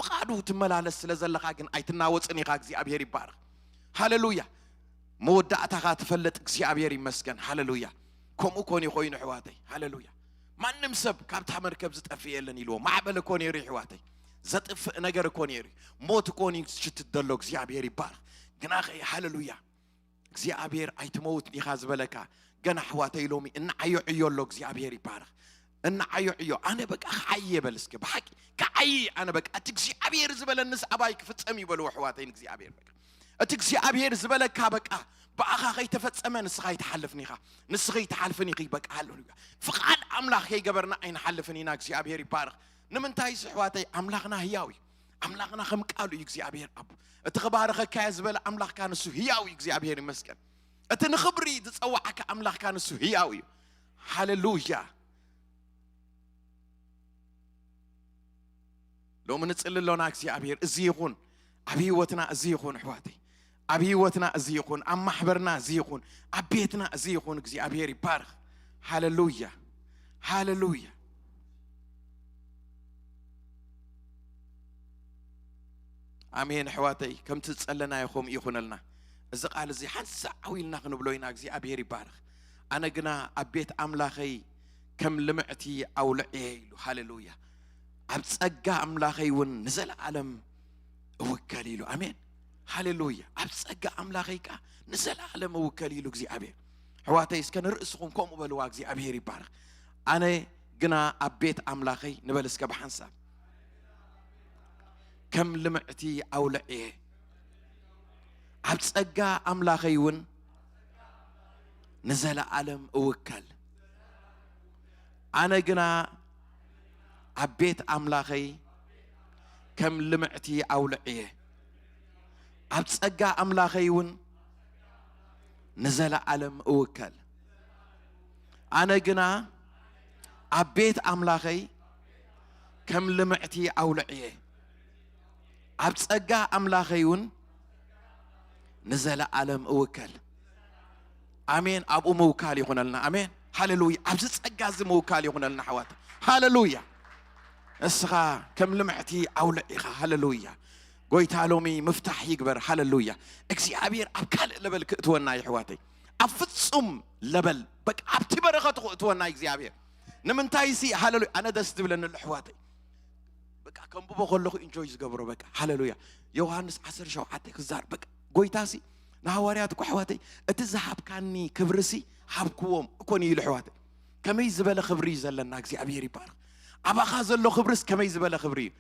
ብፍቓዱ ትመላለስ ስለ ዘለኻ ግን ኣይትናወጽን ኢኻ። እግዚኣብሔር ይባረኽ። ሃሌሉያ። መወዳእታኻ ትፈልጥ። እግዚኣብሔር ይመስገን። ሃሌሉያ። ከምኡ ኮን ኮይኑ ኣሕዋተይ፣ ሃሌሉያ። ማንም ሰብ ካብታ መርከብ ዝጠፍእ የለን ኢልዎ። ማዕበል እኮ ነይሩ ኣሕዋተይ፣ ዘጥፍእ ነገር እኮ ነይሩ። ሞት እኮ ንሽትት ዘሎ። እግዚኣብሔር ይባረኽ። ግናኸ ሃሌሉያ፣ እግዚኣብሔር ኣይትመውት ዲኻ ዝበለካ፣ ገና ኣሕዋተይ ሎሚ እናዓዮ ዕዮ ኣሎ። እግዚኣብሔር ይባረኽ። እናዓዮ ዕዮ። ኣነ በቃ ክዓይ እየ በል እስኪ ብሓቂ፣ ክዓይ። ኣነ በቃ እቲ እግዚኣብሔር ዝበለንስ ኣባይ ክፍጸም እዩ በልዎ ኣሕዋተይ ንእግዚኣብሔር። በቃ እቲ እግዚኣብሔር ዝበለካ በቃ ብኣኻ ከይተፈጸመ ንስኻ ኣይትሓልፍን ኢኻ። ንስኺ ኣይትሓልፍን ኢኺ። በቃ ሃሌሉያ። ፍቓድ ኣምላኽ ከይገበርና ኣይንሓልፍን ኢና። እግዚኣብሔር ይባረኽ። ንምንታይ ሲ ኣሕዋተይ? ኣምላኽና ህያው እዩ። ኣምላኽና ከም ቃሉ እዩ እግዚኣብሔር ኣቦ። እቲ ክባርኸካ እየ ዝበለ ኣምላኽካ ንሱ ህያው እዩ። እግዚኣብሔር ይመስገን። እቲ ንኽብሪ ዝጸዋዓካ ኣምላኽካ ንሱ ህያው እዩ። ሃሌሉያ። ሎሚ ንጽሊ ኣሎና እግዚኣብሔር እዚ ይኹን ኣብ ህይወትና፣ እዚ ይኹን ኣሕዋተይ፣ ኣብ ህይወትና እዚ ይኹን፣ ኣብ ማሕበርና እዚ ይኹን፣ ኣብ ቤትና እዚ ይኹን። እግዚኣብሔር ይባረኽ። ሃሌሉያ፣ ሃሌሉያ። ኣሜን ኣሕዋተይ፣ ከምቲ ዝጸለናዮ ከምኡ ይኹነልና። እዚ ቃል እዚ ሓንሳእ ዓው ኢልና ክንብሎ ኢና። እግዚኣብሔር ይባረኽ። ኣነ ግና ኣብ ቤት ኣምላኸይ ከም ልምዕቲ ኣውልዕ እየ ኢሉ። ሃሌሉያ። ኣብ ጸጋ ኣምላኸይ እውን ንዘለኣለም እውከል ኢሉ። ኣሜን። ሃሌሉያ። ኣብ ጸጋ ኣምላኸይ ከኣ ንዘለኣለም እውከል ኢሉ እግዚኣብሔር። ኣሕዋተይ፣ እስከ ንርእስኹም ከምኡ በልዋ። እግዚኣብሔር ይባረኽ። ኣነ ግና ኣብ ቤት ኣምላኸይ፣ ንበል እስከ ብሓንሳብ፣ ከም ልምዕቲ ኣውልዕ እየ። ኣብ ጸጋ ኣምላኸይ እውን ንዘለኣለም እውከል። ኣነ ግና ኣብ ቤት ኣምላኸይ ከም ልምዕቲ ኣውልዕ እየ። ኣብ ጸጋ ኣምላኸይ እውን ንዘለኣለም እውከል። ኣነ ግና ኣብ ቤት ኣምላኸይ ከም ልምዕቲ ኣውልዕ እየ። ኣብ ጸጋ ኣምላኸይ እውን ንዘለኣለም እውከል። ኣሜን። ኣብኡ ምውካል ይኹነልና። ኣሜን። ሃሌሉያ። ኣብዚ ጸጋ እዚ ምውካል ይኹነልና ኣሕዋት። ሃሌሉያ። እስኻ ከም ልምዕቲ ኣውልዕ ኢኻ። ሃሌሉያ። ጎይታ ሎሚ ምፍታሕ ይግበር። ሃሌሉያ። እግዚኣብሔር ኣብ ካልእ ለበል ክእትወና እዩ ኣሕዋተይ። ኣብ ፍጹም ለበል፣ በቃ ኣብቲ በረኸቱ ክእትወና እዩ እግዚኣብሔር። ንምንታይ ሲ? ሃሌሉያ። ኣነ ደስ ዝብለኒ ኣሎ ኣሕዋተይ። በቃ ከንብቦ ከለኹ ኢንጆይ ዝገብሮ በቃ። ሃሌሉያ። ዮሃንስ ዓሰርተ ሸውዓተ ክዛር በቃ ጎይታ ሲ ንሃዋርያት እኮ ኣሕዋተይ፣ እቲ ዝሃብካኒ ክብሪ ሲ ሃብክዎም እኮ ኢሉ ኣሕዋተይ። ከመይ ዝበለ ክብሪ እዩ ዘለና። እግዚኣብሔር ይባረኽ። ኣባኻ ዘሎ ክብርስ ከመይ ዝበለ ክብሪ እዩ።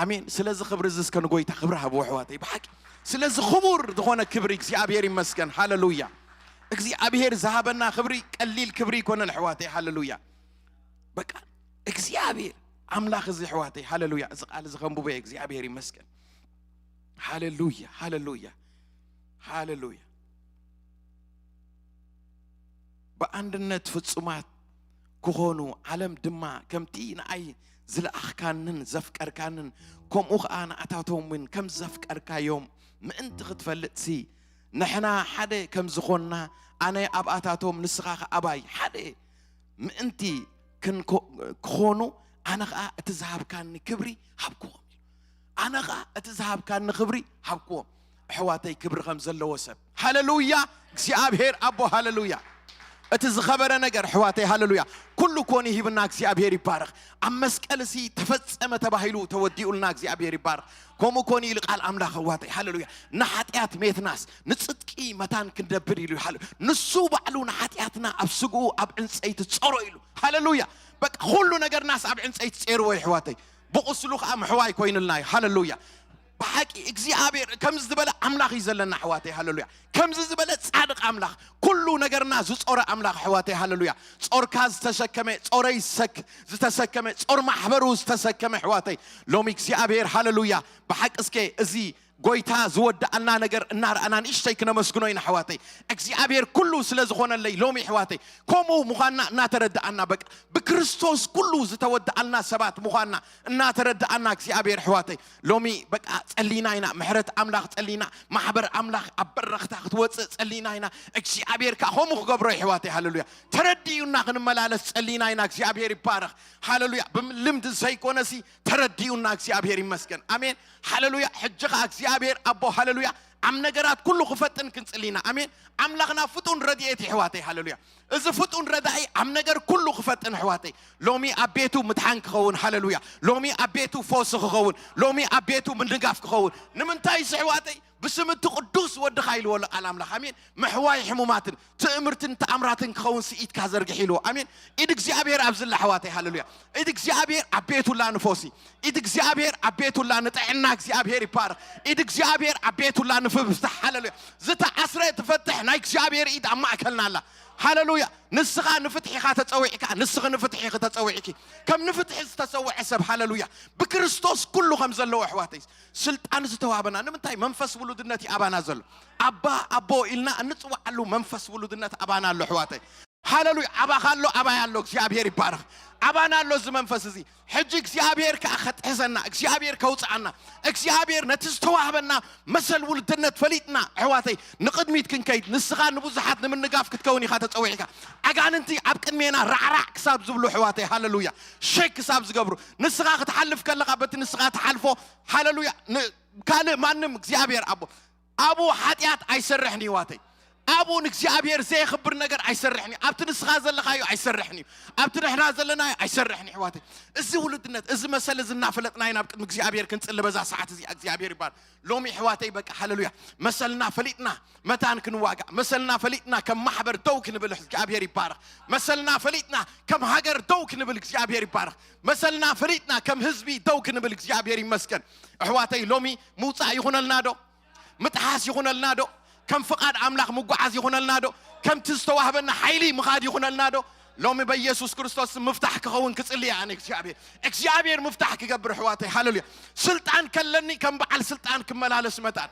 ኣሜን። ስለዚ ክብሪ እዚ እስከ ንጎይታ ክብሪ ሃብዎ ኣሕዋተይ ብሓቂ። ስለዚ ክቡር ዝኾነ ክብሪ እግዚኣብሔር ይመስገን። ሃሌሉያ። እግዚኣብሔር ዝሃበና ክብሪ ቀሊል ክብሪ ኣይኮነን ኣሕዋተይ። ሃሌሉያ። በቃ እግዚኣብሔር ኣምላኽ እዚ ኣሕዋተይ። ሃሌሉያ። እዚ ቃል እዚ ከንብቦ እየ። እግዚኣብሔር ይመስገን። ሃሌሉያ፣ ሃሌሉያ፣ ሃሌሉያ። ብኣንድነት ፍጹማት ክኾኑ፣ ዓለም ድማ ከምቲ ንኣይ ዝለኣኽካንን ዘፍቀርካንን፣ ከምኡ ኸኣ ንኣታቶም እውን ከም ዘፍቀርካዮም ምእንቲ ክትፈልጥሲ፣ ንሕና ሓደ ከም ዝኾንና፣ ኣነ ኣብኣታቶም ንስኻ ኸኣ ኣባይ ሓደ ምእንቲ ክንኮ-፣ ክኾኑ፣ ኣነ ኸኣ እቲ ዝሃብካኒ ክብሪ ሃብክዎም ኢሉ። ኣነ ኸኣ እቲ ዝሃብካኒ ክብሪ ሃብክዎም። ኣሕዋተይ፣ ክብሪ ከም ዘለዎ ሰብ። ሃሌሉያ! እግዚኣብሔር ኣቦ፣ ሃሌሉያ! እቲ ዝኸበረ ነገር፣ ኣሕዋተይ፣ ሃሌሉያ! ኩሉ ኮኒ ሂብና፣ እግዚኣብሔር ይባረኽ። ኣብ መስቀል እሲ ተፈጸመ ተባሂሉ ተወዲኡልና፣ እግዚኣብሔር ይባረኽ። ከምኡ ኮኒ ኢሉ ቃል ኣምላኽ፣ ኣሕዋተይ፣ ሃሌሉያ! ንሓጢኣት ሜትናስ ንጽድቂ መታን ክንደብር ኢሉ፣ ሃሌ-፣ ንሱ ባዕሉ ንሓጢኣትና ኣብ ስግኡ ኣብ ዕንጸይቲ ጾሮ ኢሉ። ሃሌሉያ! በቃ ኩሉ ነገርናስ ኣብ ዕንጸይቲ ጼርዎ፣ ኣሕዋተይ። ብቁስሉ ኸዓ ምሕዋይ ኮይኑልና እዩ። ሃሌሉያ። ብሓቂ እግዚኣብሔር ከምዚ ዝበለ ኣምላኽ እዩ ዘለና ኣሕዋተይ። ሃሌሉያ። ከምዚ ዝበለ ጻድቕ ኣምላኽ፣ ኩሉ ነገርና ዝጾረ ኣምላኽ ኣሕዋተይ። ሃሌሉያ። ጾርካ ዝተሸከመ፣ ጾረይ ዝሰክ-፣ ዝተሰከመ፣ ጾር ማሕበሩ ዝተሰከመ ኣሕዋተይ። ሎሚ እግዚኣብሔር ሃሌሉያ። ብሓቂ እስከ እዚ ጎይታ ዝወድኣልና ነገር እናረኣና ንእሽተይ ክነመስግኖ ኢና ኣሕዋተይ። እግዚኣብሔር ኩሉ ስለ ዝኾነለይ ሎሚ ኣሕዋተይ ከምኡ ምዃንና እናተረድኣና፣ በቃ ብክርስቶስ ኩሉ ዝተወድኣልና ሰባት ምዃንና እናተረድኣና እግዚኣብሔር ኣሕዋተይ ሎሚ በቃ ጸሊና ኢና። ምሕረት ኣምላኽ ጸሊና፣ ማሕበር ኣምላኽ ኣብ በረኽታ ክትወጽእ ጸሊና ኢና። እግዚኣብሔር ከኣ ከምኡ ክገብሮ ኣሕዋተይ። ሃሌሉያ። ተረዲኡና ክንመላለስ ጸሊና ኢና። እግዚኣብሔር ይባረኽ። ሃሌሉያ። ብልምዲ ዘይኮነሲ ተረዲኡና እግዚኣብሔር ይመስገን። ኣሜን። ሃሌሉያ። ሕጂ ኸኣ እግዚኣብሔር ኣቦ፣ ሃሌሉያ፣ ኣብ ነገራት ኩሉ ክፈጥን ክንጽሊ ኢና። ኣሜን። ኣምላኽና ፍጡን ረድኤት እዩ ኣሕዋተይ። ሃሌሉያ። እዚ ፍጡን ረዳኢ ኣብ ነገር ኩሉ ክፈጥን ኣሕዋተይ። ሎሚ ኣብ ቤቱ ምድሓን ክኸውን። ሃሌሉያ። ሎሚ ኣብ ቤቱ ፈውሲ ክኸውን። ሎሚ ኣብ ቤቱ ምንጋፍ ክኸውን። ንምንታይ እዚ ኣሕዋተይ? ብስም እቲ ቅዱስ ወድኻ ኢልዎ ኣሎ ቃል ኣምላኽ። ኣሜን። ምሕዋይ ሕሙማትን ትእምርትን ተኣምራትን ክኸውን ስኢትካ ዘርግሕ ኢልዎ። ኣሜን። ኢድ እግዚኣብሔር ኣብዚ ኣላ ኣሕዋተይ። ሃሌሉያ። ኢድ እግዚኣብሔር ኣብ ቤቱ ኣላ ንፈውሲ። ኢድ እግዚኣብሔር ኣብ ቤቱ ኣላ ንጥዕና። እግዚኣብሔር ይባረኽ። ኢድ እግዚኣብሔር ኣብ ቤቱ ኣላ ንፍትሕ። ሃሌሉያ። ዝተኣስረ ትፈትሕ ናይ እግዚኣብሔር ኢድ ኣብ ማእከልና ኣላ። ሃሌሉያ። ንስኻ ንፍትሒ ኢኻ ተጸዊዕካ፣ ንስኺ ንፍትሒ ኢኺ ተጸዊዕኪ። ከም ንፍትሒ ዝተሰውዐ ሰብ፣ ሃሌሉያ፣ ብክርስቶስ ኩሉ ከም ዘለዎ ኣሕዋተይ ስልጣን ዝተዋህበና። ንምንታይ? መንፈስ ውሉድነት እዩ ኣባና ዘሎ። ኣባ ኣቦ ኢልና እንጽውዓሉ መንፈስ ውሉድነት ኣባና ኣሎ ኣሕዋተይ። ሃሌሉያ። ኣባኻ ኣሎ፣ ኣባይ ኣሎ። እግዚኣብሔር ይባረኽ። ኣባና ኣሎ እዚ መንፈስ እዚ። ሕጂ እግዚኣብሔር ከኣ ከጥሕሰና፣ እግዚኣብሔር ከውፅኣና፣ እግዚኣብሔር ነቲ ዝተዋህበና መሰል ውልድነት ፈሊጥና ኣሕዋተይ ንቕድሚት ክንከይድ። ንስኻ ንብዙሓት ንምንጋፍ ክትከውን ኢኻ ተጸዊዕካ። ኣጋንንቲ ኣብ ቅድሜና ራዕራዕ ክሳብ ዝብሉ ኣሕዋተይ፣ ሃሌሉያ፣ ሸክ ክሳብ ዝገብሩ፣ ንስኻ ክትሓልፍ ከለኻ በቲ ንስኻ ትሓልፎ፣ ሃሌሉያ፣ ን-፣ ካልእ ማንም እግዚኣብሔር ኣቦ ኣብኡ ሓጢኣት ኣይሰርሕን እዩ ኣሕዋተይ። ኣብኡ ንእግዚኣብሔር ዘየኽብር ነገር ኣይሰርሕን እዩ። ኣብቲ ንስኻ ዘለኻዮ ኣይሰርሕን እዩ። ኣብቲ ንሕና ዘለናዮ ኣይሰርሕን እዩ ኣሕዋተይ። እዚ ውሉድነት፣ እዚ መሰል እዚ እናፈለጥና ኢና ኣብ ቅድሚ እግዚኣብሔር ክንጽሊ በዛ ሰዓት እዚኣ። እግዚኣብሔር ይባል። ሎሚ ኣሕዋተይ በቃ ሃሌሉያ መሰልና ፈሊጥና መታን ክንዋጋእ፣ መሰልና ፈሊጥና ከም ማሕበር ደው ክንብል እግዚኣብሔር ይባረኽ። መሰልና ፈሊጥና ከም ሃገር ደው ክንብል እግዚኣብሔር ይባረኽ። መሰልና ፈሊጥና ከም ህዝቢ ደው ክንብል እግዚኣብሔር ይመስገን። ኣሕዋተይ ሎሚ ምውጻእ ይኹነልና ዶ? ምጥሓስ ይኹነልና ዶ? ከም ፍቓድ ኣምላኽ ምጓዓዝ ይኹነልና ዶ? ከምቲ ዝተዋህበና ሓይሊ ምኻድ ይኹነልና ዶ? ሎሚ በኢየሱስ ክርስቶስ ምፍታሕ ክኸውን ክጽሊ እየ ኣነ እግዚኣብሔር። እግዚኣብሔር ምፍታሕ ክገብር ኣሕዋተይ። ሃሌሉያ። ስልጣን ከለኒ ከም በዓል ስልጣን ክመላለስ መታን።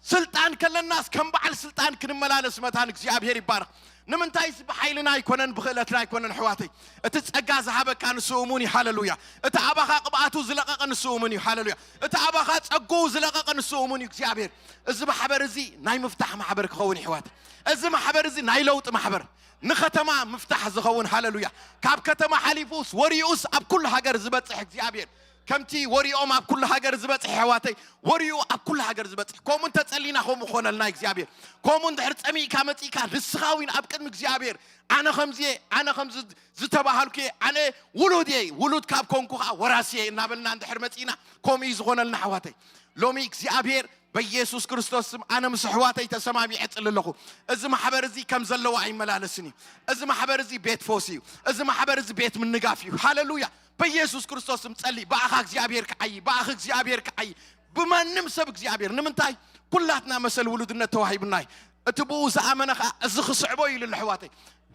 ስልጣን ከለናስ ከም በዓል ስልጣን ክንመላለስ መታን እግዚኣብሔር ይባረኽ። ንምንታይ? እዚ ብሓይልና ኣይኮነን፣ ብኽእለትና ኣይኮነን ኣሕዋተይ። እቲ ጸጋ ዝሃበካ ንሱ እሙን እዩ። ሃሌሉያ። እቲ ኣባኻ ቅብኣቱ ዝለቐቐ ንሱ እሙን እዩ። ሃሌሉያ። እቲ ኣባኻ ጸግኡ ዝለቐቐ ንሱ እሙን እዩ እግዚኣብሔር። እዚ ማሕበር እዚ ናይ ምፍታሕ ማሕበር ክኸውን እዩ ኣሕዋተይ። እዚ ማሕበር እዚ ናይ ለውጢ ማሕበር፣ ንከተማ ምፍታሕ ዝኸውን። ሃሌሉያ። ካብ ከተማ ሓሊፉስ ወሪኡስ ኣብ ኩሉ ሃገር ዝበጽሕ እግዚኣብሔር። ከምቲ ወሪኦም ኣብ ኩሉ ሃገር ዝበጽሕ ኣሕዋተይ፣ ወሪኡ ኣብ ኩሉ ሃገር ዝበጽሕ። ከምኡ እንተጸሊና ከምኡ ክኾነልና እግዚኣብሔር። ከምኡ እንድሕር ጸሚእካ መጺእካ ንስኻ እውን ኣብ ቅድሚ እግዚኣብሔር ኣነ ከምዚ እየ፣ ኣነ ከምዚ ዝተባሃልኩ እየ፣ ኣነ ውሉድ እየ። ውሉድ ካብ ኮንኩ ኸዓ ወራሲ እየ እናበልና እንድሕር መጺእና ከምኡ እዩ ዝኾነልና ኣሕዋተይ። ሎሚ እግዚኣብሔር በኢየሱስ ክርስቶስ ስም ኣነ ምስ ኣሕዋተይ ተሰማሚዐ እጽሊ ኣለኹ። እዚ ማሕበር እዚ ከም ዘለዎ ኣይመላለስን እዩ። እዚ ማሕበር እዚ ቤት ፈውሲ እዩ። እዚ ማሕበር እዚ ቤት ምንጋፍ እዩ። ሃሌሉያ። በኢየሱስ ክርስቶስ ስም ጸሊ። ብኣኻ እግዚኣብሔር ክዓዪ፣ ብኣኺ እግዚኣብሔር ክዓዪ። ብማንም ሰብ እግዚኣብሔር። ንምንታይ? ኩላትና መሰል ውሉድነት ተዋሂቡና እዩ። እቲ ብኡ ዝኣመነ ኸዓ እዚ ክስዕቦ እዩ ኢሉ ኣሎ ኣሕዋተይ።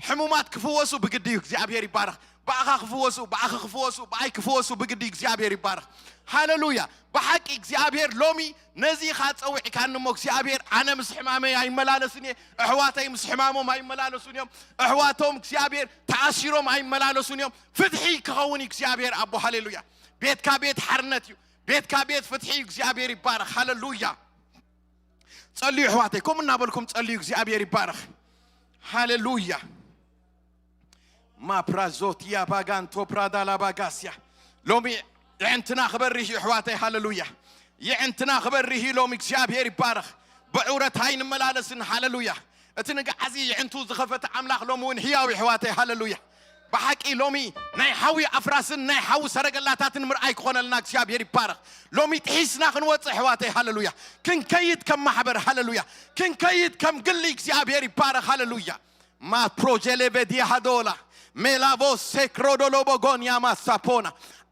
ሕሙማት ክፍወሱ ብግዲ እዩ። እግዚኣብሔር ይባረኽ። ብኣኻ ክፍወሱ፣ ብኣኺ ክፍወሱ፣ ብኣይ ክፍወሱ ብግዲ እዩ። እግዚኣብሔር ይባረኽ። ሃሌሉያ። ብሓቂ እግዚኣብሔር ሎሚ ነዚ ኢኻ ጸዊዕካኒ እሞ እግዚኣብሔር ኣነ ምስ ሕማመይ ኣይመላለስን እየ፣ ኣሕዋተይ ምስ ሕማሞም ኣይመላለሱን እዮም፣ ኣሕዋቶም እግዚኣብሔር ተኣሲሮም ኣይመላለሱን እዮም። ፍትሒ ክኸውን እዩ እግዚኣብሔር ኣቦ። ሃሌሉያ። ቤትካ ቤት ሓርነት እዩ። ቤትካ ቤት ፍትሒ እዩ። እግዚኣብሔር ይባረኽ። ሃሌሉያ። ጸልዩ ኣሕዋተይ፣ ከምኡ እናበልኩም ጸልዩ። እግዚኣብሔር ይባረኽ። ሃሌሉያ። ማፕራዞቲያ ባጋንቶ ፕራዳላ ባጋስያ። ሎሚ የዕንትና ክበርህ እዩ ኣሕዋተይ። ሃሌሉያ። የዕንትና ክበርህ እዩ ሎሚ። እግዚኣብሔር ይባረኽ። ብዕውረት ኣይንመላለስን። ሃሌሉያ። እቲ ንግዓዚ የዕንቱ ዝኸፈተ ኣምላኽ ሎሚ እውን ህያው እዩ ኣሕዋተይ። ሃሌሉያ። ብሓቂ ሎሚ ናይ ሓዊ ኣፍራስን ናይ ሓዊ ሰረገላታትን ምርኣይ ክኾነልና እግዚኣብሔር ይባረኽ። ሎሚ ጥሒስና ክንወፅእ ኣሕዋተይ። ሃሌሉያ። ክንከይድ ከም ማሕበር። ሃሌሉያ። ክንከይድ ከም ግሊ። እግዚኣብሔር ይባረኽ። ሃሌሉያ። ማፕሮጀሌ ቬዲያ ሃዶላ ሜላቮ ሴክሮዶሎቦ ጎንያ ማሳፖና።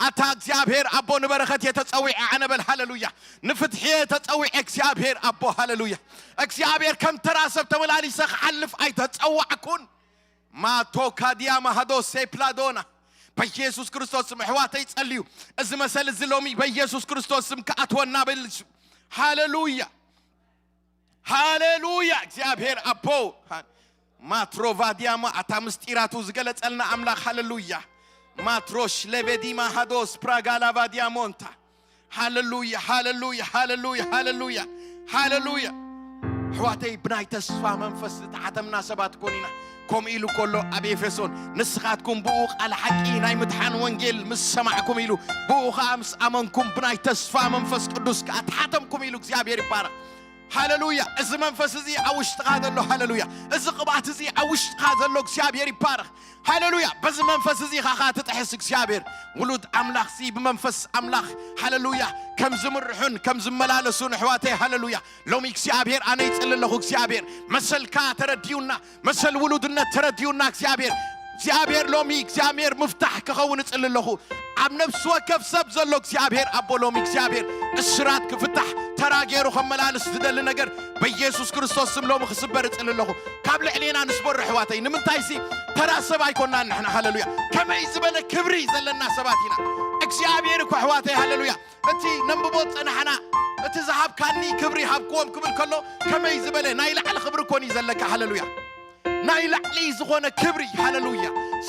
ኣታ እግዚኣብሔር ኣቦ ንበረኸት እየ ተጸዊዐ ኣነ በል። ሃሌሉያ። ንፍትሒ እየ ተጸዊዐ እግዚኣብሔር ኣቦ። ሃሌሉያ። እግዚኣብሔር ከም ተራ ሰብ ተመላሊሰ ክሓልፍ ኣይተጸዋዕኩን። ማቶካዲያ ማሃዶ ሴፕላዶና በኢየሱስ ክርስቶስ ስም ኣሕዋተይ ጸልዩ። እዚ መሰል እዚ ሎሚ በኢየሱስ ክርስቶስ ስም ክኣትወና በል። ሃሌሉያ፣ ሃሌሉያ። እግዚኣብሔር ኣቦ፣ ማትሮቫዲያማ፣ ኣታ ምስጢራቱ ዝገለጸልና ኣምላኽ። ሃሌሉያ። ማትሮሽ ሌቬዲማ ሃዶስ ፕራጋላቫዲያሞንታ። ሃሌሉያ፣ ሃሌሉያ፣ ሃሌሉያ፣ ሃሌሉያ፣ ሃሌሉያ። ኣሕዋተይ፣ ብናይ ተስፋ መንፈስ ዝተሓተምና ሰባት ኮን ኢና። ከምኡ ኢሉ ከሎ ኣብ ኤፌሶን፣ ንስኻትኩም ብኡ ቃል ሓቂ ናይ ምድሓን ወንጌል ምስ ሰማዕኩም ኢሉ፣ ብኡ ኸዓ ምስ ኣመንኩም፣ ብናይ ተስፋ መንፈስ ቅዱስ ኣተሓተምኩም ኢሉ እግዚኣብሔር ይባረኽ። ሃሌሉያ። እዚ መንፈስ እዚ ኣብ ውሽጥኻ ዘሎ፣ ሃሌሉያ፣ እዚ ቅብኣት እዚ ኣብ ውሽጥኻ ዘሎ እግዚኣብሔር ይባረኽ። ሃሌሉያ። በዚ መንፈስ እዚ ኢኻ ኸዓ ትጥሕስ እግዚኣብሔር። ውሉድ ኣምላኽ እዚ ብመንፈስ ኣምላኽ፣ ሃሌሉያ፣ ከም ዝምርሑን ከም ዝመላለሱን፣ ኣሕዋተይ፣ ሃሌሉያ። ሎሚ እግዚኣብሔር ኣነ ይጽሊ ኣለኹ። እግዚኣብሔር መሰልካ ተረዲኡና፣ መሰል ውሉድነት ተረዲኡና እግዚኣብሔር። እግዚኣብሔር ሎሚ እግዚኣብሔር ምፍታሕ ክኸውን እጽሊ ኣለኹ። ኣብ ነፍሲ ወከፍ ሰብ ዘሎ እግዚኣብሔር ኣቦ፣ ሎሚ እግዚኣብሔር እስራት ክፍታሕ፣ ተራ ገይሩ ከመላልስ ዝደሊ ነገር በኢየሱስ ክርስቶስ ስም ሎሚ ክስበር እጽሊ ኣለኹ። ካብ ልዕሌና ንስበሮ ኣሕዋተይ። ንምንታይ ሲ ተራ ሰብ ኣይኮናን ንሕና። ሃሌሉያ። ከመይ ዝበለ ክብሪ ዘለና ሰባት ኢና። እግዚኣብሔር እኮ ኣሕዋተይ፣ ሃሌሉያ፣ እቲ ነንብቦ ጸናሕና፣ እቲ ዝሃብካኒ ክብሪ ሃብክዎም ክብል ከሎ፣ ከመይ ዝበለ ናይ ላዕሊ ክብሪ ኮን እዩ ዘለካ። ሃሌሉያ። ናይ ላዕሊ ዝኾነ ክብሪ፣ ሃሌሉያ፣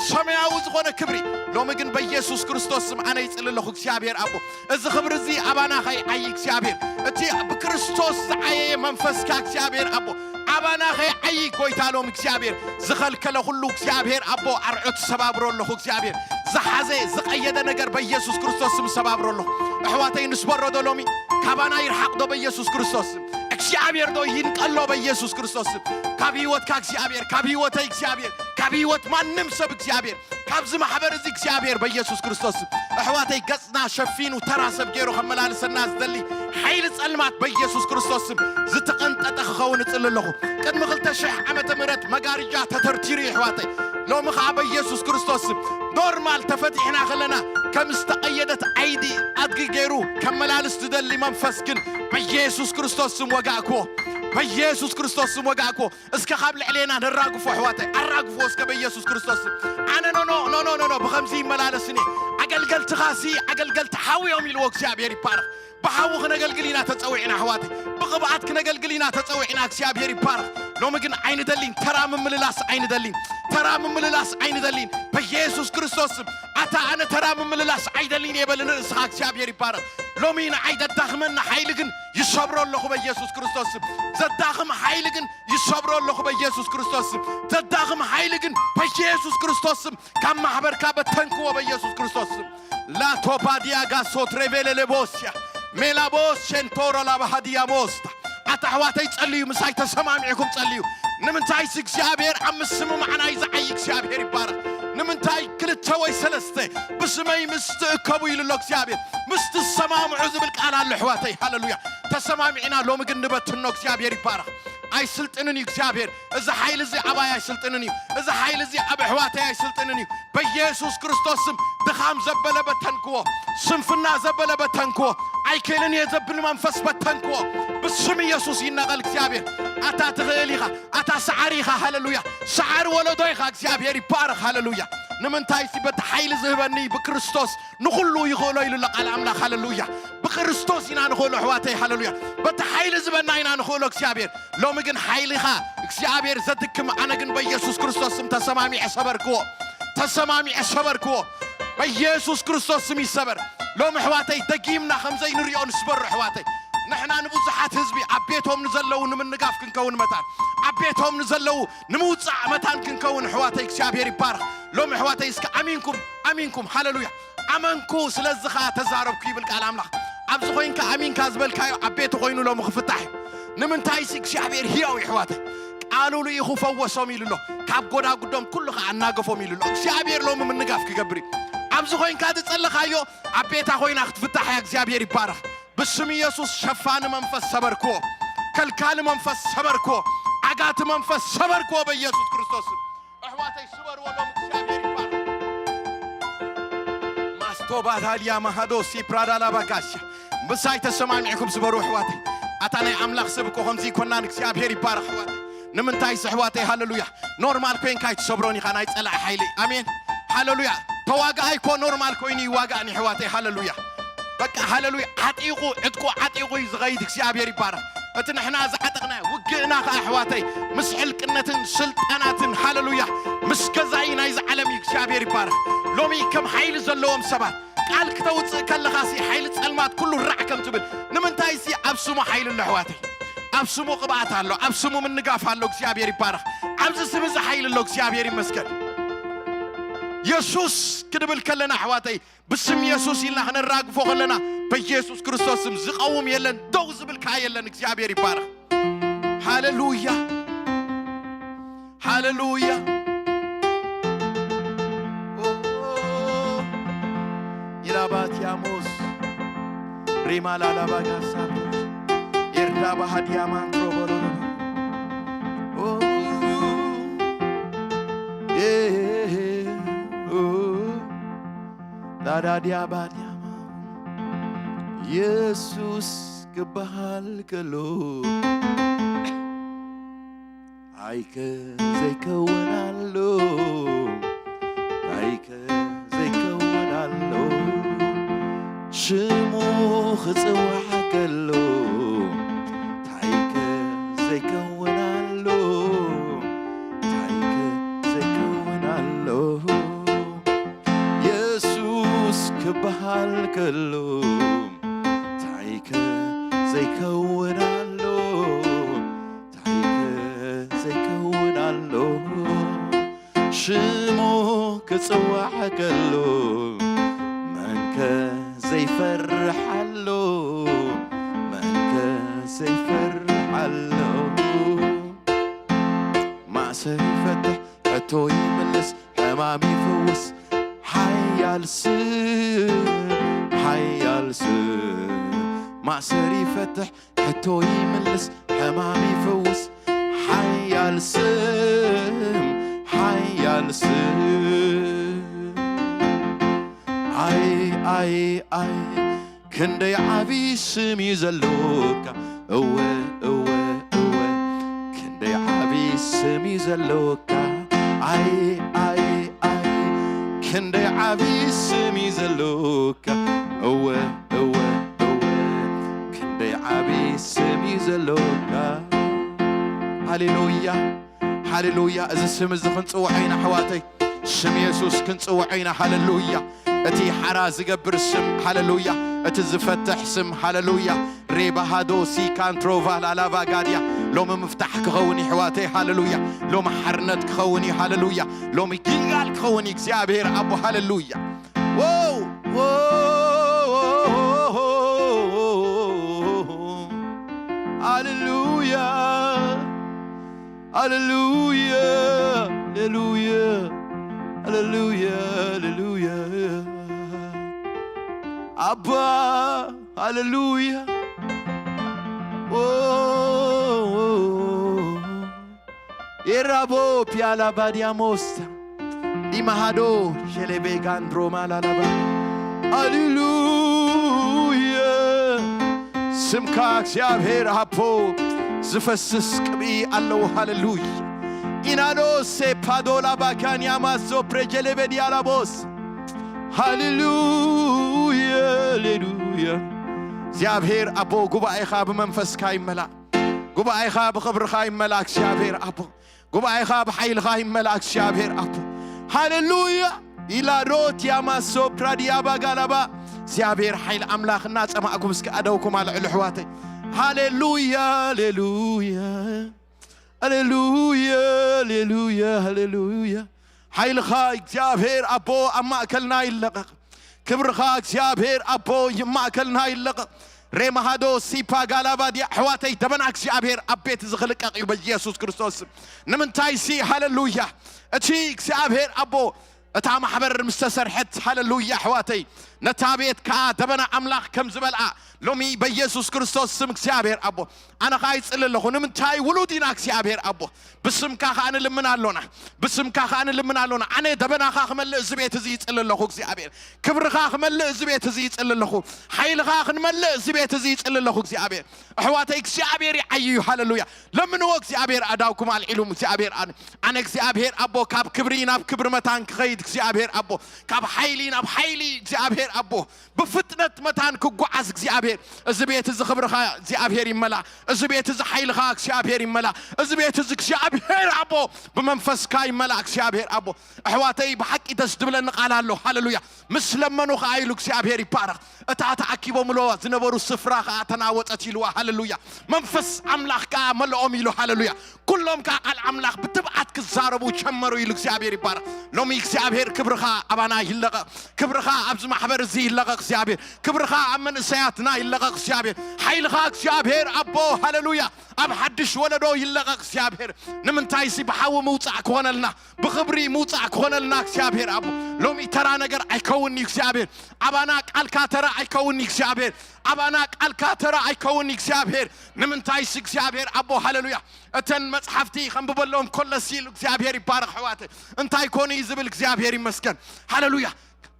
ሰማያዊ ዝኾነ ክብሪ። ሎሚ ግን በኢየሱስ ክርስቶስ ስም ኣነ ይጽሊ ኣለኹ እግዚኣብሔር ኣቦ፣ እዚ ክብሪ እዚ ኣባና ከይዓዪ እግዚኣብሔር፣ እቲ ብክርስቶስ ዝዓየየ መንፈስካ እግዚኣብሔር ኣቦ ኣባና ከይዓዪ፣ ጎይታ፣ ሎም እግዚኣብሔር ዝኸልከለ ኩሉ እግዚኣብሔር ኣቦ ኣርዑት ሰባብሮ ኣለኹ። እግዚኣብሔር ዝሓዘ ዝቐየደ ነገር በኢየሱስ ክርስቶስ ስም ሰባብሮ ኣለኹ። ኣሕዋተይ፣ ንስበሮ ዶ ሎሚ? ካባና ይርሓቕ ዶ በኢየሱስ ክርስቶስ ስም? እግዚኣብሔር ዶ ይንቀሎ በኢየሱስ ክርስቶስ ስም? ካብ ህይወትካ እግዚኣብሔር፣ ካብ ህይወተይ እግዚኣብሔር፣ ካብ ህይወት ማንም ሰብ እግዚኣብሔር፣ ካብዚ ማሕበር እዚ እግዚኣብሔር በኢየሱስ ክርስቶስ ስም። ኣሕዋተይ፣ ገጽና ሸፊኑ ተራ ሰብ ገይሩ ከመላልሰና ዝደሊ ሓይሊ ጸልማት በኢየሱስ ክርስቶስ ስም ዝተቐንጠጠ ክኸውን እጽሊ ኣለኹ። ቅድሚ ክልተ ሽሕ ዓመተ ምህረት መጋርጃ ተተርቲሩ እዩ ኣሕዋተይ። ሎሚ ኸዓ በኢየሱስ ክርስቶስ ስም ኖርማል ተፈቲሕና ከለና ከም ዝተቐየደት ዓይዲ ኣድጊ ገይሩ ከመላልስ ዝደሊ መንፈስ ግን በኢየሱስ ክርስቶስ ስም ወጋእክዎ። በኢየሱስ ክርስቶስ ስም ወጋእክዎ። እስከ ካብ ልዕሌና ነራግፎ ኣሕዋተይ፣ ኣራግፎ እስከ በኢየሱስ ክርስቶስ ስም። ኣነ ኖ ኖ ኖ ኖ ኖ ኖ ብኸምዚ ይመላለስን እየ። ኣገልገልትኻ ሲ ኣገልገልቲ ሓዊ እዮም ኢልዎ እግዚኣብሔር ይባረኽ። ብሓዊ ክነገልግል ኢና ተጸዊዕና ኣሕዋተይ። ብቕብኣት ክነገልግል ኢና ተጸዊዕና። እግዚኣብሔር ይባረኽ። ሎሚ ግን ኣይንደሊን፣ ተራ ምምልላስ ኣይንደሊን፣ ተራ ምምልላስ ኣይንደሊን። በኢየሱስ ክርስቶስ ስም ኣታ ኣነ ተራ ምምልላስ ኣይደሊን እየ በል ንርእስኻ። እግዚኣብሔር ይባረኽ። ሎሚ ንዓይ ዘዳኽመና ሓይሊ ግን ይሰብሮ ኣለኹ በኢየሱስ ክርስቶስ ስም። ዘዳኽም ሓይሊ ግን ይሰብሮ ኣለኹ በኢየሱስ ክርስቶስ ስም። ዘዳኽም ሓይሊ ግን በኢየሱስ ክርስቶስ ስም ካብ ማሕበርካ በተንክዎ በኢየሱስ ክርስቶስ ስም። ላቶባዲያ ጋሶ ትሬቬሌ ሌቦስያ ሜላቦስ ሸንቶሮ ላባሃዲያ ሞስታ። ኣታ ኣሕዋተይ ጸልዩ፣ ምሳይ ተሰማሚዕኩም ጸልዩ። ንምንታይስ እግዚኣብሔር ኣብ ምስምማዕና እዩ ዝዓዪ። እግዚኣብሔር ይባረኽ። ንምንታይ ክልተ ወይ ሰለስተ ብስመይ ምስ ትእከቡ ኢሉ ኣሎ እግዚኣብሔር፣ ምስ ትሰማምዑ ዝብል ቃል ኣሎ ኣሕዋተይ። ሃሌሉያ። ተሰማሚዕና ሎሚ ግን ንበትኖ። እግዚኣብሔር ይባረኽ። ኣይስልጥንን እዩ እግዚኣብሔር። እዚ ሓይሊ እዚ ኣባይ ኣይስልጥንን እዩ። እዚ ሓይሊ እዚ ኣብ ኣሕዋተይ ኣይስልጥንን እዩ። በኢየሱስ ክርስቶስ ስም ድኻም ዘበለ በተንክዎ፣ ስንፍና ዘበለ በተንክዎ፣ ኣይክእልን እየ ዘብል መንፈስ በተንክዎ። ብስም ኢየሱስ ይነቐል እግዚኣብሔር። ኣታ ትኽእል ኢኻ፣ ኣታ ሰዓሪ ኢኻ። ሃሌሉያ። ሰዓሪ ወለዶ ኢኻ። እግዚኣብሔር ይባረኽ። ሃሌሉያ። ንምንታይ ሲ በቲ ሓይሊ ዝህበኒ ብክርስቶስ ንኹሉ ይኽእሎ ኢሉ ኣሎ ቃል ኣምላኽ። ሃሌሉያ። ብክርስቶስ ኢና ንኽእሎ ኣሕዋተይ። ሃሌሉያ። በቲ ሓይሊ ዝበና ኢና ንኽእሎ እግዚኣብሔር። ሎሚ ግን ሓይሊኻ እግዚኣብሔር ዘድክም፣ ኣነ ግን በኢየሱስ ክርስቶስ ስም ተሰማሚዐ ሰበርክዎ። ተሰማሚዐ ሰበርክዎ። በኢየሱስ ክርስቶስ ስም ይሰበር። ሎሚ ኣሕዋተይ ደጊምና ከም ዘይንሪኦ ንስበሮ ኣሕዋተይ። ንሕና ንብዙሓት ህዝቢ ኣብ ቤቶም ንዘለዉ ንምንጋፍ ክንከውን መታን፣ ኣብ ቤቶም ንዘለዉ ንምውጻእ መታን ክንከውን ኣሕዋተይ እግዚኣብሔር ይባረኽ። ሎሚ ኣሕዋተይ እስከ ኣሚንኩም፣ ኣሚንኩም፣ ሃሌሉያ። ኣመንኩ ስለዚ ኸኣ ተዛረብኩ ይብል ቃል ኣምላኽ። ኣብዚ ኮይንካ ኣሚንካ ዝበልካዮ ኣብ ቤቱ ኮይኑ ሎሚ ክፍታሕ እዩ። ንምንታይሲ እግዚኣብሔር ህያው እዩ ኣሕዋተይ። ቃሉ ልኢኹ ፈወሶም ኢሉ ኣሎ። ካብ ጎዳጉዶም ኩሉ ኸኣ ኣናገፎም ኢሉ ኣሎ። እግዚኣብሔር ሎሚ ምንጋፍ ክገብር እዩ። ኣብዚ ኮይንካ ዝጸለኻዮ ኣብ ቤታ ኮይና ክትፍታሕ እያ። እግዚኣብሔር ይባረኽ። ብስም ኢየሱስ ሸፋኒ መንፈስ ሰበርክዎ። ከልካሊ መንፈስ ሰበርክዎ። ዓጋቲ መንፈስ ሰበርክዎ በኢየሱስ ክርስቶስ ስም። ኣሕዋተይ ስበርዎ ሎም እግዚኣብሔር ይባረኽ። ማስቶባታልያ ማሃዶ ሲፕራዳላ ባጋሻ። ምሳይ ተሰማሚዕኩም ስበሩ ኣሕዋተይ። ኣታ ናይ ኣምላኽ ሰብ እኮ ከምዚ ይኮናን። እግዚኣብሔር ይባረኽ ኣሕዋተይ። ንምንታይስ ኣሕዋተይ ሃሌሉያ። ኖርማል ኮይንካ ኣይትሰብሮን ኢኻ ናይ ጸላኢ ሓይሊ። ኣሜን። ሃሌሉያ። ተዋጋኣይ እኮ ኖርማል ኮይኑ ይዋጋእን ኣሕዋተይ። ሃሌሉያ። በቃ ሃለሉያ፣ ዓጢቑ፣ ዕጥቁ ዓጢቑ እዩ ዝኸይድ። እግዚኣብሔር ይባረኽ። እቲ ንሕና ዝዓጠቕናዮ ውግእና ኸዓ ኣሕዋተይ፣ ምስ ሕልቅነትን ስልጣናትን፣ ሃለሉያ፣ ምስ ገዛኢ ናይዚ ዓለም እዩ። እግዚኣብሔር ይባረኽ። ሎሚ ከም ሓይሊ ዘለዎም ሰባት ቃል ክተውፅእ ከለኻሲ ሓይሊ ጸልማት ኩሉ ራዕ ከም ትብል። ንምንታይሲ ኣብ ስሙ ሓይሊ ኣሎ ኣሕዋተይ። ኣብ ስሙ ቅብኣት ኣሎ፣ ኣብ ስሙ ምንጋፍ ኣሎ። እግዚኣብሔር ይባረኽ። ኣብዚ ስም እዚ ሓይሊ ኣሎ። እግዚኣብሔር ይመስገን። የሱስ ክንብል ከለና ኣሕዋተይ፣ ብስም የሱስ ኢልና ክነራግፎ ከለና፣ በየሱስ ክርስቶስ ስም ዝቐውም የለን፣ ደው ዝብል ከኣ የለን። እግዚኣብሔር ይባረኽ። ሃሌሉያ፣ ሃሌሉያ። ኦ፣ ኢላባትያሞስ ሪማ ላላባጋሳቦች ኤርዳ ባህዲያማን ትሮቦሎሎ ኦ፣ ኤ፣ ኦ፣ ላዳዲያ ባዲያማ የሱስ ክበሃል ከሎ፣ ታይከ ዘይከውን ኣሎ፣ ታይከ ዘይከውን ኣሎ፣ ሽሙ ክጽዋዕ ከሎ፣ ታይከ ዘይከውን ኣሎ፣ ታይከ ዘይከውን ኣሎ፣ የሱስ ክበሃል ከሎ፣ ታይከ ዘይከውን ኣሎ፣ ታይከ ዘይከውን ኣሎ፣ ሽሙ ክጽዋዕ ከሎ፣ መንከ ዘይፈርሕ ኣሎ፣ መንከ ዘይፈርሕ ኣሎ። ማእሰር ይፈትሕ፣ ሕቶ ይምልስ፣ ሕማም ይፍውስ፣ ሓያል ስም፣ ሓያል ስም። ማእሰር ይፈትሕ፣ ሕቶ ይምልስ፣ ሕማም ይፍውስ፣ ሓያል ስም፣ ሓያል ስም። ኣይ፣ ኣይ፣ ኣይ፣ ክንደይ ዓቢ ስም እዩ ዘሎካ። እወ፣ እወ፣ እወ፣ ክንደይ ዓቢ ስም እዩ ዘሎካ። ኣይ፣ ኣይ፣ ኣይ፣ ክንደይ ዓቢ ስም እዩ ዘሎካ። እወ፣ እወ፣ እወ፣ ክንደይ ዓቢ ስም እዩ ዘሎካ። ሃሌሉያ፣ ሃሌሉያ። እዚ ስም እዚ ክንጽውዖ ኢና ኣሕዋተይ። ስም የሱስ ክንጽውዖ ኢና። ሃሌሉያ። እቲ ሓራ ዝገብር ስም፣ ሃሌሉያ። እቲ ዝፈትሕ ስም፣ ሃሌሉያ። ሬባሃዶ ሲካንትሮቫ ላላቫጋድያ። ሎሚ ምፍታሕ ክኸውን እዩ ኣሕዋተይ፣ ሃሌሉያ። ሎሚ ሓርነት ክኸውን እዩ፣ ሃሌሉያ። ሎሚ ግልጋል ክኸውን እዩ እግዚኣብሔር ኣቦ፣ ሃሌሉያ። ዎው፣ ዎው፣ ሃሌሉያ፣ ሃሌሉያ፣ ሃሌሉያ፣ ሃሌሉያ፣ ሃሌሉያ። ኣባ፣ ሃሌሉያ። ዎ፣ ዎ፣ ዎ። ኤራቦ ፒያላ ባዲያሞስታ ዲማሃዶ ሸሌቤጋን ድሮማ ላላባ። ሃሌሉያ። ስምካ እግዚኣብሔር ኣቦ ዝፈስስ ቅብኢ ኣለዎ። ሃሌሉያ። ኢናኖ ሴፓዶላ ባካንያ ማዞ ፕሬጀሌቤ ዲያላቦስ። ሃሌሉያ፣ ሃሌሉያ። እግዚኣብሔር ኣቦ ጉባኤኻ ብመንፈስካ ይመላእ። ጉባኤኻ ብኽብርኻ ይመላእ እግዚኣብሔር ኣቦ። ጉባኤኻ ብሓይልኻ ይመላእ እግዚኣብሔር ኣቦ። ሃሌሉያ። ኢላዶት ያማሶ ፕራዲያባ ጋላባ። እግዚኣብሔር ሓይል ኣምላኽ እናጸማእኩም እስኪ ኣደውኩም ኣልዕሉ ኣሕዋተይ። ሃሌሉያ፣ ሃሌሉያ። ሃሌሉያ፣ ሃሌሉያ፣ ሃሌሉያ። ሓይልኻ እግዚኣብሔር ኣቦ ኣብ ማእከልና ይለቐቕ። ክብርኻ እግዚኣብሔር ኣቦ ኣብ ማእከልና ይለቐቕ። ሬማሃዶ ሲፓ ጋላባድያ። ኣሕዋተይ፣ ደበና እግዚኣብሔር ኣብ ቤት እዚ ክልቀቕ እዩ በኢየሱስ ክርስቶስ ስም። ንምንታይሲ፣ ሃሌሉያ፣ እቲ እግዚኣብሔር ኣቦ እታ ማሕበር ምስ ተሰርሐት፣ ሃሌሉያ ኣሕዋተይ፣ ነታ ቤት ከኣ ደበና ኣምላኽ ከም ዝበልዓ ሎሚ በኢየሱስ ክርስቶስ ስም እግዚኣብሔር ኣቦ ኣነ ኸኣ ይጽሊ ኣለኹ። ንምንታይ ውሉድ ኢና እግዚኣብሔር ኣቦ። ብስምካ ኸኣ ንልምን ኣሎና። ብስምካ ኸኣ ንልምን ኣሎና። ኣነ ደበናኻ ክመልእ እዚ ቤት እዚ ይጽሊ ኣለኹ እግዚኣብሔር። ክብርኻ ክመልእ እዚ ቤት እዚ ይጽሊ ኣለኹ። ሓይልኻ ክንመልእ እዚ ቤት እዚ ይጽሊ ኣለኹ እግዚኣብሔር። ኣሕዋተይ እግዚኣብሔር ይዓዩ እዩ። ሃሌሉያ። ለምንዎ እግዚኣብሔር ኣዳውኩም ኣልዒሉም እግዚኣብሔር ኣነ ኣነ እግዚኣብሔር ኣቦ ካብ ክብሪ ናብ ክብሪ መታን ክኸይድ እግዚኣብሔር ኣቦ ካብ ሓይሊ ናብ ሓይሊ እግዚኣብሔር ኣቦ፣ ብፍጥነት መታን ክጓዓዝ እግዚኣብሔር፣ እዚ ቤት እዚ ክብርኻ እግዚኣብሔር ይመላ፣ እዚ ቤት እዚ ሓይልኻ እግዚኣብሔር ይመላ፣ እዚ ቤት እዚ እግዚኣብሔር ኣቦ ብመንፈስካ ይመላ እግዚኣብሔር ኣቦ። ኣሕዋተይ ብሓቂ ደስ ድብለኒ ቃል ኣሎ። ሃሌሉያ። ምስ ለመኑ ኸዓ ኢሉ እግዚኣብሔር ይባረኽ። እታ ተኣኪቦምሎ ዝነበሩ ስፍራ ኸዓ ተናወጸት ኢልዋ። ሃሌሉያ። መንፈስ ኣምላኽ ከኣ መለኦም ኢሉ። ሃሌሉያ። ኩሎም ከኣ ቃል ኣምላኽ ብትብዓት ክዛረቡ ጀመሩ ኢሉ እግዚኣብሔር ይባረኽ። ሎሚ እግዚኣብሔር ክብርኻ ኣባና ይለቐቕ። ክብርኻ ኣብዚ ማሕበር እዚ ይለቐቕ እግዚኣብሔር። ክብርኻ ኣብ መንእሰያትና ይለቐቕ እግዚኣብሔር። ሓይልኻ እግዚኣብሔር ኣቦ ሃሌሉያ ኣብ ሓድሽ ወለዶ ይለቐቕ እግዚኣብሔር። ንምንታይ ሲ ብሓዊ ምውጻእ ክኾነልና፣ ብኽብሪ ምውጻእ ክኾነልና እግዚኣብሔር ኣቦ። ሎሚ ተራ ነገር ኣይከውንኒ እግዚኣብሔር። ኣባና ቃልካ ተራ ኣይከውንኒ እግዚኣብሔር። ኣባና ቃልካ ተራ ኣይከውንኒ እግዚኣብሔር። ንምንታይ ሲ እግዚኣብሔር ኣቦ ሃሌሉያ እተን መጽሓፍቲ ከንብበሎም ኮለሲ ኢሉ እግዚኣብሔር ይባረኽ ኣሕዋተ። እንታይ ኮኑ እዩ ዝብል እግዚኣብሔር ይመስገን። ሃሌሉያ።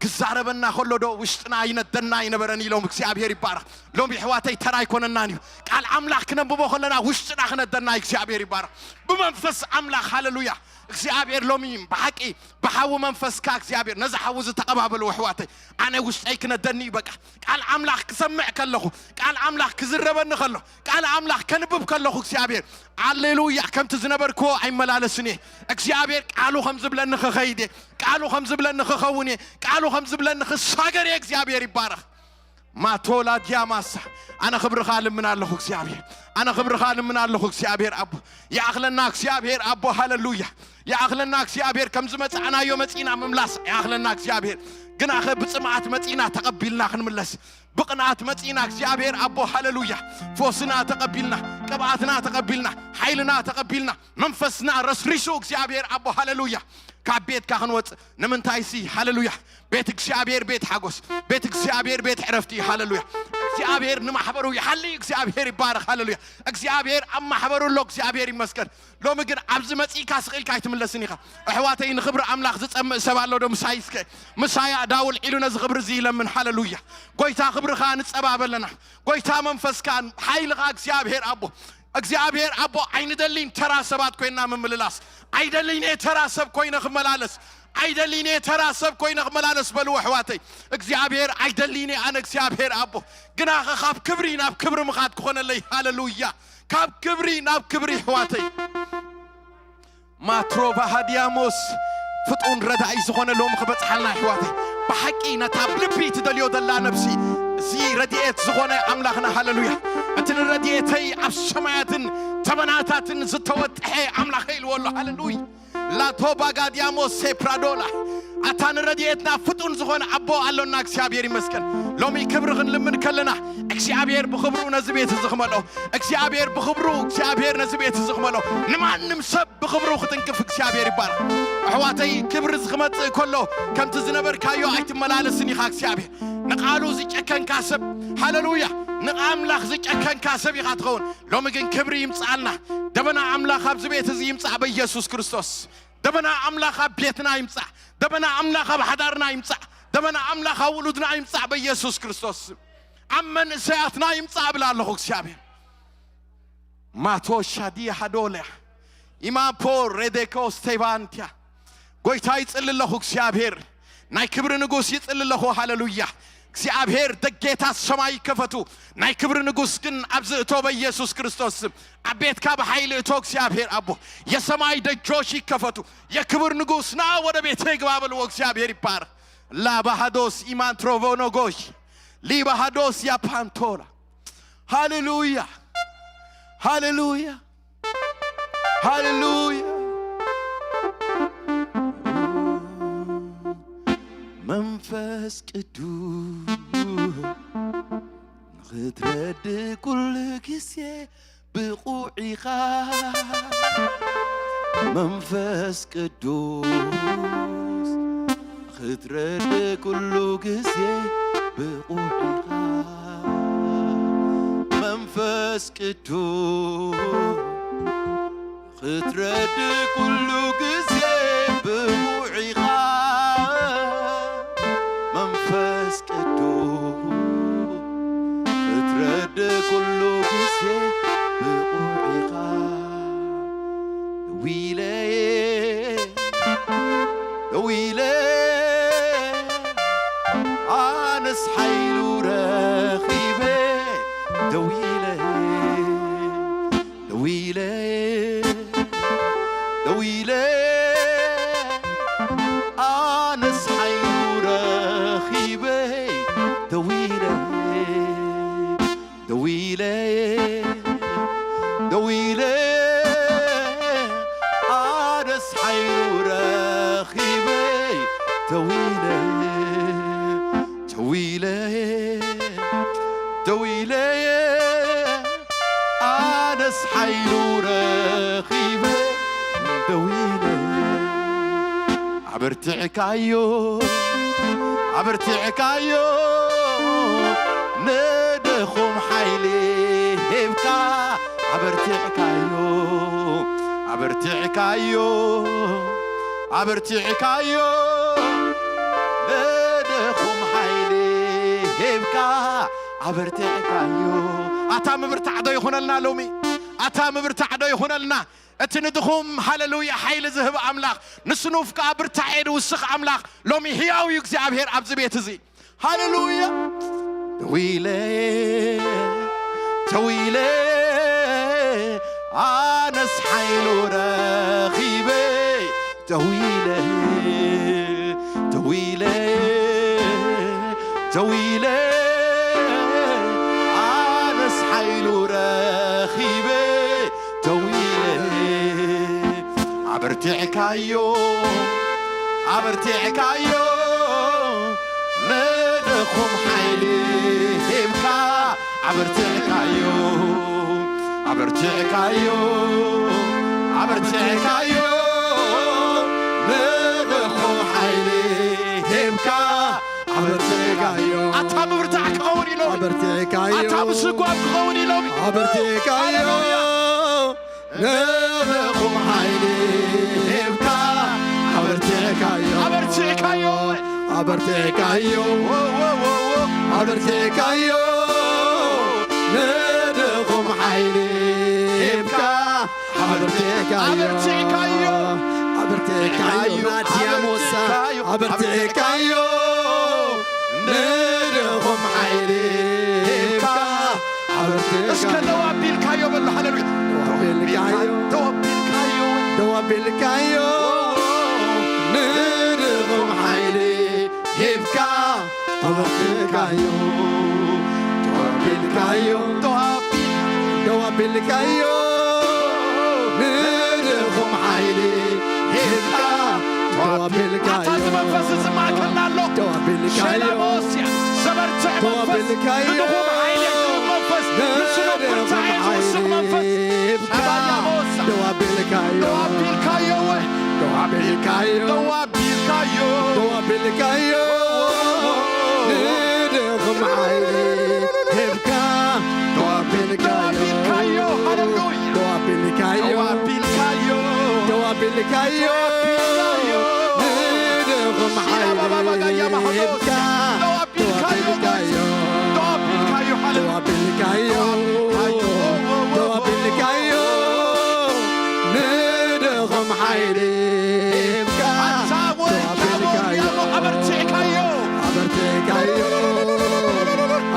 ክዛረበና ከሎ ዶ ውሽጥና ይነደና ይነበረን ኢሎም እግዚኣብሔር ይባረኽ። ሎም ኣሕዋተይ ተራ ኣይኮነናን እዩ። ቃል ኣምላኽ ክነንብቦ ከለና ውሽጥና ክነደና እዩ እግዚኣብሔር ይባረኽ። ብመንፈስ ኣምላኽ ሃሌሉያ። እግዚኣብሔር ሎሚ ብሓቂ ብሓዊ መንፈስካ እግዚኣብሔር ነዚ ሓዊ ዝተቐባበሉ ኣሕዋተይ ኣነ ውሽጠይ ክነደኒ እዩ። በቃ ቃል ኣምላኽ ክሰምዕ ከለኹ ቃል ኣምላኽ ክዝረበኒ ከሎ ቃል ኣምላኽ ከንብብ ከለኹ እግዚኣብሔር፣ ኣሌሉያ፣ ከምቲ ዝነበርክዎ ኣይመላለስን እየ። እግዚኣብሔር ቃሉ ከም ዝብለኒ ክኸይድ እየ። ቃሉ ከም ዝብለኒ ክኸውን እየ። ቃሉ ከም ዝብለኒ ክሳገር እየ። እግዚኣብሔር ይባረኽ። ማቶላ ዲያማሳ። ኣነ ክብርኻ ልምን ኣለኹ እግዚኣብሔር። ኣነ ክብርኻ ልምን ኣለኹ እግዚኣብሔር ኣቦ። ይኣኽለና እግዚኣብሔር ኣቦ። ሃሌሉያ። ይኣኽለና እግዚኣብሔር። ከም ዝመጻእናዮ መጺና ምምላስ ይኣኽለና እግዚኣብሔር። ግናኸ ብጽምኣት መጺና ተቐቢልና ክንምለስ ብቕንኣት መጺና እግዚኣብሔር ኣቦ ሃሌሉያ። ፈውስና ተቐቢልና፣ ቅብኣትና ተቐቢልና፣ ሓይልና ተቐቢልና፣ መንፈስና ረስሪሱ እግዚኣብሔር ኣቦ ሃሌሉያ። ካብ ቤትካ ክንወጽእ ንምንታይ ሲ ሃሌሉያ። ቤት እግዚኣብሔር ቤት ሓጎስ፣ ቤት እግዚኣብሔር ቤት ዕረፍቲ እዩ። ሃሌሉያ። እግዚኣብሔር ንማሕበሩ ይሓሊ። እግዚኣብሔር ይባረኽ። ሃሌሉያ። እግዚኣብሔር ኣብ ማሕበሩ ኣሎ። እግዚኣብሔር ይመስገን። ሎሚ ግን ኣብዚ መጺእካ ስቕ ኢልካ ኣይትምለስን ኢኻ። ኣሕዋተይ ንኽብሪ ኣምላኽ ዝጸምእ ሰብ ኣሎ ዶ ምሳይ እስከ? ምሳይ ኣዳውል ኢሉ ነዚ ክብሪ እዚ ይለምን። ሃሌሉያ። ጎይታ ክብርኻ ንጸባበለና። ጎይታ መንፈስካ ሓይልኻ እግዚኣብሔር ኣቦ እግዚኣብሔር ኣቦ ኣይንደሊን ተራ ሰባት ኮይና ምምልላስ ኣይደሊን እየ ተራ ሰብ ኮይነ ክመላለስ ኣይደሊን እየ ተራ ሰብ ኮይነ ክመላለስ በልዎ ኣሕዋተይ። እግዚኣብሔር ኣይደሊን እየ ኣነ እግዚኣብሔር ኣቦ ግናኸ ካብ ክብሪ ናብ ክብሪ ምኻድ ክኾነለይ። ሃሌሉያ። ካብ ክብሪ ናብ ክብሪ ኣሕዋተይ። ማትሮቫ ሃዲያሞስ ፍጡን ረዳኢ ዝኾነ ሎም ክበጽሓልና ኣሕዋተይ። ብሓቂ ነታ ብልቢ ትደልዮ ዘላ ነብሲ እዚ ረድኤት ዝኾነ ኣምላኽና ሃሌሉያ። እቲ ንረድኤተይ ኣብ ሰማያትን ተበናታትን ዝተወጥሐ ኣምላኸይ ኢልዎ ኣሎ። ሃሌሉያ። ላቶባጋዲያሞስ ሴፕራዶላ ኣታ ንረድኤትና ፍጡን ዝኾነ ኣቦ ኣሎና እግዚኣብሔር ይመስገን። ሎሚ ክብሪ ክንልምን ከለና እግዚኣብሔር ብኽብሩ ነዚ ቤት እዚ ክመልኦ እግዚኣብሔር ብኽብሩ እግዚኣብሔር ነዚ ቤት እዚ ክመልኦ ንማንም ሰብ ብኽብሩ ክትንክፍ እግዚኣብሔር ይባረኽ። ኣሕዋተይ ክብሪ ዝክመጽእ ከሎ ከምቲ ዝነበርካዮ ኣይትመላለስን ኢኻ እግዚኣብሔር። ንቓሉ ዝጨከንካ ሰብ ሃሌሉያ ንኣምላኽ ዝጨከንካ ሰብ ኢኻ ትኸውን። ሎሚ ግን ክብሪ ይምጽኣልና። ደበና ኣምላኽ ኣብዚ ቤት እዚ ይምጻእ በኢየሱስ ክርስቶስ። ደበና ኣምላኽ ኣብ ቤትና ይምጻእ። ደበና ኣምላኽ ኣብ ሓዳርና ይምጻእ። ደበና ኣምላኽ ኣብ ውሉድና ይምጻእ በኢየሱስ ክርስቶስ። ኣብ መንእሰያትና ይምጻእ እብል ኣለኹ እግዚኣብሔር። ማቶ ሻዲ ሃዶልያ ኢማፖ ሬዴኮ ስቴቫንትያ ጎይታ ይጽሊ ኣለኹ እግዚኣብሔር። ናይ ክብሪ ንጉስ ይጽሊ ኣለኹ። ሃሌሉያ። እግዚኣብሔር ደጌታት ሰማይ ይከፈቱ። ናይ ክብሪ ንጉስ ግን ኣብዚ እቶ በኢየሱስ ክርስቶስ ስም ኣብ ቤትካ ብሓይሊ እቶ እግዚኣብሔር ኣቦ የሰማይ ደጆች ይከፈቱ። የክብር ንጉስ ና ወደ ቤቴ ግባ በልዎ። እግዚኣብሔር ይባረክ። ላባሃዶስ ኢማንትሮቮኖጎሽ ሊባሃዶስ ያፓንቶላ ሃሌሉያ ሃሌሉያ ሃሌሉያ። መንፈስ ቅዱስ ንኽትረድእ ኩሉ ግዜ ብቑዕ ኢኻ። መንፈስ ቅዱስ ክትረድእ ኩሉ ግዜ ብቑዕ ኢኻ። መንፈስ ቅዱስ ክትረድእ ኩሉ ግዜ ብቑዕ ኢኻ። መንፈስ ቅዱስ ክትረድእ ኩሉ ግዜ ብቑዕ ኢኻ። ደዊለ ደዊለ ኣነ ኢለ፣ ደው ኢለ፣ ደው ኢለ፣ ኣነስ ሓይሉ ረኺበ፣ ደው ኢለ፣ ደው ኢለ፣ ደው ኢለ፣ ኣነስ ሓይሉ ረኺበ፣ ደው ኢለ፣ ደው ኢለ፣ ደው ኢለ፣ ኣነስ ሓይሉ ረኺበ፣ ደው ኢለ፣ ኣበርቲዕካዮ፣ ኣበርቲዕካዮ፣ ንድኹም ሓይሊ ሂብካ፣ ኣበርቲዕካዮ፣ ኣበርቲዕካዮ፣ ኣበርቲዕካዮ፣ ንድኹም ሓይሊ ሂብካ፣ ኣበርቲዕካዮ። ኣታ ምብርታዕ ዶ ይኹነልና ሎሚ? ኣታ ምብርታዕ ዶ ይኹነልና? እቲ ንድኹም፣ ሃሌሉያ፣ ሓይሊ ዝህብ ኣምላኽ፣ ንስኑፍ ከኣ ብርታዔ ዝውስኽ ኣምላኽ፣ ሎሚ ህያው እዩ እግዚኣብሔር ኣብዚ ቤት እዚ። ሃሌሉያ። ደው ኢለ፣ ደው ኢለ፣ ኣነስ ሓይሉ ረኺበ፣ ደው ኢለ፣ ደው ኢለ፣ ደው ኢለ፣ ኣነስ ሓይሉ ረኺበ፣ ደው ኢለ፣ ኣበርቲዕካዮ፣ ኣበርቲዕካዮ፣ ንድኹም ሓይሊ ሂብካ፣ ኣበርቲዕካዮ፣ ኣበርቲዕካዮ፣ ኣበርቲዕካዮ፣ ንድኹም ሓይሊ ሂብካ፣ ኣበርቲዕካዮ። ኣታ ምብርታዕ ክኸውን ኢሎም። ኣበርቲዕካዮ። ኣታ ምስጓም ክኸውን ኢሎም። ኣበርቲዕካዮ። ሃሌሉያ። ንድኹም ሓይሊ ሂብካ፣ ኣበርቲዕካዮ። ኣበርቲዕካዮ። ኣበርቲዕካዮ። ዎ፣ ዎ፣ ዎ፣ ዎ። ኣበርቲዕካዮ። ንድኹም ሓይሊ ሂብካ፣ ኣበርቲዕካዮ። ኣበርቲዕካዮ። ኣበርቲዕካዮ። ናድያ ሞሳ። ኣበርቲዕካዮ። ኣበርቲዕካዮ። ንድኹም ሓይሊ ሂብካ፣ ኣበርቲዕካዮ። እስከ ደው ኣቢልካዮ በሉ። ሃሌሉያ። ደው ኣቢልካዮ። ደው ኣቢልካዮ። ደው ኣቢልካዮ። ንድኹም ሓይሊ ሂብካ፣ ኣበርቲዕካዮ። ደው ኣቢልካዮ። ደው ኣቢል-፣ ደው ኣቢልካዮ። ንድኹም ሓይሊ ሂብካ፣ ደው ኣቢልካዮ። ኣታ እዚ መንፈስ እዚ ማእከልና ኣሎ። ደው ኣቢልካዮ። ሸላቦስያ፣ ዘበርትዕ መንፈስ፣ ደው ኣቢልካዮ። ንድኹም ሓይሊ ዝህብ መንፈስ፣ ንስኑፍ ብርታዐ ዝውስኽ መንፈስ። ሂብካ፣ ሸባያ ቦሳ። ደው ኣቢልካዮ። ደው ኣቢልካዮ ወይ? ደው ኣቢልካዮ። ደው ኣቢልካዮ። ደው ኣቢልካዮ። ንድኹም ሓይሊ ሂብካ፣ ደው ኣቢልካዮ። ደው ኣቢልካዮ። ሃሌሉያ። ደው ኣቢልካዮ። ደው ኣቢልካዮ። ደው ኣቢልካዮ። ደው ኣቢልካዮ። ንድኹም ሓይሊ ሂብካ፣ ደው ኣቢልካዮ። ደው ኣቢልካዮ። ደው ኣቢልካዮ። ሃሌሉያ። ደው ኣቢልካዮ። ደው ኣቢልካዮ። ደው ኣቢልካዮ። ንድኹም ሓይሊ ሂብካ፣ ኣታ ወይ ደው ኣቢልካዮ። ኣበርቲዕካዮ። ኣበርቲዕካዮ።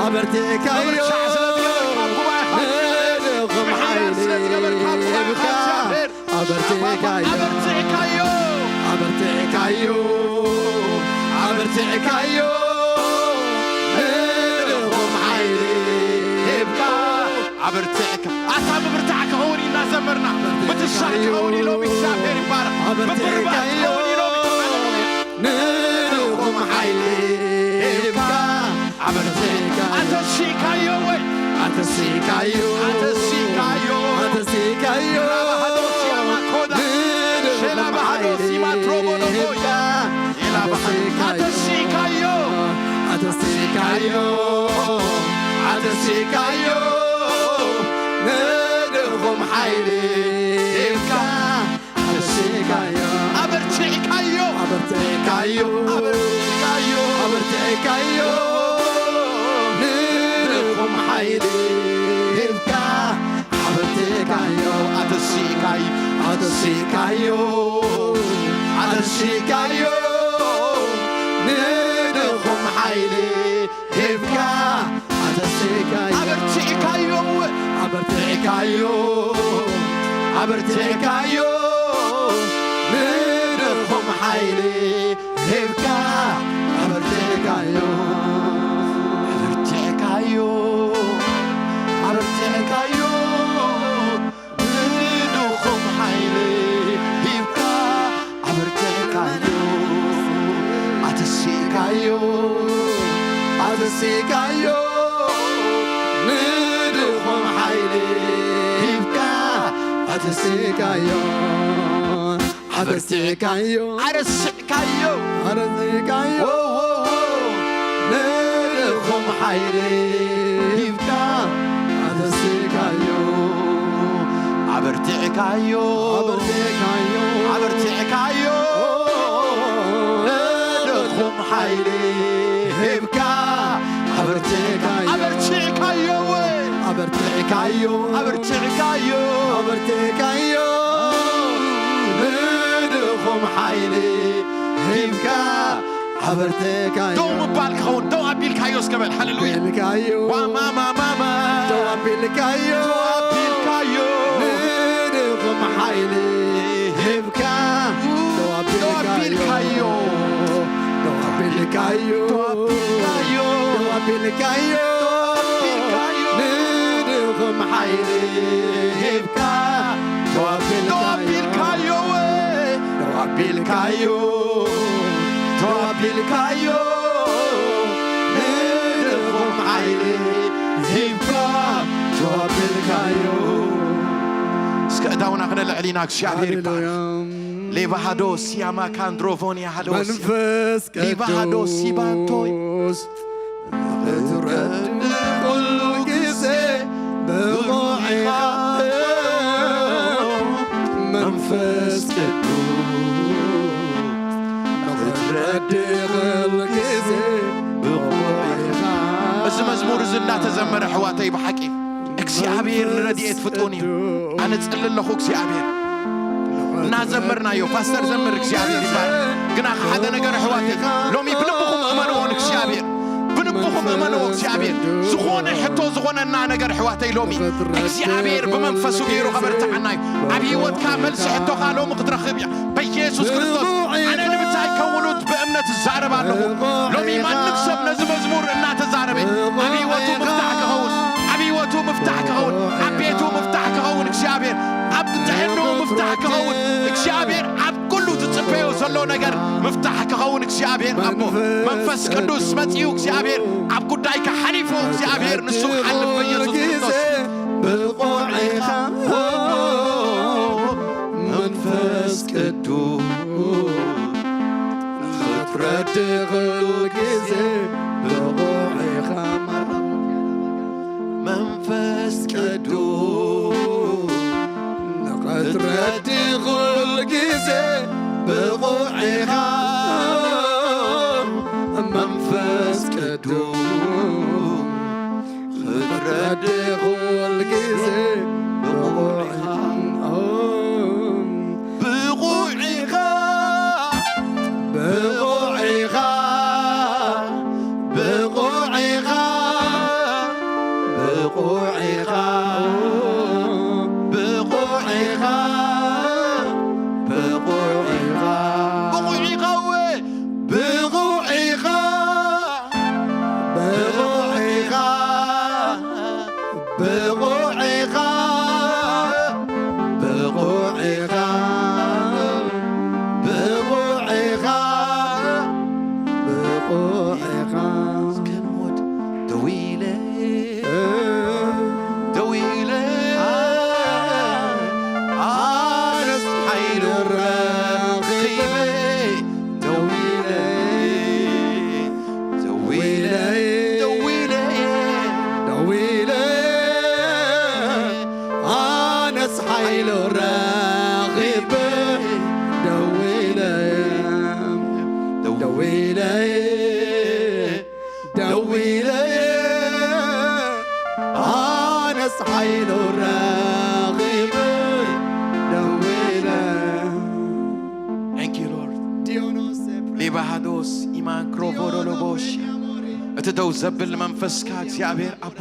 ኣበርቲዕካዮ። ምብርቻዕ ስለ ዝገበርካ ኣብ ጉባኤኻ ንድኹም ሓይሊ ስለ ዝገበርካ ኣብ ጉባኤኻ ሂብካ፣ እግዚኣብሔር ኣበርቲዕካዮ። ኣበርቲዕካዮ። ኣበርቲዕካዮ። ኣበርቲዕካዮ። ንድኹም ሓይሊ ሂብካ፣ ኣበርቲዕካ። ኣታ ምብርታዕ ክኸውን ኢልና ዘመርና። ምትሻዕ ክኸውን ኢሎም እግዚኣብሔር ይባረኽ። ምብርባር ክኸውን ኢሎም። ሃሌሉያ። ንድኹም ሓይሊ ሂብካ፣ ኣበርቲዕካ። ኣተሲእካዮ ወይ? ኣተሲእካዮ። ኣተሲእካዮ። ኣተሲእካዮ። ላባሃዶ ሲያማ ኮዳ። ንድኹም ሸላባሃዶ ሓይሊ ሲማ ትሮቦ ዶቦያ። ሂብካ፣ ኣተሲእካዮ። ኣተሲእካዮ። ኣተሲእካዮ። ኣተሲእካዮ። ንድኹም ሓይሊ ሂብካ፣ ኣበርቲዕካዮ። ኣበርቲዕካዮ። ኣበርቲዕካዮ። ኣበርቲዕካዮ። ኣበርቲዕካዮ። ንድኹም ሓይሊ ሂብካ፣ ኣበርቲዕካዮ። ኣተሲእካዮ። ኣተሲእካዮ። ኣተሲእካዮ። ንድኹም ሓይሊ ሂብካ፣ ኣተሲእካዮ። ኣበርቲዕካዮ። ኣበርቲዕካዮ፣ ኣበርቲዕካዮ፣ ንድኹም ሓይሊ ሂብካ። ኣበርቲዕካዮ፣ ኣበርቲዕካዮ፣ ኣበርቲዕካዮ፣ ንድኹም ሓይሊ ሂብካ። ኣበርቲዕካዮ፣ ኣተሲእካዮ፣ ኣተሲእካዮ፣ ንድኹም ሓይሊ ሂብካ። ኣተሲእካዮ፣ ኣበርቲዕካዮ፣ ኣረስዕካዮ፣ ኣረስዕካዮ፣ ዎ፣ ዎ፣ ዎ፣ ንድኹም ሓይሊ ሂብካ። ኣተሲእካዮ፣ ኣበርቲዕካዮ፣ ኣበርቲዕካዮ፣ ኣበርቲዕካዮ፣ ንድኹም ሓይሊ ሂብካ። ኣበርቲዕካዮ፣ ኣበርቲዕካዮ፣ ኣበርቲዕካዮ፣ ኣበርቲዕካዮ፣ ኣበርቲዕካዮ፣ ንድኹም ሓይሊ ሂብካ። ኣበርቲዕካዮ፣ ደው ምባል ክኸውን፣ ደው ኣቢልካዮ እስከ በል። ሃሌሉያ። ኣቢልካዮ፣ ዋማማማማ። ደው ኣቢልካዮ፣ ደው ኣቢልካዮ፣ ንድኹም ሓይሊ ሂብካ። ደው ደው ኣቢልካዮ፣ ኣቢልካዮ፣ ደው ኣቢልካዮ፣ ደው ኣቢልካዮ፣ ደው ኣቢልካዮ፣ ደው ኣቢልካዮ፣ ንድኹም ሓይሊ ሂብካ። ደው ኣቢልካዮ፣ ደው ኣቢልካዮ፣ ደው ኣቢልካዮ፣ ንድኹም ሓይሊ ሂብካ። ደው ኣቢልካዮ። እስከ እዳውና ክነልዕል ኢና። እግዚኣብሔር ይባረክ። ሃሌሉያ። ሌባሃዶ ሲያማ ካንድሮቮንያ ሃዶስ መንፈስ ሊባሃዶ ሲባንቶይ ቅዱስ ክትረድ ኩሉ ግዜ ብቑዕ ኢኻ። መንፈስ ቅዱስ ክትረድ ኩሉ ግዜ ብቑዕ ኢኻ። እዚ መዝሙር እዚ እናተዘመረ ኣሕዋተይ ብሓቂ እግዚኣብሔር ንረድኤት ፍጡን እዩ። ኣነ ጽሊ ኣለኹ እግዚኣብሔር። እናዘመርናዮ ፓስተር ዘምር እግዚኣብሔር ይባል። ግና ሓደ ነገር ኣሕዋተይ ሎሚ ብልብኹም እመንዎ ንእግዚኣብሔር። ብልብኹም እመንዎ እግዚኣብሔር። ዝኾነ ሕቶ ዝኾነና ነገር ኣሕዋተይ ሎሚ እግዚኣብሔር ብመንፈሱ ገይሩ ከበርትዓና እዩ። ኣብ ህይወትካ መልሲ ሕቶኻ ሎሚ ክትረኽብ እያ። በኢየሱስ ክርስቶስ ኣነ ንምንታይ ከውሉት ብእምነት እዛረብ ኣለኹ። ሎሚ ማንም ሰብ ነዚ መዝሙር እናተዛረበ ኣብ ህይወቱ ምፍታሕ ክኸውን፣ ኣብ ህይወቱ ምፍታሕ ክኸውን፣ ኣብ ቤቱ ምፍታሕ ክኸውን እግዚኣብሔር፣ ኣብ ጥዕንኡ ምፍታሕ ክኸውን እግዚኣብሔር፣ ኣብ ኩሉ ዝጽበዮ ዘሎ ነገር ምፍታሕ ክኸውን እግዚኣብሔር ኣቦ መንፈስ ቅዱስ መጺኡ እግዚኣብሔር ኣብ ጉዳይካ ሓሊፉ እግዚኣብሔር ንሱ ክሓልፍ በኢየሱስ ክርስቶስ ብቑዕ ኢኻ መንፈስ ቅዱስ ክትረድ ኩሉ ግዜ ብቑዕ ኢኻ። መንፈስ ቅዱስ ክትረድ ኩሉ ግዜ ብቑዕ ኢኻ። መንፈስ ቅዱስ ክትረድ ኩሉ ግዜ ብቑዕ ኢኻ። ብቑዕ ኢኻ። ብቑዕ ኢኻ። ብቑዕ ኢኻ። ብቑዕ ኢኻ። ብቑዕ ኢኻ። ብቑዕ ኢኻ። ብቑዕ ኢኻ። ብቑዕ ኢኻ። ብቑዕ ኢኻ። ብቑዕ ኢኻ። ብቑዕ ኢኻ። ብቑዕ ኢኻ። እስከ ንሞት ደው ኢለ፣ ደው ኢለ፣ ኣነስ ሓይሉ ረኺበ፣ ደው ኢለ፣ ደው ኢለ፣ ደው ኢለ፣ ደው ኢለ፣ ኣነስ ሓይሉ ረኺበ፣ ደው ኢለ፣ ደው ኢለ፣ ደው ኢለ፣ ኣነስ ሓይሉ ረኺበ፣ ደው ኢለ። Thank you, Lord. ዲዮኖስ ሌባሃዶስ ኢማን ክሮቮዶሎቦሽ። እቲ ደው ዘብል መንፈስካ እግዚኣብሔር ኣቦ